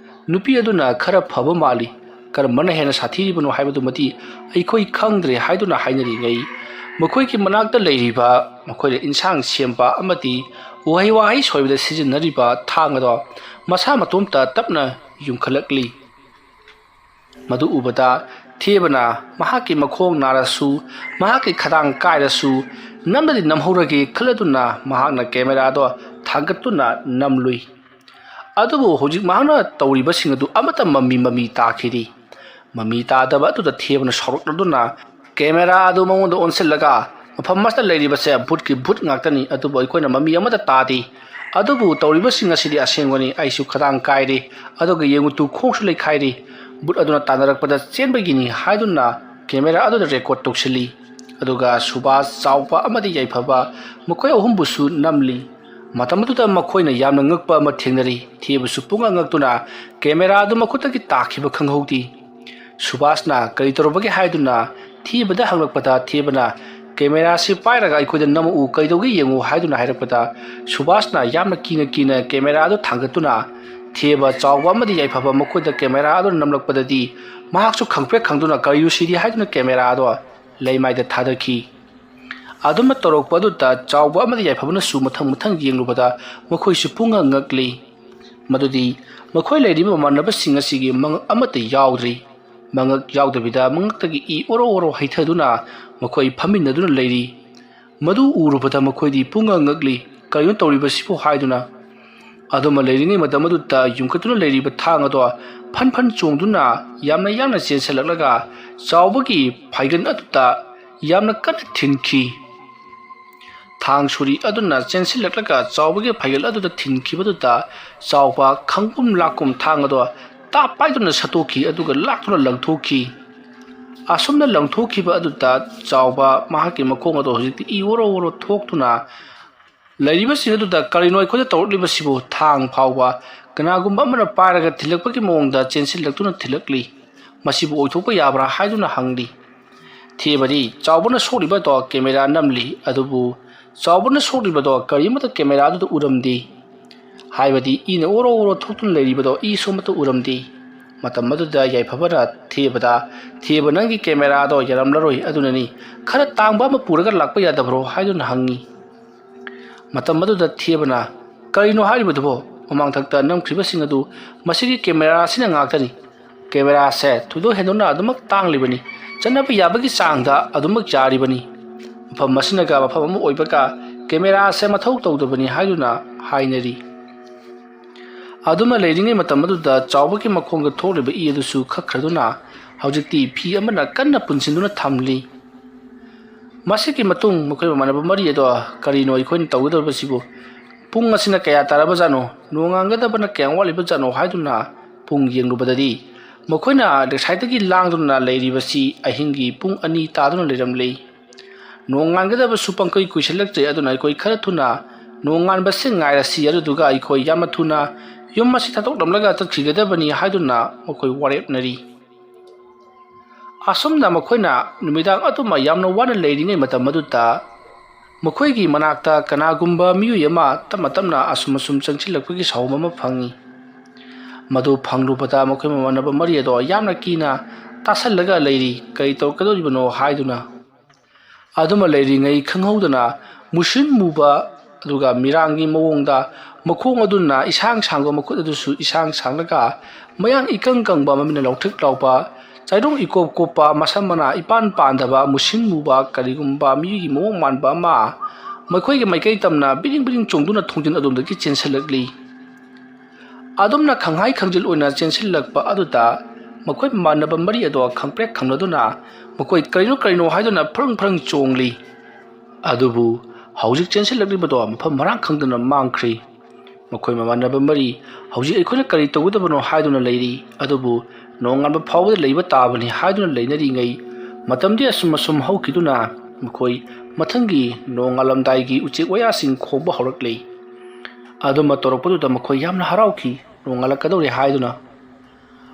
ꯅꯨꯄꯤ ꯑꯗꯨꯅ ꯈꯔ ꯐꯕ ꯃꯥꯜꯂꯤ꯫ ꯀꯔꯝꯕꯅ ꯍꯦꯟꯅ ꯁꯥꯊꯤꯔꯤꯕꯅꯣ ꯍꯥꯏꯕꯗꯨꯃꯗꯤ ꯑꯩꯈꯣꯏ ꯈꯪꯗ꯭ꯔꯦ" ꯍꯥꯏꯗꯨꯅ ꯍꯥꯏꯅꯔꯤꯉꯩ, ꯃꯈꯣꯏꯒꯤ ꯃꯅꯥꯛꯇ ꯂꯩꯔꯤꯕ ꯃꯈꯣꯏꯅ ꯏꯟꯁꯥꯡ ꯁꯦꯝꯕ ꯑꯃꯗꯤ ꯎꯍꯩ ꯋꯥꯍꯩ ꯁꯣꯏꯕꯗ ꯁꯤꯖꯤꯟꯅꯔꯤꯕ ꯊꯥꯡ ꯑꯗꯣ ꯃꯁꯥ ꯃꯇꯣꯝꯇ ꯇꯞꯅ ꯌꯨꯝꯈꯠꯂꯛꯂꯤ꯫ ꯃꯗꯨ ꯎꯕꯗ ꯊꯦꯕꯅ ꯃꯍꯥꯛꯀꯤ ꯃꯈꯣꯡ ꯅꯥꯔꯁꯨ, ꯃꯍꯥꯛꯀꯤ ꯈꯗꯥꯡ ꯀꯥꯏꯔꯁꯨ, ꯅꯝꯗꯗꯤ ꯅꯝꯍꯧꯔꯒꯦ ꯈꯜꯂꯗꯨꯅ ꯃꯍꯥꯛꯅ ꯀꯦꯃꯦꯔꯥꯗꯣ ꯊꯥꯡꯒꯠꯇꯨꯅ ꯅꯝꯂꯨꯏ꯫ ꯑꯗꯨꯕꯨ ꯍꯧꯖꯤꯛ ꯃꯍꯥꯛꯅ ꯇꯧꯔꯤꯕꯁꯤꯡ ꯑꯗꯨ ꯑꯃꯠꯇ ꯃꯃꯤ ꯃꯃꯤ ꯇꯥꯈꯤꯗꯦ꯫ ꯃꯃꯤ ꯇꯥꯗꯕ ꯑꯗꯨꯗ ꯊꯦꯕꯅ ꯁꯥꯎꯔꯛꯂꯗꯨꯅ ꯀꯦꯃꯦꯔꯥ ꯑꯗꯨ ꯃꯉꯣꯟꯗ ꯑꯣꯟꯁꯤꯜꯂꯒ ꯃꯐꯝ ꯑꯁꯤꯗ ꯂꯩꯔꯤꯕꯁꯦ ꯚꯨꯠꯀꯤ ꯚꯨꯠ ꯉꯥꯛꯇꯅꯤ, ꯑꯗꯨꯕꯨ ꯑꯩꯈꯣꯏꯅ ꯃꯃꯤ ꯑꯃꯠꯇ ꯇꯥꯗꯦ꯫ ꯑꯗꯨꯕꯨ ꯇꯧꯔꯤꯕꯁꯤꯡ ꯑꯁꯤꯗꯤ ꯑꯁꯦꯡꯕꯅꯤ꯫ ꯑꯩꯁꯨ ꯈꯗꯥꯡ ꯀꯥꯏꯔꯦ, ꯑꯗꯨꯒ ꯌꯦꯡꯉꯨ ꯇꯨ ꯈꯣꯡꯁꯨ ꯂꯩꯈꯥꯏꯔꯦ꯫ ꯚꯨꯠ ꯑꯗꯨꯅ ꯇꯥꯟꯅꯔꯛꯄꯗ ꯆꯦꯟꯕꯒꯤꯅꯤ ꯍꯥꯏꯗꯨꯅ ꯀꯦꯃꯦꯔꯥ ꯑꯗꯨꯗ ꯔꯦꯀꯣꯔꯗ ꯇꯧꯁꯤꯜꯂꯤ꯫ ꯑꯗꯨꯒ ꯁꯨꯕꯥꯁ, ꯆꯥꯎꯕ ꯑꯃꯗꯤ ꯌꯥꯏꯐꯕ, ꯃꯈꯣꯏ ꯑꯍꯨꯝꯕꯨꯁꯨ ꯅꯝꯂꯤ꯫ ꯃꯇꯝ ꯑꯗꯨꯗ ꯃꯈꯣꯏꯅ ꯌꯥꯝꯅ ꯉꯛꯄ ꯑꯃ ꯊꯦꯡꯅꯔꯤ꯫ ꯊꯦꯕꯁꯨ ꯄꯨꯡꯉꯛ ꯉꯛꯇꯨꯅ ꯀꯦꯃꯦꯔꯥ ꯑꯗꯨ ꯃꯈꯨꯠꯇꯒꯤ ꯇꯥꯈꯤꯕ ꯈꯪꯍꯧꯗꯦ꯫ ꯁꯨꯕꯥꯁꯅ ꯀꯔꯤ ꯇꯧꯔꯕꯒꯦ ꯍꯥꯏꯗꯨꯅ ꯊꯦꯕꯗ ꯍꯪꯂꯛꯄꯗ ꯊꯦꯕꯅ ꯀꯦꯃꯦꯔꯥꯁꯤ ꯄꯥꯏꯔꯒ ꯑꯩꯈꯣꯏꯗ ꯅꯝꯃꯛꯎ, ꯀꯩꯗꯧꯒꯦ ꯌꯦꯡꯉꯨ ꯍꯥꯏꯗꯨꯅ ꯍꯥꯏꯔꯛꯄꯗ ꯁꯨꯕꯥꯁꯅ ꯌꯥꯝꯅ ꯀꯤꯅ ꯀꯤꯅ ꯀꯦꯃꯦꯔꯥ ꯑꯗꯨ ꯊꯥꯡꯒꯠꯇꯨꯅ ꯊꯦꯕ, ꯆꯥꯎꯕ ꯑꯃꯗꯤ ꯌꯥꯏꯐꯕ ꯃꯈꯣꯏꯗ ꯀꯦꯃꯦꯔꯥ ꯑꯗꯨ ꯅꯝꯂꯛꯄꯗꯗꯤ ꯃꯍꯥꯛꯁꯨ ꯈꯪꯄ꯭ꯔꯦꯛ ꯈꯪꯗꯨꯅ ꯀꯔꯤꯅꯣ ꯁꯤꯗꯤ ꯍꯥꯏꯗꯨꯅ ꯀꯦꯃꯦꯔꯥ ꯑꯗꯣ ꯂꯩꯃꯥꯏꯗ ꯊꯥꯗꯈꯤ꯫ ꯑꯗꯨꯝꯅ ꯇꯧꯔꯛꯄ ꯑꯗꯨꯗ ꯆꯥꯎꯕ ꯑꯃꯗꯤ ꯌꯥꯏꯐꯕꯅꯁꯨ ꯃꯊꯪ ꯃꯊꯪ ꯌꯦꯡꯂꯨꯕꯗ ꯃꯈꯣꯏꯁꯨ ꯄꯨꯡꯉꯛ ꯉꯛꯂꯤ꯫ ꯃꯗꯨꯗꯤ ꯃꯈꯣꯏ ꯂꯩꯔꯤꯕ ꯃꯃꯥꯟꯅꯕꯁꯤꯡ ꯑꯁꯤꯒꯤ ꯃꯉꯛ ꯑꯃꯠꯇ ꯌꯥꯎꯗ꯭ꯔꯤ꯫ ꯃꯉꯛ ꯌꯥꯎꯗꯕꯤꯗ ꯃꯉꯛꯇꯒꯤ ꯏ ꯑꯣꯔꯣ ꯑꯣꯔꯣ ꯍꯩꯊꯗꯨꯅ ꯃꯈꯣꯏ ꯐꯝꯃꯤꯟꯅꯗꯨꯅ ꯂꯩꯔꯤ꯫ ꯃꯗꯨ ꯎꯔꯨꯕꯗ ꯃꯈꯣꯏꯗꯤ ꯄꯨꯡꯉꯛ ꯉꯛꯂꯤ꯫ "ꯀꯔꯤꯅꯣ ꯇꯧꯔꯤꯕꯁꯤꯕꯨ?" ꯍꯥꯏꯗꯨꯅ꯫ ꯑꯗꯨꯃ ꯂꯩꯔꯤꯉꯩ ꯃꯇꯝ ꯑꯗꯨꯗ ꯌꯨꯝꯈꯠꯇꯨꯅ ꯂꯩꯔꯤꯕ ꯊꯥꯡ ꯑꯗꯣ ꯐꯟ ꯐꯟ ꯆꯣꯡꯗꯨꯅ ꯌꯥꯝꯅ ꯌꯥꯡꯅ ꯆꯦꯟꯁꯤꯜꯂꯛꯂꯒ ꯆꯥꯎꯕꯒꯤ ꯐꯥꯏꯒꯟ ꯑꯗꯨꯗ ꯌꯥꯝꯅ ꯀꯟꯅ ꯊꯤꯟꯈꯤ꯫ ꯊꯥꯡ ꯁꯨꯔꯤ ꯑꯗꯨꯅ ꯆꯦꯟꯁꯤꯜꯂꯛꯂꯒ ꯆꯥꯎꯕꯒꯤ ꯐꯥꯏꯒꯜ ꯑꯗꯨꯗ ꯊꯤꯟꯈꯤꯕꯗꯨꯗ ꯆꯥꯎꯕ ꯈꯪꯒꯨꯝ ꯂꯥꯛꯀꯨꯝ ꯊꯥꯡ ꯑꯗꯣ ꯇꯥꯞ ꯄꯥꯏꯗꯨꯅ ꯁꯠꯇꯣꯛꯈꯤ, ꯑꯗꯨꯒ ꯂꯥꯛꯇꯨꯅ ꯂꯪꯊꯣꯛꯈꯤ꯫ ꯑꯁꯨꯝꯅ ꯂꯪꯊꯣꯛꯈꯤꯕ ꯑꯗꯨꯗ ꯆꯥꯎꯕ ꯃꯍꯥꯛꯀꯤ ꯃꯈꯣꯡ ꯑꯗꯣ ꯍꯧꯖꯤꯛꯇꯤ ꯏ ꯑꯣꯔꯣ ꯑꯣꯔꯣ ꯊꯣꯛꯇꯨꯅ ꯂꯩꯔꯤꯕꯁꯤꯡ ꯑꯗꯨꯗ "ꯀꯔꯤꯅꯣ ꯑꯩꯈꯣꯏꯗ ꯇꯧꯔꯛꯂꯤꯕꯁꯤꯕꯨ?" ꯊꯥꯡ ꯐꯥꯎꯕ ꯀꯅꯥꯒꯨꯝꯕ ꯑꯃꯅ ꯄꯥꯏꯔꯒ ꯊꯤꯜꯂꯛꯄꯒꯤ ꯃꯑꯣꯡꯗ ꯆꯦꯟꯁꯤꯜꯂꯛꯇꯨꯅ ꯊꯤꯜꯂꯛꯂꯤ꯫ "ꯃꯁꯤꯕꯨ ꯑꯣꯏꯊꯣꯛꯄ ꯌꯥꯕ꯭ꯔꯥ?" ꯍꯥꯏꯗꯨꯅ ꯍꯪꯂꯤ꯫ ꯊꯦꯕꯗꯤ ꯆꯥꯎꯕꯅ ꯁꯣꯛꯂꯤꯕꯗꯣ ꯀꯦꯃꯦꯔꯥ ꯅꯝꯂꯤ, ꯑꯗꯨꯕꯨ ꯆꯥꯎꯕꯅ ꯁꯣꯛꯂꯤꯕꯗꯣ ꯀꯔꯤꯃꯠꯇ ꯀꯦꯃꯦꯔꯥꯗꯨꯗ ꯎꯔꯝꯗꯦ꯫ ꯍꯥꯏꯕꯗꯤ ꯏꯅ ꯑꯣꯔꯣ ꯑꯣꯔꯣ ꯊꯣꯛꯇꯨꯅ ꯂꯩꯔꯤꯕꯗꯣ ꯏꯁꯨ ꯑꯃꯠꯇ ꯎꯔꯝꯗꯦ꯫ ꯃꯇꯝ ꯑꯗꯨꯗ ꯌꯥꯏꯐꯕꯅ ꯊꯦꯕꯗ, "ꯊꯦꯕ, ꯅꯪꯒꯤ ꯀꯦꯃꯦꯔꯥꯗꯣ ꯌꯥꯔꯝꯂꯔꯣꯏ, ꯑꯗꯨꯅꯅꯤ ꯈꯔ ꯇꯥꯡꯕ ꯑꯃ ꯄꯨꯔꯒ ꯂꯥꯛꯄ ꯌꯥꯗꯕ꯭ꯔꯣ?" ꯍꯥꯏꯗꯨꯅ ꯍꯪꯉꯤ꯫ ꯃꯇꯝ ꯑꯗꯨꯗ ꯊꯦꯕꯅ, "ꯀꯔꯤꯅꯣ ꯍꯥꯏꯔꯤꯕꯗꯨꯕꯣ? ꯃꯃꯥꯡꯊꯛꯇ ꯅꯝꯈ꯭ꯔꯤꯕꯁꯤꯡ ꯑꯗꯨ ꯃꯁꯤꯒꯤ ꯀꯦꯃꯦꯔꯥꯁꯤꯅ ꯉꯥꯛꯇꯅꯤ꯫ ꯀꯦꯃꯦꯔꯥꯁꯦ ꯊꯣꯏꯗꯣꯛ ꯍꯦꯟꯗꯣꯛꯅ ꯑꯗꯨꯃꯛ ꯇꯥꯡꯂꯤꯕꯅꯤ, ꯆꯠꯅꯕ ꯌꯥꯕꯒꯤ ꯆꯥꯡꯗ ꯑꯗꯨꯃꯛ ꯌꯥꯔꯤꯕꯅꯤ꯫ ꯃꯐꯝ ꯑꯁꯤꯅꯒ ꯃꯐꯝ ꯑꯃ ꯑꯣꯏꯕꯒ ꯀꯦꯃꯦꯔꯥꯁꯦ ꯃꯊꯧ ꯇꯧꯗꯕꯅꯤ" ꯍꯥꯏꯗꯨꯅ ꯍꯥꯏꯅꯔꯤ꯫ ꯑꯗꯨꯃ ꯂꯩꯔꯤꯉꯩ ꯃꯇꯝ ꯑꯗꯨꯗ ꯆꯥꯎꯕꯒꯤ ꯃꯈꯣꯡꯗ ꯊꯣꯛꯂꯤꯕ ꯏ ꯑꯗꯨꯁꯨ ꯈꯛꯈ꯭ꯔꯗꯨꯅ ꯍꯧꯖꯤꯛꯇꯤ ꯐꯤ ꯑꯃꯅ ꯀꯟꯅ ꯄꯨꯟꯁꯤꯟꯗꯨꯅ ꯊꯝꯂꯤ꯫ ꯃꯁꯤꯒꯤ ꯃꯇꯨꯡ ꯃꯈꯣꯏ ꯃꯃꯥꯟꯅꯕ ꯃꯔꯤ ꯑꯗꯣ ꯀꯔꯤꯅꯣ ꯑꯩꯈꯣꯏꯅ ꯇꯧꯒꯗꯧꯔꯤꯕꯁꯤꯕꯨ? ꯄꯨꯡ ꯑꯁꯤꯅ ꯀꯌꯥ ꯇꯥꯔꯕꯖꯥꯠꯅꯣ? ꯅꯣꯡꯉꯥꯟꯒꯗꯕꯅ ꯀꯌꯥꯝ ꯋꯥꯠꯂꯤꯕꯖꯥꯠꯅꯣ ꯍꯥꯏꯗꯨꯅ ꯄꯨꯡ ꯌꯦꯡꯂꯨꯕꯗꯗꯤ ꯃꯈꯣꯏꯅ ꯉꯁꯥꯏꯗꯒꯤ ꯂꯥꯡꯗꯨꯅ ꯂꯩꯔꯤꯕꯁꯤ ꯑꯍꯤꯡꯒꯤ ꯄꯨꯡ ꯑꯅꯤ ꯇꯥꯗꯨꯅ ꯂꯩꯔꯝꯂꯦ꯫ ꯅꯣꯡꯉꯥꯟꯒꯗꯕꯁꯨ ꯄꯪꯀꯨꯏ ꯀꯨꯏꯁꯤꯜꯂꯛꯇ꯭ꯔꯦ꯫ ꯑꯗꯨꯅ ꯑꯩꯈꯣꯏ ꯈꯔ ꯊꯨꯅ ꯅꯣꯡꯉꯥꯟꯕꯁꯤ ꯉꯥꯏꯔꯁꯤ, ꯑꯗꯨꯗꯨꯒ ꯑꯩꯈꯣꯏ ꯌꯥꯝꯅ ꯊꯨꯅ ꯌꯨꯝ ꯑꯁꯤ ꯊꯥꯗꯣꯛꯂꯝꯂꯒ ꯆꯠꯈꯤꯒꯗꯕꯅꯤ ꯍꯥꯏꯗꯨꯅ ꯃꯈꯣꯏ ꯋꯥꯔꯦꯞꯅꯔꯤ꯫ ꯑꯁꯨꯝꯅ ꯃꯈꯣꯏꯅ ꯅꯨꯃꯤꯗꯥꯡ ꯑꯗꯨꯃ ꯌꯥꯝꯅ ꯋꯥꯅ ꯂꯩꯔꯤꯉꯩ ꯃꯇꯝ ꯑꯗꯨꯗ ꯃꯈꯣꯏꯒꯤ ꯃꯅꯥꯛꯇ ꯀꯅꯥꯒꯨꯝꯕ ꯃꯤꯑꯣꯏ ꯑꯃ ꯇꯞꯅ ꯇꯞꯅ ꯑꯁꯨꯝ ꯑꯁꯨꯝ ꯆꯪꯁꯤꯜꯂꯛꯄꯒꯤ ꯁꯥꯎꯝ ꯑꯃ ꯐꯪꯏ꯫ ꯃꯗꯨ ꯐꯪꯂꯨꯕꯗ ꯃꯈꯣꯏ ꯃꯃꯥꯟꯅꯕ ꯃꯔꯤ ꯑꯗꯣ ꯌꯥꯝꯅ ꯀꯤꯅ ꯇꯥꯁꯜꯂꯒ ꯂꯩꯔꯤ, ꯀꯔꯤ ꯇꯧꯔꯛꯀꯗꯧꯔꯤꯕꯅꯣ ꯍꯥꯏꯗꯨꯅ꯫ ꯑꯗꯨꯃ ꯂꯩꯔꯤꯉꯩ ꯈꯪꯍꯧꯗꯅ ꯃꯨꯁꯤꯟ ꯃꯨꯕ ꯑꯗꯨꯒ ꯃꯤꯔꯥꯡꯒꯤ ꯃꯑꯣꯡꯗ ꯃꯈꯣꯡ ꯑꯗꯨꯅ ꯏꯁꯥꯡ ꯁꯥꯡꯕ, ꯃꯈꯨꯠ ꯑꯗꯨꯁꯨ ꯏꯁꯥꯡ ꯁꯥꯡꯂꯒ ꯃꯌꯥꯡ ꯏꯀꯪ ꯀꯪꯕ, ꯃꯃꯤꯠꯅ ꯂꯥꯎꯊ꯭ꯔꯤꯛ ꯂꯥꯎꯕ, ꯆꯥꯏꯔꯣꯡ ꯏꯀꯣꯞ ꯀꯣꯞꯄ, ꯃꯁꯝ ꯃꯅꯥ ꯏꯄꯥꯟ ꯄꯥꯟꯗꯕ, ꯃꯨꯁꯤꯟ ꯃꯨꯕ, ꯀꯔꯤꯒꯨꯝꯕ ꯃꯤꯒꯤ ꯃꯑꯣꯡ ꯃꯥꯟꯕ ꯑꯃ ꯃꯈꯣꯏꯒꯤ ꯃꯥꯏꯀꯩ ꯇꯝꯅ ꯕꯤꯔꯤꯡ ꯕꯤꯔꯤꯡ ꯆꯣꯡꯗꯨꯅ ꯊꯣꯡꯖꯤꯟ ꯑꯗꯣꯝꯗꯒꯤ ꯆꯦꯟꯁꯤꯜꯂꯛꯂꯤ꯫ ꯑꯗꯨꯝꯅ ꯈꯪꯍꯥꯏ ꯈꯪꯖꯤꯜ ꯑꯣꯏꯅ ꯆꯦꯟꯁꯤꯜꯂꯛꯄ ꯑꯗꯨꯗ ꯃꯈꯣꯏ ꯃꯃꯥꯟꯅꯕ ꯃꯔꯤ ꯑꯗꯣ ꯈꯪꯄ꯭ꯔꯦꯛ ꯈꯪꯅꯗꯨꯅ ꯃꯈꯣꯏ ꯀꯔꯤꯅꯣ ꯀꯔꯤꯅꯣ ꯍꯥꯏꯗꯨꯅ ꯐ꯭ꯔꯪ ꯐ꯭ꯔꯪ ꯆꯣꯡꯂꯤ꯫ ꯑꯗꯨꯕꯨ ꯍꯧꯖꯤꯛ ꯆꯦꯟꯁꯤꯜꯂꯛꯂꯤꯕꯗꯣ ꯃꯐꯝ ꯃꯔꯥꯡ ꯈꯪꯗꯅ ꯃꯥꯡꯈ꯭ꯔꯤ꯫ ꯃꯈꯣꯏ ꯃꯃꯥꯟꯅꯕ ꯃꯔꯤ ꯍꯧꯖꯤꯛ ꯑꯩꯈꯣꯏꯅ ꯀꯔꯤ ꯇꯧꯒꯗꯕꯅꯣ ꯍꯥꯏꯗꯨꯅ ꯂꯩꯔꯤ꯫ ꯑꯗꯨꯕꯨ ꯅꯣꯡꯉꯥꯟꯕ ꯐꯥꯎꯕꯗ ꯂꯩꯕ ꯇꯥꯕꯅꯤ ꯍꯥꯏꯗꯨꯅ ꯂꯩꯅꯔꯤꯉꯩ ꯃꯇꯝꯗꯤ ꯑꯁꯨꯝ ꯑꯁꯨꯝ ꯍꯧꯈꯤꯗꯨꯅ ꯃꯈꯣꯏ ꯃꯊꯪꯒꯤ ꯅꯣꯡꯉꯥꯜꯂꯝꯗꯥꯏꯒꯤ ꯎꯆꯦꯛ ꯋꯥꯌꯥꯁꯤꯡ ꯈꯣꯡꯕ ꯍꯧꯔꯛꯂꯤ꯫ ꯑꯗꯨꯝꯕ ꯇꯧꯔꯛꯄꯗꯨꯗ ꯃꯈꯣꯏ ꯌꯥꯝꯅ ꯍꯔꯥꯎꯈꯤ, ꯅꯣꯡꯉꯥꯜꯂꯛꯀꯗꯧꯔꯦ ꯍꯥꯏꯗꯨꯅ꯫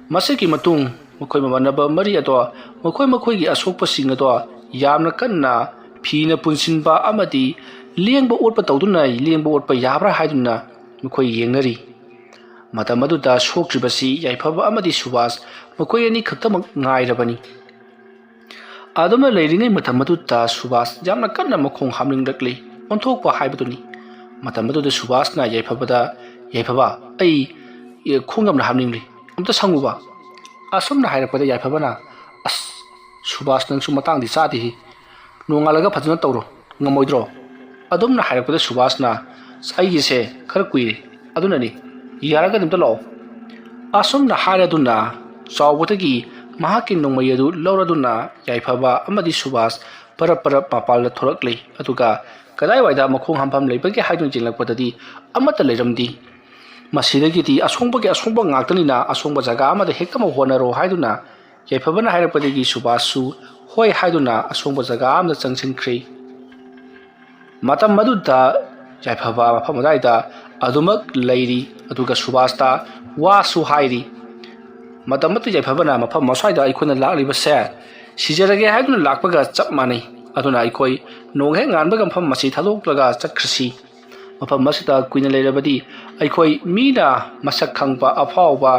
ꯃꯁꯤꯒꯤ ꯃꯇꯨꯡ ꯃꯈꯣꯏ ꯃꯃꯥꯟꯅꯕ ꯃꯔꯤ ꯑꯗꯣ ꯃꯈꯣꯏ ꯃꯈꯣꯏꯒꯤ ꯑꯁꯣꯛꯄꯁꯤꯡ ꯑꯗꯣ ꯌꯥꯝꯅ ꯀꯟꯅ ꯐꯤꯅ ꯄꯨꯟꯁꯤꯟꯕ ꯑꯃꯗꯤ ꯂꯦꯡꯕ ꯑꯣꯠꯄ ꯇꯧꯗꯨꯅ ꯂꯦꯡꯕ ꯑꯣꯠꯄ ꯌꯥꯕ꯭ꯔꯥ ꯍꯥꯏꯗꯨꯅ ꯃꯈꯣꯏ ꯌꯦꯡꯅꯔꯤ꯫ ꯃꯇꯝ ꯑꯗꯨꯗ ꯁꯣꯛꯇ꯭ꯔꯤꯕꯁꯤ ꯌꯥꯏꯐꯕ ꯑꯃꯗꯤ ꯁꯨꯕꯥꯁ ꯃꯈꯣꯏ ꯑꯅꯤ ꯈꯛꯇꯃꯛ ꯉꯥꯏꯔꯕꯅꯤ꯫ ꯑꯗꯨꯝꯅ ꯂꯩꯔꯤꯉꯩ ꯃꯇꯝ ꯑꯗꯨꯗ ꯁꯨꯕꯥꯁ ꯌꯥꯝꯅ ꯀꯟꯅ ꯃꯈꯣꯡ ꯍꯥꯝꯅꯤꯡꯂꯛꯂꯤ, ꯑꯣꯟꯊꯣꯛꯄ ꯍꯥꯏꯕꯗꯨꯅꯤ꯫ ꯃꯇꯝ ꯑꯗꯨꯗ ꯁꯨꯕꯥꯁꯅ ꯌꯥꯏꯐꯕꯗ, "ꯌꯥꯏꯐꯕ, ꯑꯩ, ꯑꯦ, ꯈꯣꯡ ꯌꯥꯝꯅ ꯍꯥꯝꯅꯤꯡꯂꯤ, ꯑꯝꯇ ꯁꯪꯉꯨꯕ꯫" ꯑꯁꯨꯝꯅ ꯍꯥꯏꯔꯛꯄꯗ ꯌꯥꯏꯐꯕꯅ, "ꯑꯁ, ꯁꯨꯕꯥꯁ, ꯅꯪꯁꯨ ꯃꯇꯥꯡꯗꯤ ꯆꯥꯗꯦꯍꯦ, ꯅꯣꯡꯉꯥꯜꯂꯒ ꯐꯖꯅ ꯇꯧꯔꯣ, ꯉꯝꯃꯣꯏꯗ꯭ꯔꯣ?" ꯑꯗꯨꯝꯅ ꯍꯥꯏꯔꯛꯄꯗ ꯁꯨꯕꯥꯁꯅ, "ꯑꯩꯒꯤꯁꯦ ꯈꯔ ꯀꯨꯏꯔꯦ, ꯑꯗꯨꯅꯅꯤ, ꯌꯥꯔꯒꯗꯤ ꯑꯝꯇ ꯂꯥꯛꯑꯣ꯫" ꯑꯁꯨꯝꯅ ꯍꯥꯏꯔꯗꯨꯅ ꯆꯥꯎꯕꯗꯒꯤ ꯃꯍꯥꯛꯀꯤ ꯅꯣꯡꯃꯩ ꯑꯗꯨ ꯂꯧꯔꯗꯨꯅ ꯌꯥꯏꯐꯕ ꯑꯃꯗꯤ ꯁꯨꯕꯥꯁ ꯄꯔꯞ ꯄꯔꯞ ꯃꯄꯥꯜꯗ ꯊꯣꯔꯛꯂꯤ꯫ ꯑꯗꯨꯒ ꯀꯗꯥꯏꯋꯥꯏꯗ ꯃꯈꯣꯡ ꯍꯥꯝꯐꯝ ꯂꯩꯕꯒꯦ ꯍꯥꯏꯗꯨꯅ ꯌꯦꯡꯂꯛꯄꯗꯗꯤ ꯑꯃꯠꯇ ꯂꯩꯔꯝꯗꯦ꯫ ꯃꯁꯤꯗꯒꯤꯗꯤ ꯑꯁꯣꯡꯕꯒꯤ ꯑꯁꯣꯡꯕ ꯉꯥꯛꯇꯅꯤꯅ ꯑꯁꯣꯡꯕ ꯖꯒꯥ ꯑꯃꯗ ꯍꯦꯛꯇꯃꯛ ꯍꯣꯠꯅꯔꯣ ꯍꯥꯏꯗꯨꯅ ꯌꯥꯏꯐꯕꯅ ꯍꯥꯏꯔꯛꯄꯗꯒꯤ ꯁꯨꯕꯥꯁꯁꯨ ꯍꯣꯏ ꯍꯥꯏꯗꯨꯅ ꯑꯁꯣꯡꯕ ꯖꯒꯥ ꯑꯃꯗ ꯆꯪꯁꯤꯟꯈ꯭ꯔꯦ꯫ ꯃꯇꯝ ꯑꯗꯨꯗ ꯌꯥꯏꯐꯕ ꯃꯐꯝ ꯑꯗꯨꯋꯥꯏꯗ ꯑꯗꯨꯃꯛ ꯂꯩꯔꯤ꯫ ꯑꯗꯨꯒ ꯁꯨꯕꯥꯁꯇ ꯋꯥꯁꯨ ꯍꯥꯏꯔꯤ꯫ ꯃꯇꯝ ꯑꯗꯨꯗ ꯌꯥꯏꯐꯕꯅ ꯃꯐꯝ ꯑꯁ꯭ꯋꯥꯏꯗ ꯑꯩꯈꯣꯏꯅ ꯂꯥꯛꯂꯤꯕꯁꯦ ꯁꯤꯖꯔꯒꯦ ꯍꯥꯏꯗꯨꯅ ꯂꯥꯛꯄꯒ ꯆꯞ ꯃꯥꯟꯅꯩ꯫ ꯑꯗꯨꯅ ꯑꯩꯈꯣꯏ ꯅꯣꯡ ꯍꯦꯛ ꯉꯥꯟꯕꯒ ꯃꯐꯝ ꯑꯁꯤ ꯊꯥꯗꯣꯛꯂꯒ ꯆꯠꯈ꯭ꯔꯁꯤ꯫ ꯃꯐꯝ ꯑꯁꯤꯗ ꯀꯨꯏꯅ ꯂꯩꯔꯕꯗꯤ ꯑꯩꯈꯣꯏ ꯃꯤꯅ ꯃꯁꯛ ꯈꯪꯕ ꯑꯐꯥꯎꯕ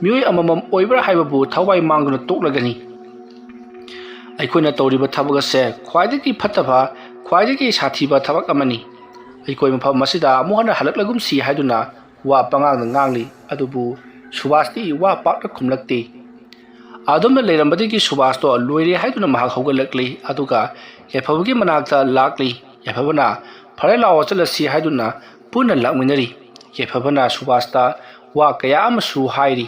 ꯃꯤꯑꯣꯏ ꯑꯃꯃꯝ ꯑꯣꯏꯕ꯭ꯔꯥ ꯍꯥꯏꯕꯕꯨ ꯊꯋꯥꯏ ꯃꯥꯡꯗꯨꯅ ꯇꯣꯛꯂꯒꯅꯤ꯫ ꯑꯩꯈꯣꯏꯅ ꯇꯧꯔꯤꯕ ꯊꯕꯛ ꯑꯁꯦ ꯈ꯭ꯋꯥꯏꯗꯒꯤ ꯐꯠꯇꯕ, ꯈ꯭ꯋꯥꯏꯗꯒꯤ ꯁꯥꯊꯤꯕ ꯊꯕꯛ ꯑꯃꯅꯤ꯫ ꯑꯩꯈꯣꯏ ꯃꯐꯝ ꯑꯁꯤꯗ ꯑꯃꯨꯛ ꯍꯟꯅ ꯍꯜꯂꯛꯂꯒꯨꯝꯁꯤ ꯍꯥꯏꯗꯨꯅ ꯋꯥ ꯄꯉꯥꯡꯗ ꯉꯥꯡꯂꯤ꯫ ꯑꯗꯨꯕꯨ ꯁꯨꯕꯥꯁꯇꯤ ꯋꯥ ꯄꯥꯛꯅ ꯈꯨꯝꯂꯛꯇꯦ꯫ ꯑꯗꯨꯝꯅ ꯂꯩꯔꯝꯕꯗꯒꯤ ꯁꯨꯕꯥꯁꯇꯣ ꯂꯣꯏꯔꯦ ꯍꯥꯏꯗꯨꯅ ꯃꯍꯥꯛ ꯍꯧꯒꯠꯂꯛꯂꯤ꯫ ꯑꯗꯨꯒ ꯌꯥꯏꯐꯕꯒꯤ ꯃꯅꯥꯛꯇ ꯂꯥꯛꯂꯤ꯫ ꯌꯥꯏꯐꯕꯅ "ꯐꯔꯦ, ꯂꯥꯛꯑꯣ, ꯆꯠꯂꯁꯤ" ꯍꯥꯏꯗꯨꯅ ꯄꯨꯟꯅ ꯂꯥꯛꯃꯤꯟꯅꯔꯤ꯫ ꯌꯥꯏꯐꯕꯅ ꯁꯨꯕꯥꯁꯇ ꯋꯥ ꯀꯌꯥ ꯑꯃꯁꯨ ꯍꯥꯏꯔꯤ꯫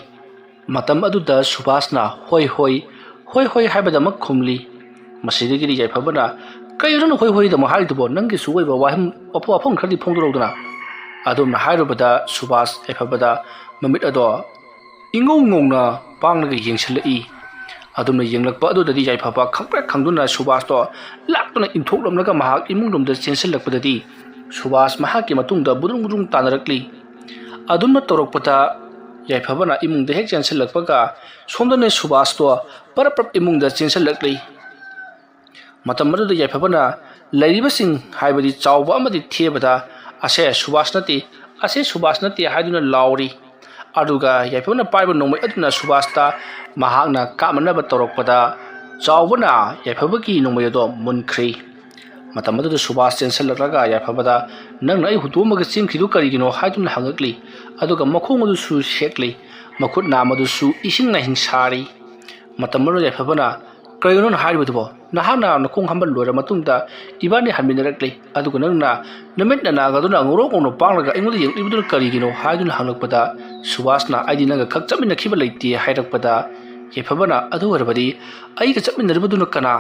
ꯃꯇꯝ ꯑꯗꯨꯗ ꯁꯨꯕꯥꯁꯅ "ꯍꯣꯏ, ꯍꯣꯏ, ꯍꯣꯏ, ꯍꯣꯏ" ꯍꯥꯏꯕꯗꯃꯛ ꯈꯨꯝꯂꯤ꯫ ꯃꯁꯤꯗꯒꯤꯗꯤ ꯌꯥꯏꯐꯕꯅ "ꯀꯩꯅꯣ ꯅꯪꯅ ꯍꯣꯏ, ꯍꯣꯏꯗꯃꯛ ꯍꯥꯏꯔꯤꯗꯨꯕꯣ? ꯅꯪꯒꯤꯁꯨ ꯑꯣꯏꯕ ꯋꯥꯍꯪ, ꯋꯥꯐꯝ, ꯋꯥꯐꯝ ꯈꯔꯗꯤ ꯐꯣꯡꯗꯣꯔꯛꯎꯗꯅ?" ꯑꯗꯨꯝꯅ ꯍꯥꯏꯔꯨꯕꯗ ꯁꯨꯕꯥꯁ ꯌꯥꯏꯐꯕꯗ ꯃꯃꯤꯠ ꯑꯗꯣ ꯏꯉꯧ ꯉꯧꯅ ꯄꯥꯡꯂꯒ ꯌꯦꯡꯁꯤꯜꯂꯛꯏ꯫ ꯑꯗꯨꯝꯅ ꯌꯦꯡꯂꯛꯄ ꯑꯗꯨꯗꯗꯤ ꯌꯥꯏꯐꯕ ꯈꯪꯄ꯭ꯔꯦꯛ ꯈꯪꯗꯨꯅ ꯁꯨꯕꯥꯁꯇꯣ ꯂꯥꯛꯇꯨꯅ ꯏꯟꯊꯣꯛꯂꯝꯂꯒ ꯃꯍꯥꯛ ꯏꯃꯨꯡ ꯂꯣꯝꯗ ꯆꯦꯟꯁꯤꯜꯂꯛꯄꯗꯗꯤ ꯁꯨꯕꯥꯁ ꯃꯍꯥꯛꯀꯤ ꯃꯇꯨꯡꯗ ꯕꯨꯗ꯭ꯔꯨꯡ ꯕꯨꯗ꯭ꯔꯨꯡ ꯇꯥꯅꯔꯛꯂꯤ꯫ ꯑꯗꯨꯝꯅ ꯇꯧꯔꯛꯄꯗ ꯌꯥꯏꯐꯕꯅ ꯏꯃꯨꯡꯗ ꯍꯦꯛ ꯆꯦꯟꯁꯤꯜꯂꯛꯄꯒ ꯁꯣꯝꯗꯅ ꯁꯨꯕꯥꯁꯇꯣ ꯄꯔꯞ ꯄꯔꯞ ꯏꯃꯨꯡꯗ ꯆꯦꯟꯁꯤꯜꯂꯛꯂꯤ꯫ ꯃꯇꯝ ꯑꯗꯨꯗ ꯌꯥꯏꯐꯕꯅ ꯂꯩꯔꯤꯕꯁꯤꯡ, ꯍꯥꯏꯕꯗꯤ ꯆꯥꯎꯕ ꯑꯃꯗꯤ ꯊꯦꯕꯗ, "ꯑꯁꯦ ꯁꯨꯕꯥꯁ ꯅꯠꯇꯦ, ꯑꯁꯦ ꯁꯨꯕꯥꯁ ꯅꯠꯇꯦ" ꯍꯥꯏꯗꯨꯅ ꯂꯥꯎꯔꯤ꯫ ꯑꯗꯨꯒ ꯌꯥꯏꯐꯕꯅ ꯄꯥꯏꯕ ꯅꯣꯡꯃꯩ ꯑꯗꯨꯅ ꯁꯨꯕꯥꯁꯇ ꯃꯍꯥꯛꯅ ꯀꯥꯞꯅꯅꯕ ꯇꯧꯔꯛꯄꯗ, ꯆꯥꯎꯕꯅ ꯌꯥꯏꯐꯕꯒꯤ ꯅꯣꯡꯃꯩ ꯑꯗꯣ ꯃꯨꯟꯈ꯭ꯔꯦ꯫ ꯃꯇꯝ ꯑꯗꯨꯗ ꯁꯨꯕꯥꯁ ꯆꯦꯟꯁꯤꯜꯂꯛꯂꯒ ꯌꯥꯏꯐꯕꯗ, "ꯅꯪꯅ ꯑꯩ ꯍꯨꯟꯗꯣꯛꯑꯝꯃꯒ ꯆꯦꯟꯈ꯭ꯔꯤꯗꯨ ꯀꯔꯤꯒꯤꯅꯣ?" ꯍꯥꯏꯗꯨꯅ ꯍꯪꯉꯛꯂꯤ꯫ ꯑꯗꯨꯒ ꯃꯈꯣꯡ ꯑꯗꯨꯁꯨ ꯁꯦꯛꯂꯤ, ꯃꯈꯨꯠ ꯅꯥꯝ ꯑꯗꯨꯁꯨ ꯏꯁꯤꯡꯅ ꯍꯤꯡꯁꯥꯔꯤ꯫ ꯃꯇꯝ ꯑꯗꯨꯗ ꯌꯥꯏꯐꯕꯅ, "ꯀꯔꯤꯅꯣ ꯅꯪꯅ ꯍꯥꯏꯔꯤꯕꯗꯨꯕꯣ? ꯅꯍꯥꯛꯅ ꯅꯈꯣꯡ ꯍꯥꯝꯕ ꯂꯣꯏꯔ ꯃꯇꯨꯡꯗ ꯏꯕꯥꯅꯤ ꯍꯟꯃꯤꯟꯅꯔꯛꯂꯤ, ꯑꯗꯨꯒ ꯅꯪꯅ ꯅꯃꯤꯠ ꯅꯅꯥꯒ ꯑꯗꯨꯅ ꯉꯧꯔꯣꯛ ꯉꯧꯅ ꯄꯥꯡꯂꯒ ꯑꯩꯉꯣꯟꯗ ꯌꯦꯡꯂꯤꯕꯗꯨꯅ ꯀꯔꯤꯒꯤꯅꯣ?" ꯍꯥꯏꯗꯨꯅ ꯍꯪꯂꯛꯄꯗ, ꯁꯨꯕꯥꯁꯅ, "ꯑꯩꯗꯤ ꯅꯪꯒ ꯈꯛ ꯆꯠꯃꯤꯟꯅꯈꯤꯕ ꯂꯩꯇꯦ" ꯍꯥꯏꯔꯛꯄꯗ, ꯌꯥꯏꯐꯕꯅ, "ꯑꯗꯨ ꯑꯣꯏꯔꯕꯗꯤ ꯑꯩꯒ ꯆꯠꯃꯤꯟꯅꯔꯤꯕꯗꯨꯅ ꯀꯅꯥ?"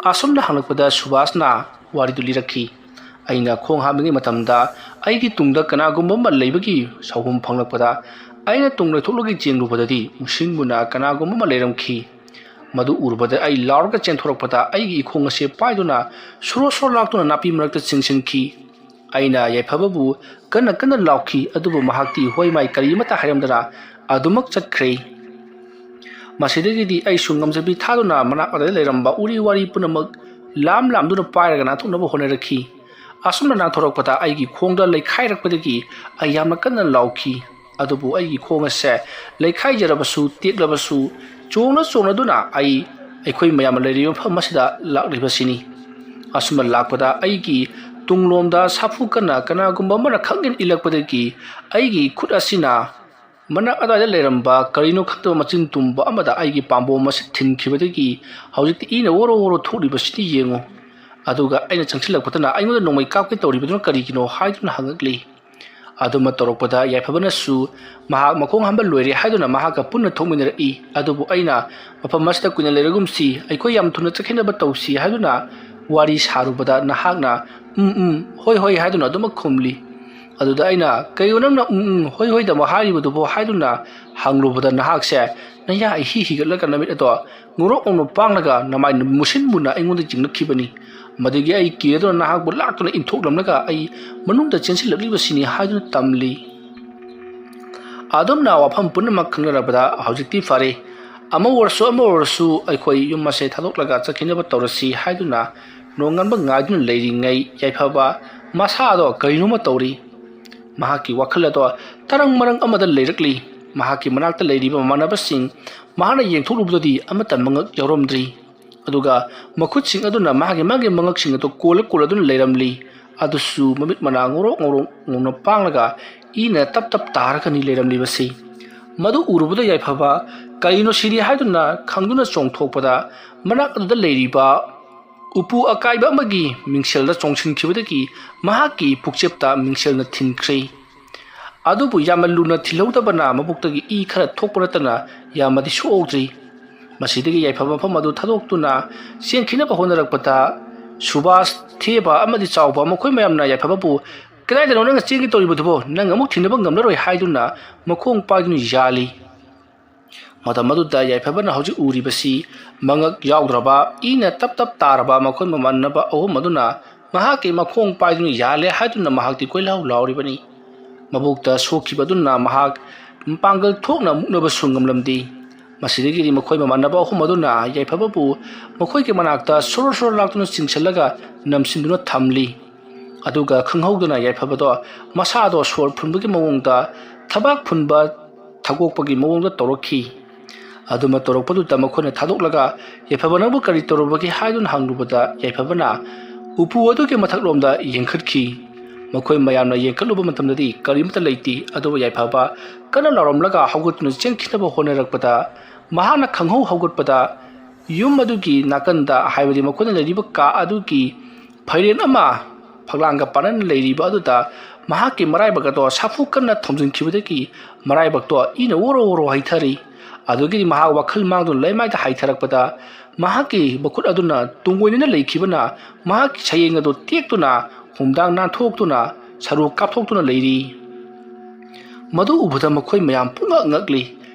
ꯑꯁꯨꯝꯅ ꯍꯪꯂꯛꯄꯗ ꯁꯨꯕꯥꯁꯅ ꯋꯥꯔꯤꯗꯨ ꯂꯤꯔꯛꯈꯤ꯫ ꯑꯩꯅ ꯈꯣꯡ ꯍꯥꯝꯂꯤꯉꯩ ꯃꯇꯝꯗ ꯑꯩꯒꯤ ꯇꯨꯡꯗ ꯀꯅꯥꯒꯨꯝꯕ ꯑꯃ ꯂꯩꯕꯒꯤ ꯁꯥꯎꯍꯨꯝ ꯐꯪꯂꯛꯄꯗ ꯑꯩꯅ ꯇꯨꯡ ꯂꯣꯏꯊꯣꯛꯂꯒ ꯆꯦꯟꯂꯨꯕꯗꯗꯤ ꯃꯨꯁꯤꯟ ꯃꯨꯅ ꯀꯅꯥꯒꯨꯝꯕ ꯑꯃ ꯂꯩꯔꯝꯈꯤ꯫ ꯃꯗꯨ ꯎꯔꯨꯕꯗ ꯑꯩ ꯂꯥꯎꯔꯒ ꯆꯦꯟꯊꯣꯔꯛꯄꯗ ꯑꯩꯒꯤ ꯏꯈꯣꯡ ꯑꯁꯦ ꯄꯥꯏꯗꯨꯅ ꯁꯣꯔꯣ ꯁꯣꯔꯣ ꯂꯥꯛꯇꯨꯅ ꯅꯥꯄꯤ ꯃꯔꯛꯇ ꯆꯤꯡꯁꯤꯟꯈꯤ꯫ ꯑꯩꯅ ꯌꯥꯏꯐꯕꯕꯨ ꯀꯟꯅ ꯀꯟꯅ ꯂꯥꯎꯈꯤ, ꯑꯗꯨꯕꯨ ꯃꯍꯥꯛꯇꯤ ꯍꯣꯏ ꯃꯥꯏ ꯀꯔꯤꯃꯠꯇ ꯍꯥꯏꯔꯝꯗꯅ ꯑꯗꯨꯃꯛ ꯆꯠꯈ꯭ꯔꯦ꯫ ꯃꯁꯤꯗꯒꯤꯗꯤ ꯑꯩꯁꯨ ꯉꯝꯖꯕꯤ ꯊꯥꯗꯨꯅ ꯃꯅꯥꯛ ꯑꯗꯨꯗ ꯂꯩꯔꯝꯕ ꯎꯔꯤ ꯋꯥꯔꯤ ꯄꯨꯝꯅꯃꯛ ꯂꯥꯝ ꯂꯥꯝꯗꯨꯅ ꯄꯥꯏꯔꯒ ꯅꯥꯟꯊꯣꯛꯅꯕ ꯍꯣꯠꯅꯔꯛꯈꯤ꯫ ꯑꯁꯨꯝꯅ ꯅꯥꯟꯊꯣꯔꯛꯄꯗ ꯑꯩꯒꯤ ꯈꯣꯡꯗ ꯂꯩꯈꯥꯏꯔꯛꯄꯗꯒꯤ ꯑꯩ ꯌꯥꯝꯅ ꯀꯟꯅ ꯂꯥꯎꯈꯤ꯫ ꯑꯗꯨꯕꯨ ꯑꯩꯒꯤ ꯈꯣꯡ ꯑꯁꯦ ꯂꯩꯈꯥꯏꯖꯔꯕꯁꯨ, ꯇꯦꯛꯂꯕꯁꯨ, ꯆꯣꯡꯅ ꯆꯣꯡꯅꯗꯨꯅ ꯑꯩ ꯑꯩꯈꯣꯏ ꯃꯌꯥꯝꯅ ꯂꯩꯔꯤꯕ ꯃꯐꯝ ꯑꯁꯤꯗ ꯂꯥꯛꯂꯤꯕꯁꯤꯅꯤ꯫ ꯑꯁꯨꯝꯅ ꯂꯥꯛꯄꯗ ꯑꯩꯒꯤ ꯇꯨꯡꯂꯣꯝꯗ ꯁꯥꯐꯨ ꯀꯟꯅ ꯀꯅꯥꯒꯨꯝꯕ ꯑꯃꯅ ꯈꯪꯏꯟ ꯏꯜꯂꯛꯄꯗꯒꯤ ꯑꯩꯒꯤ ꯈꯨꯠ ꯑꯁꯤꯅ ꯃꯅꯥꯛ ꯑꯗꯨꯋꯥꯏꯗ ꯂꯩꯔꯝꯕ ꯀꯔꯤꯅꯣ ꯈꯪꯗꯕ ꯃꯆꯤꯟ ꯇꯨꯝꯕ ꯑꯃꯗ ꯑꯩꯒꯤ ꯄꯥꯝꯕꯣꯝ ꯑꯁꯤ ꯊꯤꯟꯈꯤꯕꯗꯒꯤ ꯍꯧꯖꯤꯛꯇꯤ ꯏꯅ ꯑꯣꯔꯣ ꯑꯣꯔꯣ ꯊꯣꯛꯂꯤꯕꯁꯤꯗꯤ ꯌꯦꯡꯉꯨ꯫ ꯑꯗꯨꯒ ꯑꯩꯅ ꯆꯪꯁꯤꯜꯂꯛꯄꯗꯅ ꯑꯩꯉꯣꯟꯗ ꯅꯣꯡꯃꯩ ꯀꯥꯞꯀꯦ ꯇꯧꯔꯤꯕꯗꯨꯅ ꯀꯔꯤꯒꯤꯅꯣ ꯍꯥꯏꯗꯨꯅ ꯍꯪꯉꯛꯂꯤ꯫ ꯑꯗꯨꯃ ꯇꯧꯔꯛꯄꯗ ꯌꯥꯏꯐꯕꯅꯁꯨ ꯃꯍꯥꯛ ꯃꯈꯣꯡ ꯍꯥꯝꯕ ꯂꯣꯏꯔꯦ ꯍꯥꯏꯗꯨꯅ ꯃꯍꯥꯛꯀ ꯄꯨꯟꯅ ꯊꯣꯛꯃꯤꯟꯅꯔꯛꯏ꯫ ꯑꯗꯨꯕꯨ ꯑꯩꯅ "ꯃꯐꯝ ꯑꯁꯤꯗ ꯀꯨꯏꯅ ꯂꯩꯔꯒꯨꯝꯁꯤ, ꯑꯩꯈꯣꯏ ꯌꯥꯝ ꯊꯨꯅ ꯆꯠꯈꯤꯅꯕ ꯇꯧꯁꯤ" ꯍꯥꯏꯗꯨꯅ ꯋꯥꯔꯤ ꯁꯥꯔꯨꯕꯗ ꯅꯍꯥꯛꯅ "ꯎꯝ, ꯎꯝ, ꯍꯣꯏ, ꯍꯣꯏ" ꯍꯥꯏꯗꯨꯅ ꯑꯗꯨꯃꯛ ꯈꯨꯝꯂꯤ꯫ ꯑꯗꯨꯗ ꯑꯩꯅ "ꯀꯩꯅꯣ ꯅꯪꯅ 'ꯎꯝ, ꯎꯝ, ꯍꯣꯏ, ꯍꯣꯏꯗ' ꯑꯃꯨꯛ ꯍꯥꯏꯔꯤꯕꯗꯨꯕꯣ?" ꯍꯥꯏꯗꯨꯅ ꯍꯪꯂꯨꯕꯗ ꯅꯍꯥꯛꯁꯦ ꯅꯌꯥ ꯏꯍꯤ ꯍꯤꯒꯠꯂꯒ ꯅꯃꯤꯠ ꯑꯗꯣ ꯉꯧꯔꯣꯛ ꯉꯧꯅ ꯄꯥꯡꯂꯒ ꯅꯃꯥꯏ ꯃꯨꯁꯤꯟ ꯃꯨꯟꯅ ꯑꯩꯉꯣꯟꯗ ꯌꯦꯡꯂꯛꯈꯤꯕꯅꯤ꯫ ꯃꯗꯨꯒꯤ ꯑꯩ ꯀꯤꯔꯗꯨꯅ ꯅꯍꯥꯛꯄꯨ ꯂꯥꯛꯇꯨꯅ ꯏꯟꯊꯣꯛꯂꯝꯂꯒ ꯑꯩ ꯃꯅꯨꯡꯗ ꯆꯦꯟꯁꯤꯜꯂꯛꯂꯤꯕꯁꯤꯅꯤ ꯍꯥꯏꯗꯨꯅ ꯇꯝꯂꯤ꯫ ꯑꯗꯨꯝꯅ ꯋꯥꯐꯝ ꯄꯨꯝꯅꯃꯛ ꯈꯪꯅꯔꯕꯗ ꯍꯧꯖꯤꯛꯇꯤ ꯐꯔꯦ꯫ ꯑꯃ ꯑꯣꯏꯔꯁꯨ ꯑꯃ ꯑꯣꯏꯔꯁꯨ ꯑꯩꯈꯣꯏ ꯌꯨꯝ ꯑꯁꯦ ꯊꯥꯗꯣꯛꯂꯒ ꯆꯠꯈꯤꯅꯕ ꯇꯧꯔꯁꯤ ꯍꯥꯏꯗꯨꯅ ꯅꯣꯡꯉꯥꯟꯕ ꯉꯥꯏꯗꯨꯅ ꯂꯩꯔꯤꯉꯩ ꯌꯥꯏꯐꯕ ꯃꯁꯥꯗꯣ ꯀꯔꯤꯅꯣꯃ ꯇꯧꯔꯤ꯫ ꯃꯍꯥꯛꯀꯤ ꯋꯥꯈꯜ ꯑꯗꯣ ꯇꯔꯪ ꯃꯔꯪ ꯑꯃꯗ ꯂꯩꯔꯛꯂꯤ꯫ ꯃꯍꯥꯛꯀꯤ ꯃꯅꯥꯛꯇ ꯂꯩꯔꯤꯕ ꯃꯃꯥꯟꯅꯕꯁꯤꯡ ꯃꯍꯥꯛꯅ ꯌꯦꯡꯊꯣꯛꯂꯨꯕꯗꯗꯤ ꯑꯃꯠꯇ ꯃꯉꯛ ꯌꯥꯎꯔꯝꯗ꯭ꯔꯤ꯫ ꯑꯗꯨꯒ ꯃꯈꯨꯠꯁꯤꯡ ꯑꯗꯨꯅ ꯃꯥꯒꯤ ꯃꯥꯒꯤ ꯃꯉꯛꯁꯤꯡ ꯑꯗꯨ ꯀꯣꯜꯂ ꯀꯣꯜꯂꯗꯨꯅ ꯂꯩꯔꯝꯂꯤ꯫ ꯑꯗꯨꯁꯨ ꯃꯃꯤꯠ ꯃꯅꯥ ꯉꯧꯔꯣꯛ ꯉꯧꯔꯣꯛ ꯉꯧꯅ ꯄꯥꯡꯂꯒ ꯏꯅ ꯇꯞ ꯇꯞ ꯇꯥꯔꯒꯅꯤ ꯂꯩꯔꯝꯂꯤꯕꯁꯤ꯫ ꯃꯗꯨ ꯎꯔꯨꯕꯗ ꯌꯥꯏꯐꯕ ꯀꯔꯤꯅꯣ ꯁꯤꯗꯤ ꯍꯥꯏꯗꯨꯅ ꯈꯪꯗꯨꯅ ꯆꯣꯡꯊꯣꯛꯄꯗ ꯃꯅꯥꯛ ꯑꯗꯨꯗ ꯂꯩꯔꯤꯕ ꯎꯄꯨ ꯑꯀꯥꯏꯕ ꯑꯃꯒꯤ ꯃꯤꯡꯁꯦꯜꯗ ꯆꯣꯡꯁꯤꯟꯈꯤꯕꯗꯒꯤ ꯃꯍꯥꯛꯀꯤ ꯄꯨꯛꯆꯦꯞꯇ ꯃꯤꯡꯁꯦꯜꯅ ꯊꯤꯟꯈ꯭ꯔꯦ꯫ ꯑꯗꯨꯕꯨ ꯌꯥꯝꯅ ꯂꯨꯅ ꯊꯤꯜꯍꯧꯗꯕꯅ ꯃꯕꯨꯛꯇꯒꯤ ꯏ ꯈꯔ ꯊꯣꯛꯄ ꯅꯠꯇꯅ ꯌꯥꯝꯅꯗꯤ ꯁꯣꯛꯍꯧꯗ꯭ꯔꯤ꯫ ꯃꯁꯤꯗꯒꯤ ꯌꯥꯏꯐꯕ ꯃꯐꯝ ꯑꯗꯨ ꯊꯥꯗꯣꯛꯇꯨꯅ ꯆꯦꯟꯈꯤꯅꯕ ꯍꯣꯠꯅꯔꯛꯄꯗ, ꯁꯨꯕꯥꯁ, ꯊꯦꯕ ꯑꯃꯗꯤ ꯆꯥꯎꯕ ꯃꯈꯣꯏ ꯃꯌꯥꯝꯅ ꯌꯥꯏꯐꯕꯕꯨ "ꯀꯗꯥꯏꯗꯅꯣ ꯅꯪꯅ ꯆꯦꯟꯒꯦ ꯇꯧꯔꯤꯕꯗꯨꯕꯣ? ꯅꯪ ꯑꯃꯨꯛ ꯊꯤꯅꯕ ꯉꯝꯂꯔꯣꯏ" ꯍꯥꯏꯗꯨꯅ ꯃꯈꯣꯡ ꯄꯥꯏꯗꯨꯅ ꯌꯥꯜꯂꯤ꯫ ꯃꯇꯝ ꯑꯗꯨꯗ ꯌꯥꯏꯐꯕꯅ ꯍꯧꯖꯤꯛ ꯎꯔꯤꯕꯁꯤ ꯃꯉꯛ ꯌꯥꯎꯗ꯭ꯔꯕ, ꯏꯅ ꯇꯞ ꯇꯞ ꯇꯥꯔꯕ ꯃꯈꯣꯏ ꯃꯃꯥꯟꯅꯕ ꯑꯍꯨꯝ ꯑꯗꯨꯅ ꯃꯍꯥꯛꯀꯤ ꯃꯈꯣꯡ ꯄꯥꯏꯗꯨꯅ ꯌꯥꯜꯂꯦ ꯍꯥꯏꯗꯨꯅ ꯃꯍꯥꯛꯇꯤ ꯀꯣꯏꯂꯥꯎ ꯂꯥꯎꯔꯤꯕꯅꯤ꯫ ꯃꯕꯨꯛꯇ ꯁꯣꯛꯈꯤꯕ ꯑꯗꯨꯅ ꯃꯍꯥꯛ ꯃꯄꯥꯡꯒꯜ ꯊꯣꯛꯅ ꯃꯨꯛꯅꯕꯁꯨ ꯉꯝꯂꯝꯗꯦ꯫ ꯃꯁꯤꯗꯒꯤꯗꯤ ꯃꯈꯣꯏ ꯃꯃꯥꯟꯅꯕ ꯑꯍꯨꯝ ꯑꯗꯨꯅ ꯌꯥꯏꯐꯕꯕꯨ ꯃꯈꯣꯏꯒꯤ ꯃꯅꯥꯛꯇ ꯁꯣꯔꯣ ꯁꯣꯔꯣ ꯂꯥꯛꯇꯨꯅ ꯆꯤꯡꯁꯤꯜꯂꯒ ꯅꯝꯁꯤꯟꯗꯨꯅ ꯊꯝꯂꯤ꯫ ꯑꯗꯨꯒ ꯈꯪꯍꯧꯗꯅ ꯌꯥꯏꯐꯕꯗꯣ ꯃꯁꯥꯗꯣ ꯁꯣꯔ ꯐꯨꯟꯕꯒꯤ ꯃꯑꯣꯡꯗ, ꯊꯕꯥꯛ ꯐꯨꯟꯕ ꯊꯒꯣꯛꯄꯒꯤ ꯃꯑꯣꯡꯗ ꯇꯧꯔꯛꯈꯤ꯫ ꯑꯗꯨꯃ ꯇꯧꯔꯛꯄꯗꯨꯗ ꯃꯈꯣꯏꯅ ꯊꯥꯗꯣꯛꯂꯒ, "ꯌꯥꯏꯐꯕ, ꯅꯪꯕꯨ ꯀꯔꯤ ꯇꯧꯔꯨꯕꯒꯦ?" ꯍꯥꯏꯗꯨꯅ ꯍꯪꯂꯨꯕꯗ, ꯌꯥꯏꯐꯕꯅ ꯎꯄꯨ ꯑꯗꯨꯒꯤ ꯃꯊꯛꯂꯣꯝꯗ ꯌꯦꯡꯈꯠꯈꯤ꯫ ꯃꯈꯣꯏ ꯃꯌꯥꯝꯅ ꯌꯦꯡꯈꯠꯂꯨꯕ ꯃꯇꯝꯗꯗꯤ ꯀꯔꯤꯃꯠꯇ ꯂꯩꯇꯦ꯫ ꯑꯗꯨꯕꯨ ꯌꯥꯏꯐꯕ ꯀꯟꯅ ꯂꯥꯎꯔꯝꯂꯒ ꯍꯧꯒꯠꯇꯨꯅ ꯆꯦꯟꯈꯤꯅꯕ ꯍꯣꯠꯅꯔꯛꯄꯗ, ꯃꯍꯥꯛꯅ ꯈꯪꯍꯧ ꯍꯧꯒꯠꯄꯗ, ꯌꯨꯝ ꯑꯗꯨꯒꯤ ꯅꯥꯀꯟꯗ, ꯍꯥꯏꯕꯗꯤ ꯃꯈꯣꯏꯅ ꯂꯩꯔꯤꯕ ꯀꯥ ꯑꯗꯨꯒꯤ ꯐꯩꯔꯦꯟ ꯑꯃ ꯐꯛꯂꯥꯡꯒ ꯄꯥꯅꯅ ꯂꯩꯔꯤꯕ ꯑꯗꯨꯗ ꯃꯍꯥꯛꯀꯤ ꯃꯔꯥꯏꯕꯛ ꯑꯗꯣ ꯁꯥꯐꯨ ꯀꯟꯅ ꯊꯣꯝꯖꯤꯟꯈꯤꯕꯗꯒꯤ ꯃꯔꯥꯏꯕꯛꯇꯣ ꯏꯅ ꯑꯣꯔꯣ ꯑꯣꯔꯣ ꯍꯩꯊꯔꯤ꯫ ꯑꯗꯨꯗꯒꯤꯗꯤ ꯃꯍꯥꯛ ꯋꯥꯈꯜ ꯃꯥꯡꯗꯨꯅ ꯂꯩꯃꯥꯏꯗ ꯍꯥꯏꯊꯔꯛꯄꯗ, ꯃꯍꯥꯛꯀꯤ ꯃꯈꯨꯠ ꯑꯗꯨꯅ ꯇꯨꯡꯑꯣꯏꯅꯅ ꯂꯩꯈꯤꯕꯅ ꯃꯍꯥꯛꯀꯤ ꯁꯌꯦꯡ ꯑꯗꯨ ꯇꯦꯛꯇꯨꯅ, ꯍꯨꯝꯗꯥꯡ ꯅꯥꯟꯊꯣꯛꯇꯨꯅ, ꯁꯔꯨ ꯀꯥꯞꯊꯣꯛꯇꯨꯅ ꯂꯩꯔꯤ꯫ ꯃꯗꯨ ꯎꯕꯗ ꯃꯈꯣꯏ ꯃꯌꯥꯝ ꯄꯨꯡꯉꯛ ꯉꯛꯂꯤ꯫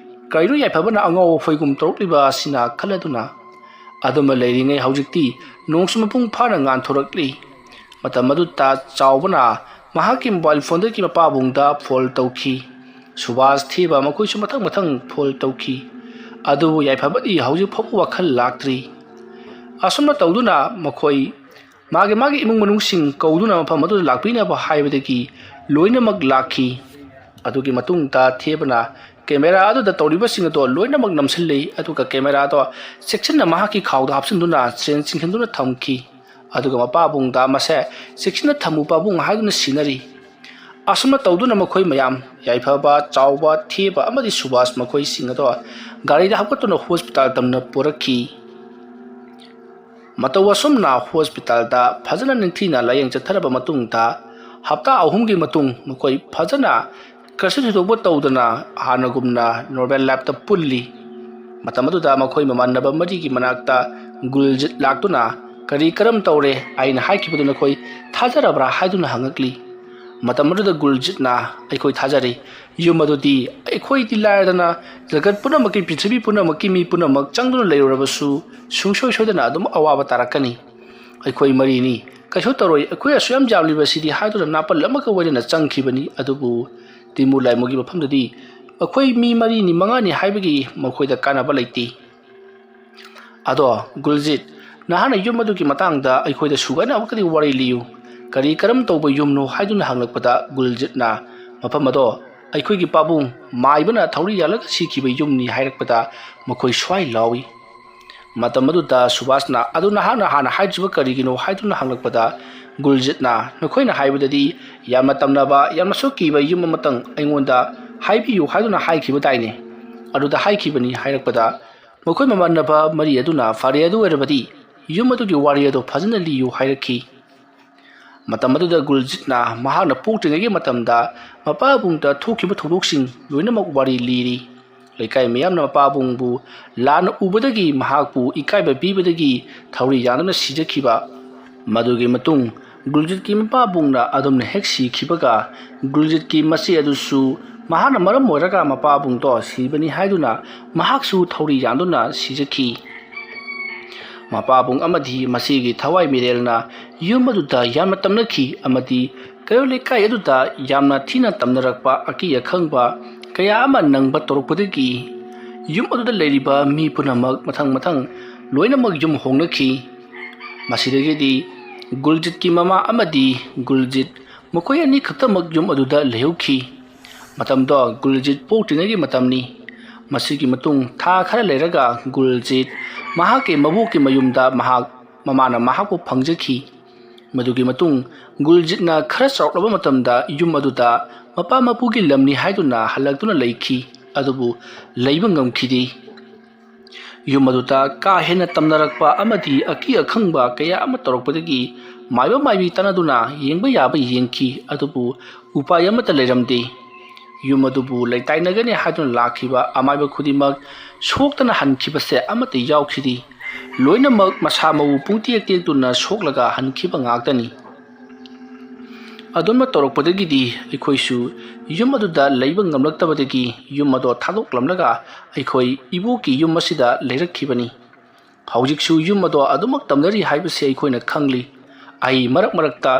ꯀꯔꯤꯅꯣ ꯌꯥꯏꯐꯕꯅ ꯑꯉꯥꯎꯕ ꯐꯩꯒꯨꯝ ꯇꯧꯔꯛꯂꯤꯕ ꯑꯁꯤꯅ ꯈꯜꯂꯗꯨꯅ꯫ ꯑꯗꯨꯃ ꯂꯩꯔꯤꯉꯩ ꯍꯧꯖꯤꯛꯇꯤ ꯅꯣꯡꯁꯨ ꯃꯄꯨꯡ ꯐꯥꯅ ꯉꯥꯟꯊꯣꯔꯛꯂꯤ꯫ ꯃꯇꯝ ꯑꯗꯨꯗ ꯆꯥꯎꯕꯅ ꯃꯍꯥꯛꯀꯤ ꯃꯣꯕꯥꯏꯜ ꯐꯣꯟꯗꯒꯤ ꯃꯄꯥꯕꯨꯡꯗ ꯐꯣꯟ ꯇꯧꯈꯤ꯫ ꯁꯨꯕꯥꯁ, ꯊꯦꯕ ꯃꯈꯣꯏꯁꯨ ꯃꯊꯪ ꯃꯊꯪ ꯐꯣꯟ ꯇꯧꯈꯤ꯫ ꯑꯗꯨꯕꯨ ꯌꯥꯏꯐꯕꯗꯤ ꯍꯧꯖꯤꯛ ꯐꯥꯎꯕ ꯋꯥꯈꯜ ꯂꯥꯛꯇ꯭ꯔꯤ꯫ ꯑꯁꯨꯝꯅ ꯇꯧꯗꯨꯅ ꯃꯈꯣꯏ ꯃꯥꯒꯤ ꯃꯥꯒꯤ ꯏꯃꯨꯡ ꯃꯅꯨꯡꯁꯤꯡ ꯀꯧꯗꯨꯅ ꯃꯐꯝ ꯑꯗꯨꯗ ꯂꯥꯛꯄꯤꯅꯕ ꯍꯥꯏꯕꯗꯒꯤ ꯂꯣꯏꯅꯃꯛ ꯂꯥꯛꯈꯤ꯫ ꯑꯗꯨꯒꯤ ꯃꯇꯨꯡꯗ ꯊꯦꯕꯅ ꯀꯦꯃꯦꯔꯥ ꯑꯗꯨꯗ ꯇꯧꯔꯤꯕꯁꯤꯡ ꯑꯗꯣ ꯂꯣꯏꯅꯃꯛ ꯅꯝꯁꯤꯜꯂꯤ꯫ ꯑꯗꯨꯒ ꯀꯦꯃꯦꯔꯥꯗꯣ ꯆꯦꯛꯁꯤꯟꯅ ꯃꯍꯥꯛꯀꯤ ꯈꯥꯎꯗ ꯍꯥꯞꯆꯤꯟꯗꯨꯅ ꯆꯦꯟ ꯆꯤꯡꯁꯤꯟꯗꯨꯅ ꯊꯝꯈꯤ꯫ ꯑꯗꯨꯒ ꯃꯄꯥꯕꯨꯡꯗ ꯃꯁꯦ "ꯆꯦꯛꯁꯤꯟꯅ ꯊꯝꯃꯨ ꯄꯥꯕꯨꯡ" ꯍꯥꯏꯗꯨꯅ ꯁꯤꯟꯅꯔꯤ꯫ ꯑꯁꯨꯝꯅ ꯇꯧꯗꯨꯅ ꯃꯈꯣꯏ ꯃꯌꯥꯝ, ꯌꯥꯏꯐꯕ, ꯆꯥꯎꯕ, ꯊꯦꯕ ꯑꯃꯗꯤ ꯁꯨꯕꯥꯁ, ꯃꯈꯣꯏꯁꯤꯡ ꯑꯗꯣ ꯒꯥꯔꯤꯗ ꯍꯥꯞꯀꯠꯇꯨꯅ ꯍꯣꯁꯄꯤꯇꯥꯜ ꯇꯝꯅ ꯄꯨꯔꯛꯈꯤ꯫ ꯃꯇꯧ ꯑꯁꯨꯝꯅ ꯍꯣꯁꯄꯤꯇꯥꯜꯗ ꯐꯖꯅ ꯅꯤꯡꯊꯤꯅ ꯂꯥꯌꯦꯡ ꯆꯠꯊꯔꯕ ꯃꯇꯨꯡꯗ, ꯍꯞꯇꯥ ꯑꯍꯨꯝꯒꯤ ꯃꯇꯨꯡ ꯃꯈꯣꯏ ꯐꯖꯅ, ꯀꯩꯁꯨ ꯊꯣꯏꯗꯣꯛꯄ ꯇꯧꯗꯅ, ꯍꯥꯟꯅꯒꯨꯝꯅ ꯅꯣꯔꯃꯦꯜ ꯂꯥꯏꯐꯇ ꯄꯨꯜꯂꯤ꯫ ꯃꯇꯝ ꯑꯗꯨꯗ ꯃꯈꯣꯏ ꯃꯃꯥꯟꯅꯕ ꯃꯔꯤꯒꯤ ꯃꯅꯥꯛꯇ ꯒꯨꯜꯖꯤꯠ ꯂꯥꯛꯇꯨꯅ, "ꯀꯔꯤ ꯀꯔꯝ ꯇꯧꯔꯦ? ꯑꯩꯅ ꯍꯥꯏꯈꯤꯕꯗꯨ ꯅꯈꯣꯏ ꯊꯥꯖꯔꯕ꯭ꯔꯥ?" ꯍꯥꯏꯗꯨꯅ ꯍꯪꯉꯛꯂꯤ꯫ ꯃꯇꯝ ꯑꯗꯨꯗ ꯒꯨꯜꯖꯤꯠꯅ, "ꯑꯩꯈꯣꯏ ꯊꯥꯖꯔꯦ꯫ ꯌꯨꯝ ꯑꯗꯨꯗꯤ ꯑꯩꯈꯣꯏꯗꯤ ꯂꯥꯏꯔꯗꯅ ꯖꯒꯠ ꯄꯨꯝꯅꯃꯛꯀꯤ, ꯄ꯭ꯔꯤꯊꯤꯕꯤ ꯄꯨꯝꯅꯃꯛꯀꯤ ꯃꯤ ꯄꯨꯝꯅꯃꯛ ꯆꯪꯗꯨꯅ ꯂꯩꯔꯨꯔꯕꯁꯨ ꯁꯨꯡꯁꯣꯏ ꯁꯣꯏꯗꯅ ꯑꯗꯨꯝ ꯑꯋꯥꯕ ꯇꯥꯔꯛꯀꯅꯤ꯫ ꯑꯩꯈꯣꯏ ꯃꯔꯤꯅꯤ, ꯀꯩꯁꯨ ꯇꯧꯔꯣꯏ, ꯑꯩꯈꯣꯏ ꯑꯁꯨꯛ ꯌꯥꯝ ꯌꯥꯝꯂꯤꯕꯁꯤꯗꯤ" ꯍꯥꯏꯗꯨꯅ ꯅꯥꯄꯜ ꯑꯃꯒ ꯂꯣꯏꯅꯅ ꯆꯪꯈꯤꯕꯅꯤ꯫ ꯑꯗꯨꯕꯨ ꯇꯤꯃꯨ ꯂꯥꯏꯃꯨꯒꯤ ꯃꯐꯝꯗꯗꯤ ꯃꯈꯣꯏ ꯃꯤ ꯃꯔꯤꯅꯤ ꯃꯉꯥꯅꯤ ꯍꯥꯏꯕꯒꯤ ꯃꯈꯣꯏꯗ ꯀꯥꯟꯅꯕ ꯂꯩꯇꯦ꯫ "ꯑꯗꯣ ꯒꯨꯜꯖꯤꯠ, ꯅꯍꯥꯛꯅ ꯌꯨꯝ ꯑꯗꯨꯒꯤ ꯃꯇꯥꯡꯗ ꯑꯩꯈꯣꯏꯗ ꯁꯨꯒꯥꯏꯅ ꯑꯃꯨꯛꯀꯗꯤ ꯋꯥꯔꯤ ꯂꯤꯌꯨ꯫ ꯀꯔꯤ ꯀꯔꯝ ꯇꯧꯕ ꯌꯨꯝꯅꯣ?" ꯍꯥꯏꯗꯨꯅ ꯍꯪꯂꯛꯄꯗ ꯒꯨꯜꯖꯤꯠꯅ, "ꯃꯐꯝ ꯑꯗꯣ ꯑꯩꯈꯣꯏꯒꯤ ꯄꯥꯕꯨꯡ ꯃꯥꯏꯕꯅ ꯊꯧꯔꯤ ꯌꯥꯜꯂꯒ ꯁꯤꯈꯤꯕ ꯌꯨꯝꯅꯤ" ꯍꯥꯏꯔꯛꯄꯗ ꯃꯈꯣꯏ ꯁ꯭ꯋꯥꯏ ꯂꯥꯎꯏ꯫ ꯃꯇꯝ ꯑꯗꯨꯗ ꯁꯨꯕꯥꯁꯅ, "ꯑꯗꯨ ꯅꯍꯥꯛꯅ ꯍꯥꯟꯅ ꯍꯥꯏꯗ꯭ꯔꯤꯕ ꯀꯔꯤꯒꯤꯅꯣ?" ꯍꯥꯏꯗꯨꯅ ꯍꯪꯂꯛꯄꯗ ꯒꯨꯜꯖꯤꯠꯅ, "ꯅꯈꯣꯏꯅ ꯍꯥꯏꯕꯗꯗꯤ ꯌꯥꯝꯅ ꯇꯝꯅꯕ, ꯌꯥꯝꯅꯁꯨ ꯀꯤꯕ ꯌꯨꯝ ꯑꯃꯇꯪ ꯑꯩꯉꯣꯟꯗ ꯍꯥꯏꯕꯤꯌꯨ ꯍꯥꯏꯗꯨꯅ ꯍꯥꯏꯈꯤꯕꯗꯥꯏꯅꯦ? ꯑꯗꯨꯗ ꯍꯥꯏꯈꯤꯕꯅꯤ" ꯍꯥꯏꯔꯛꯄꯗ ꯃꯈꯣꯏ ꯃꯃꯥꯟꯅꯕ ꯃꯔꯤ ꯑꯗꯨꯅ, "ꯐꯔꯦ, ꯑꯗꯨ ꯑꯣꯏꯔꯕꯗꯤ ꯌꯨꯝ ꯑꯗꯨꯒꯤ ꯋꯥꯔꯤ ꯑꯗꯨ ꯐꯖꯅ ꯂꯤꯌꯨ" ꯍꯥꯏꯔꯛꯈꯤ꯫ ꯃꯇꯝ ꯑꯗꯨꯗ ꯒꯨꯜꯖꯤꯠꯅ ꯃꯍꯥꯛꯅ ꯄꯣꯛꯇ꯭ꯔꯤꯉꯩꯒꯤ ꯃꯇꯝꯗ ꯃꯄꯥꯕꯨꯡꯗ ꯊꯣꯛꯈꯤꯕ ꯊꯧꯗꯣꯛꯁꯤꯡ ꯂꯣꯏꯅꯃꯛ ꯋꯥꯔꯤ ꯂꯤꯔꯤ꯫ ꯂꯩꯀꯥꯏ ꯃꯤꯌꯥꯝꯅ ꯃꯄꯥꯕꯨꯡꯕꯨ ꯂꯥꯟꯅ ꯎꯕꯗꯒꯤ ꯃꯍꯥꯛꯄꯨ ꯏꯀꯥꯏꯕ ꯄꯤꯕꯗꯒꯤ ꯊꯧꯔꯤ ꯌꯥꯟꯗꯨꯅ ꯁꯤꯖꯈꯤꯕ꯫ ꯃꯗꯨꯒꯤ ꯃꯇꯨꯡ ꯒꯨꯜꯖꯤꯠꯀꯤ ꯃꯄꯥꯕꯨꯡꯅ ꯑꯗꯨꯝꯅ ꯍꯦꯛ ꯁꯤꯈꯤꯕꯒ, ꯒꯨꯜꯖꯤꯠꯀꯤ ꯃꯆꯦ ꯑꯗꯨꯁꯨ ꯃꯍꯥꯛꯅ ꯃꯔꯝ ꯑꯣꯏꯔꯒ ꯃꯄꯥꯕꯨꯡꯗꯣ ꯁꯤꯕꯅꯤ ꯍꯥꯏꯗꯨꯅ ꯃꯍꯥꯛꯁꯨ ꯊꯧꯔꯤ ꯌꯥꯟꯗꯨꯅ ꯁꯤꯖꯈꯤ꯫ ꯃꯄꯥꯕꯨꯡ ꯑꯃꯗꯤ ꯃꯆꯦꯒꯤ ꯊꯋꯥꯏ ꯃꯤꯔꯦꯜꯅ ꯌꯨꯝ ꯑꯗꯨꯗ ꯌꯥꯝꯅ ꯇꯝꯅꯈꯤ ꯑꯃꯗꯤ ꯀꯩꯔꯣꯜ ꯂꯩꯀꯥꯏ ꯑꯗꯨꯗ ꯌꯥꯝꯅ ꯊꯤꯅ ꯇꯝꯅꯔꯛꯄ ꯑꯀꯤ ꯑꯈꯪꯕ ꯀꯌꯥ ꯑꯃ ꯅꯪꯕ ꯇꯧꯔꯛꯄꯗꯒꯤ ꯌꯨꯝ ꯑꯗꯨꯗ ꯂꯩꯔꯤꯕ ꯃꯤ ꯄꯨꯝꯅꯃꯛ ꯃꯊꯪ ꯃꯊꯪ ꯂꯣꯏꯅꯃꯛ ꯌꯨꯝ ꯍꯣꯡꯅꯈꯤ꯫ ꯃꯁꯤꯗꯒꯤꯗꯤ ꯒꯨꯜꯖꯤꯠꯀꯤ ꯃꯃꯥ ꯑꯃꯗꯤ ꯒꯨꯜꯖꯤꯠ ꯃꯈꯣꯏ ꯑꯅꯤ ꯈꯛꯇꯃꯛ ꯌꯨꯝ ꯑꯗꯨꯗ ꯂꯩꯍꯧꯈꯤ꯫ ꯃꯇꯝꯗꯣ ꯒꯨꯜꯖꯤꯠ ꯄꯣꯛꯇ꯭ꯔꯤꯉꯩꯒꯤ ꯃꯇꯝꯅꯤ꯫ ꯃꯁꯤꯒꯤ ꯃꯇꯨꯡ ꯊꯥ ꯈꯔ ꯂꯩꯔꯒ ꯒꯨꯜꯖꯤꯠ ꯃꯍꯥꯛꯀꯤ ꯃꯕꯣꯛꯀꯤ ꯃꯌꯨꯝꯗ ꯃꯍꯥꯛ, ꯃꯃꯥꯅ ꯃꯍꯥꯛꯄꯨ ꯐꯪꯖꯈꯤ꯫ ꯃꯗꯨꯒꯤ ꯃꯇꯨꯡ ꯒꯨꯜꯖꯤꯠꯅ ꯈꯔ ꯆꯥꯎꯔꯛꯂꯕ ꯃꯇꯝꯗ ꯌꯨꯝ ꯑꯗꯨꯗ ꯃꯄꯥ ꯃꯄꯨꯒꯤ ꯂꯝꯅꯤ ꯍꯥꯏꯗꯨꯅ ꯍꯜꯂꯛꯇꯨꯅ ꯂꯩꯈꯤ, ꯑꯗꯨꯕꯨ ꯂꯩꯕ ꯉꯝꯈꯤꯗꯦ꯫ ꯌꯨꯝ ꯑꯗꯨꯗ ꯀꯥ ꯍꯦꯟꯅ ꯇꯝꯅꯔꯛꯄ ꯑꯃꯗꯤ ꯑꯀꯤ ꯑꯈꯪꯕ ꯀꯌꯥ ꯑꯃ ꯇꯧꯔꯛꯄꯗꯒꯤ ꯃꯥꯏꯕ ꯃꯥꯏꯕꯤ ꯇꯥꯟꯅꯗꯨꯅ ꯌꯦꯡꯕ ꯌꯥꯕ ꯌꯦꯡꯈꯤ, ꯑꯗꯨꯕꯨ ꯎꯄꯥꯏ ꯑꯃꯠꯇ ꯂꯩꯔꯝꯗꯦ꯫ ꯌꯨꯝ ꯑꯗꯨꯕꯨ ꯂꯩꯇꯥꯏꯅꯒꯅꯤ ꯍꯥꯏꯗꯨꯅ ꯂꯥꯛꯈꯤꯕ ꯑꯃꯥꯏꯕ ꯈꯨꯗꯤꯡꯃꯛ ꯁꯣꯛꯇꯅ ꯍꯟꯈꯤꯕꯁꯦ ꯑꯃꯠꯇ ꯌꯥꯎꯈꯤꯗꯦ꯫ ꯂꯣꯏꯅꯃꯛ ꯃꯁꯥ ꯃꯎ ꯄꯨꯡꯇꯦꯛ ꯇꯦꯛꯇꯨꯅ ꯁꯣꯛꯂꯒ ꯍꯟꯈꯤꯕ ꯉꯥꯛꯇꯅꯤ꯫ ꯑꯗꯨꯝꯅ ꯇꯧꯔꯛꯄꯗꯒꯤꯗꯤ ꯑꯩꯈꯣꯏꯁꯨ ꯌꯨꯝ ꯑꯗꯨꯗ ꯂꯩꯕ ꯉꯝꯂꯛꯇꯕꯗꯒꯤ ꯌꯨꯝ ꯑꯗꯣ ꯊꯥꯗꯣꯛꯂꯝꯂꯒ ꯑꯩꯈꯣꯏ ꯏꯕꯣꯛꯀꯤ ꯌꯨꯝ ꯑꯁꯤꯗ ꯂꯩꯔꯛꯈꯤꯕꯅꯤ꯫ ꯍꯧꯖꯤꯛꯁꯨ ꯌꯨꯝ ꯑꯗꯣ ꯑꯗꯨꯃꯛ ꯇꯝꯅꯔꯤ ꯍꯥꯏꯕꯁꯤ ꯑꯩꯈꯣꯏꯅ ꯈꯪꯂꯤ꯫ ꯑꯩ ꯃꯔꯛ ꯃꯔꯛꯇ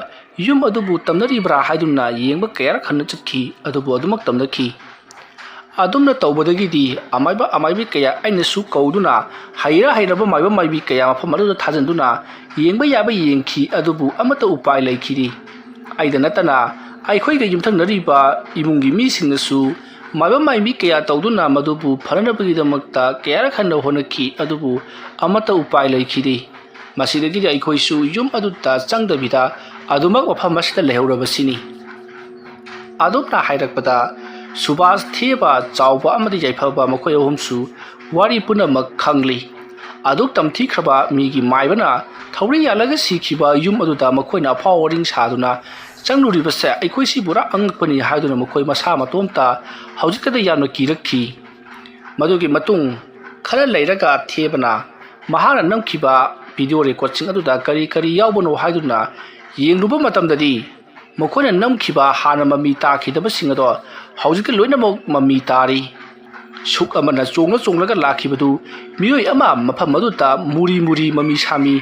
ꯌꯨꯝ ꯑꯗꯨꯕꯨ ꯇꯝꯅꯔꯤꯕ꯭ꯔꯥ ꯍꯥꯏꯗꯨꯅ ꯌꯦꯡꯕ ꯀꯌꯥꯔꯛ ꯍꯟꯅ ꯆꯠꯈꯤ, ꯑꯗꯨꯕꯨ ꯑꯗꯨꯃꯛ ꯇꯝꯅꯈꯤ꯫ ꯑꯗꯨꯝꯅ ꯇꯧꯕꯗꯒꯤꯗꯤ ꯑꯃꯥꯏꯕ ꯑꯃꯥꯏꯕꯤ ꯀꯌꯥ ꯑꯩꯅꯁꯨ ꯀꯧꯗꯨꯅ ꯍꯩꯔ ꯍꯩꯔꯕ ꯃꯥꯏꯕ ꯃꯥꯏꯕꯤ ꯀꯌꯥ ꯃꯐꯝ ꯑꯗꯨꯗ ꯊꯥꯖꯤꯟꯗꯨꯅ ꯌꯦꯡꯕ ꯌꯥꯕ ꯌꯦꯡꯈꯤ, ꯑꯗꯨꯕꯨ ꯑꯃꯠꯇ ꯎꯄꯥꯏ ꯂꯩꯈꯤꯗꯦ꯫ ꯑꯩꯗ ꯅꯠꯇꯅ ꯑꯩꯈꯣꯏꯒ ꯌꯨꯝꯊꯪꯅꯔꯤꯕ ꯏꯃꯨꯡꯒꯤ ꯃꯤꯁꯤꯡꯅꯁꯨ ꯃꯥꯏꯕ ꯃꯥꯏꯕꯤ ꯀꯌꯥ ꯇꯧꯗꯨꯅ ꯃꯗꯨꯕꯨ ꯐꯅꯅꯕꯒꯤꯗꯃꯛꯇ ꯀꯌꯥꯔꯛ ꯍꯟꯅ ꯍꯣꯠꯅꯈꯤ, ꯑꯗꯨꯕꯨ ꯑꯃꯠꯇ ꯎꯄꯥꯏ ꯂꯩꯈꯤꯗꯦ꯫ ꯃꯁꯤꯗꯒꯤꯗꯤ ꯑꯩꯈꯣꯏꯁꯨ ꯌꯨꯝ ꯑꯗꯨꯗ ꯆꯪꯗꯕꯤꯗ ꯑꯗꯨꯃꯛ ꯃꯐꯝ ꯑꯁꯤꯗ ꯂꯩꯍꯧꯔꯕꯁꯤꯅꯤ꯫ ꯑꯗꯨꯝꯅ ꯍꯥꯏꯔꯛꯄꯗ ꯁꯨꯕꯥꯁ ꯊꯦꯕ, ꯆꯥꯎꯕ ꯑꯃꯗꯤ ꯌꯥꯏꯐꯕ ꯃꯈꯣꯏ ꯑꯍꯨꯝꯁꯨ ꯋꯥꯔꯤ ꯄꯨꯝꯅꯃꯛ ꯈꯪꯂꯤ꯫ ꯑꯗꯨꯛ ꯇꯝꯊꯤꯈ꯭ꯔꯕ ꯃꯤꯒꯤ ꯃꯥꯏꯕꯅ ꯊꯧꯔꯤ ꯌꯥꯜꯂꯒ ꯁꯤꯈꯤꯕ ꯌꯨꯝ ꯑꯗꯨꯗ ꯃꯈꯣꯏꯅ ꯑꯐꯥꯎ ꯑꯔꯤꯡ ꯁꯥꯗꯨꯅ ꯆꯪꯂꯨꯔꯤꯕꯁꯦ ꯑꯩꯈꯣꯏꯁꯤ ꯄꯨꯔꯥ ꯑꯉꯛꯄꯅꯤ ꯍꯥꯏꯗꯨꯅ ꯃꯈꯣꯏ ꯃꯁꯥ ꯃꯇꯣꯝꯇ ꯍꯧꯖꯤꯛꯇꯗ ꯌꯥꯝꯅ ꯀꯤꯔꯛꯈꯤ꯫ ꯃꯗꯨꯒꯤ ꯃꯇꯨꯡ ꯈꯔ ꯂꯩꯔꯒ ꯊꯦꯕꯅ ꯃꯍꯥꯛꯅ ꯅꯝꯈꯤꯕ ꯚꯤꯗꯤꯑꯣ ꯔꯦꯀꯣꯔꯠꯁꯤꯡ ꯑꯗꯨꯗ ꯀꯔꯤ ꯀꯔꯤ ꯌꯥꯎꯕꯅꯣ ꯍꯥꯏꯗꯨꯅ ꯌꯦꯡꯂꯨꯕ ꯃꯇꯝꯗꯗꯤ ꯃꯈꯣꯏꯅ ꯅꯝꯈꯤꯕ ꯍꯥꯟꯅ ꯃꯃꯤ ꯇꯥꯈꯤꯗꯕꯁꯤꯡ ꯑꯗꯣ ꯍꯧꯖꯤꯛꯇꯤ ꯂꯣꯏꯅꯃꯛ ꯃꯃꯤ ꯇꯥꯔꯤ꯫ ꯁꯨꯛ ꯑꯃꯅ ꯆꯣꯡꯂ ꯆꯣꯡꯂꯒ ꯂꯥꯛꯈꯤꯕꯗꯨ ꯃꯤꯑꯣꯏ ꯑꯃ ꯃꯐꯝ ꯑꯗꯨꯗ ꯃꯨꯔꯤ ꯃꯨꯔꯤ ꯃꯃꯤ ꯁꯥꯃꯤ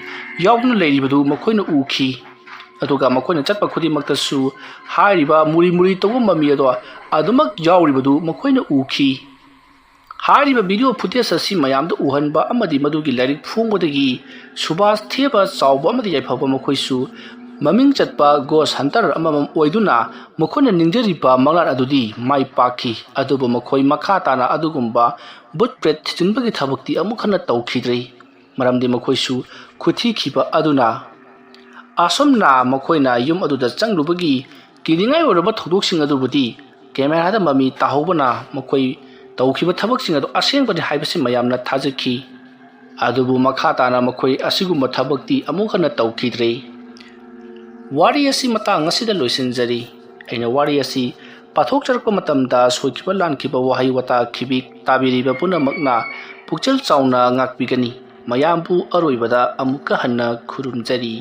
ꯌꯥꯎꯗꯨꯅ ꯂꯩꯔꯤꯕꯗꯨ ꯃꯈꯣꯏꯅ ꯎꯈꯤ꯫ ꯑꯗꯨꯒ ꯃꯈꯣꯏꯅ ꯆꯠꯄ ꯈꯨꯗꯤꯡꯃꯛꯇꯁꯨ ꯍꯥꯏꯔꯤꯕ ꯃꯨꯔꯤ ꯃꯨꯔꯤ ꯇꯧꯕ ꯃꯃꯤ ꯑꯗꯣ ꯑꯗꯨꯃꯛ ꯌꯥꯎꯔꯤꯕꯗꯨ ꯃꯈꯣꯏꯅ ꯎꯈꯤ꯫ ꯍꯥꯏꯔꯤꯕ ꯚꯤꯗꯤꯑꯣ ꯐꯨꯇꯦꯖ ꯑꯁꯤ ꯃꯌꯥꯝꯗ ꯎꯍꯟꯕ ꯑꯃꯗꯤ ꯃꯗꯨꯒꯤ ꯂꯥꯏꯔꯤꯛ ꯐꯣꯡꯕꯗꯒꯤ ꯁꯨꯕꯥꯁ ꯊꯦꯕ, ꯆꯥꯎꯕ ꯑꯃꯗꯤ ꯌꯥꯏꯐꯕ ꯃꯈꯣꯏꯁꯨ ꯃꯃꯤꯡ ꯆꯠꯄ ꯒꯣꯁ ꯍꯟꯇꯔ ꯑꯃꯃꯝ ꯑꯣꯏꯗꯨꯅ ꯃꯈꯣꯏꯅ ꯅꯤꯡꯖꯔꯤꯕ ꯃꯪꯂꯥꯟ ꯑꯗꯨꯗꯤ ꯃꯥꯏ ꯄꯥꯛꯈꯤ꯫ ꯑꯗꯨꯕꯨ ꯃꯈꯣꯏ ꯃꯈꯥ ꯇꯥꯅ ꯑꯗꯨꯒꯨꯝꯕ ꯚꯨꯠ ꯄ꯭ꯔꯦꯠ ꯊꯤꯖꯤꯟꯕꯒꯤ ꯊꯕꯛꯇꯤ ꯑꯃꯨꯛ ꯍꯟꯅ ꯇꯧꯈꯤꯗ꯭ꯔꯤ, ꯃꯔꯝꯗꯤ ꯃꯈꯣꯏꯁꯨ ꯈꯨꯊꯤꯈꯤꯕ ꯑꯗꯨꯅ꯫ ꯑꯁꯨꯝꯅ ꯃꯈꯣꯏꯅ ꯌꯨꯝ ꯑꯗꯨꯗ ꯆꯪꯂꯨꯕꯒꯤ ꯀꯤꯅꯤꯡꯉꯥꯏ ꯑꯣꯏꯔꯕ ꯊꯧꯗꯣꯛꯁꯤꯡ ꯑꯗꯨꯕꯨꯗꯤ ꯀꯦꯃꯦꯔꯥꯗ ꯃꯃꯤ ꯇꯥꯍꯧꯕꯅ ꯃꯈꯣꯏ ꯇꯧꯈꯤꯕ ꯊꯕꯛꯁꯤꯡ ꯑꯗꯨ ꯑꯁꯦꯡꯕꯅꯤ ꯍꯥꯏꯕꯁꯤ ꯃꯌꯥꯝꯅ ꯊꯥꯖꯈꯤ꯫ ꯑꯗꯨꯕꯨ ꯃꯈꯥ ꯇꯥꯅ ꯃꯈꯣꯏ ꯑꯁꯤꯒꯨꯝꯕ ꯊꯕꯛꯇꯤ ꯑꯃꯨꯛ ꯍꯟꯅ ꯇꯧꯈꯤꯗ꯭ꯔꯦ꯫ ꯋꯥꯔꯤ ꯑꯁꯤ ꯃꯇꯥꯡ ꯑꯁꯤꯗ ꯂꯣꯏꯁꯤꯟꯖꯔꯤ꯫ ꯑꯩꯅ ꯋꯥꯔꯤ ꯑꯁꯤ ꯄꯥꯊꯣꯛꯆꯔꯛꯄ ꯃꯇꯝꯗ ꯁꯣꯏꯈꯤꯕ ꯂꯥꯟꯈꯤꯕ ꯋꯥꯍꯩ ꯋꯥꯇꯥ ꯈꯤꯕꯤꯛ ꯇꯥꯕꯤꯔꯤꯕ ꯄꯨꯝꯅꯃꯛꯅ ꯄꯨꯛꯆꯦꯜ ꯆꯥꯎꯅ ꯉꯥꯛꯄꯤꯒꯅꯤ꯫ ꯃꯌꯥꯝꯕꯨ ꯑꯔꯣꯏꯕꯗ ꯑꯃꯨꯛꯀ ꯍꯟꯅ ꯈꯨꯔꯨꯝꯖꯔꯤ꯫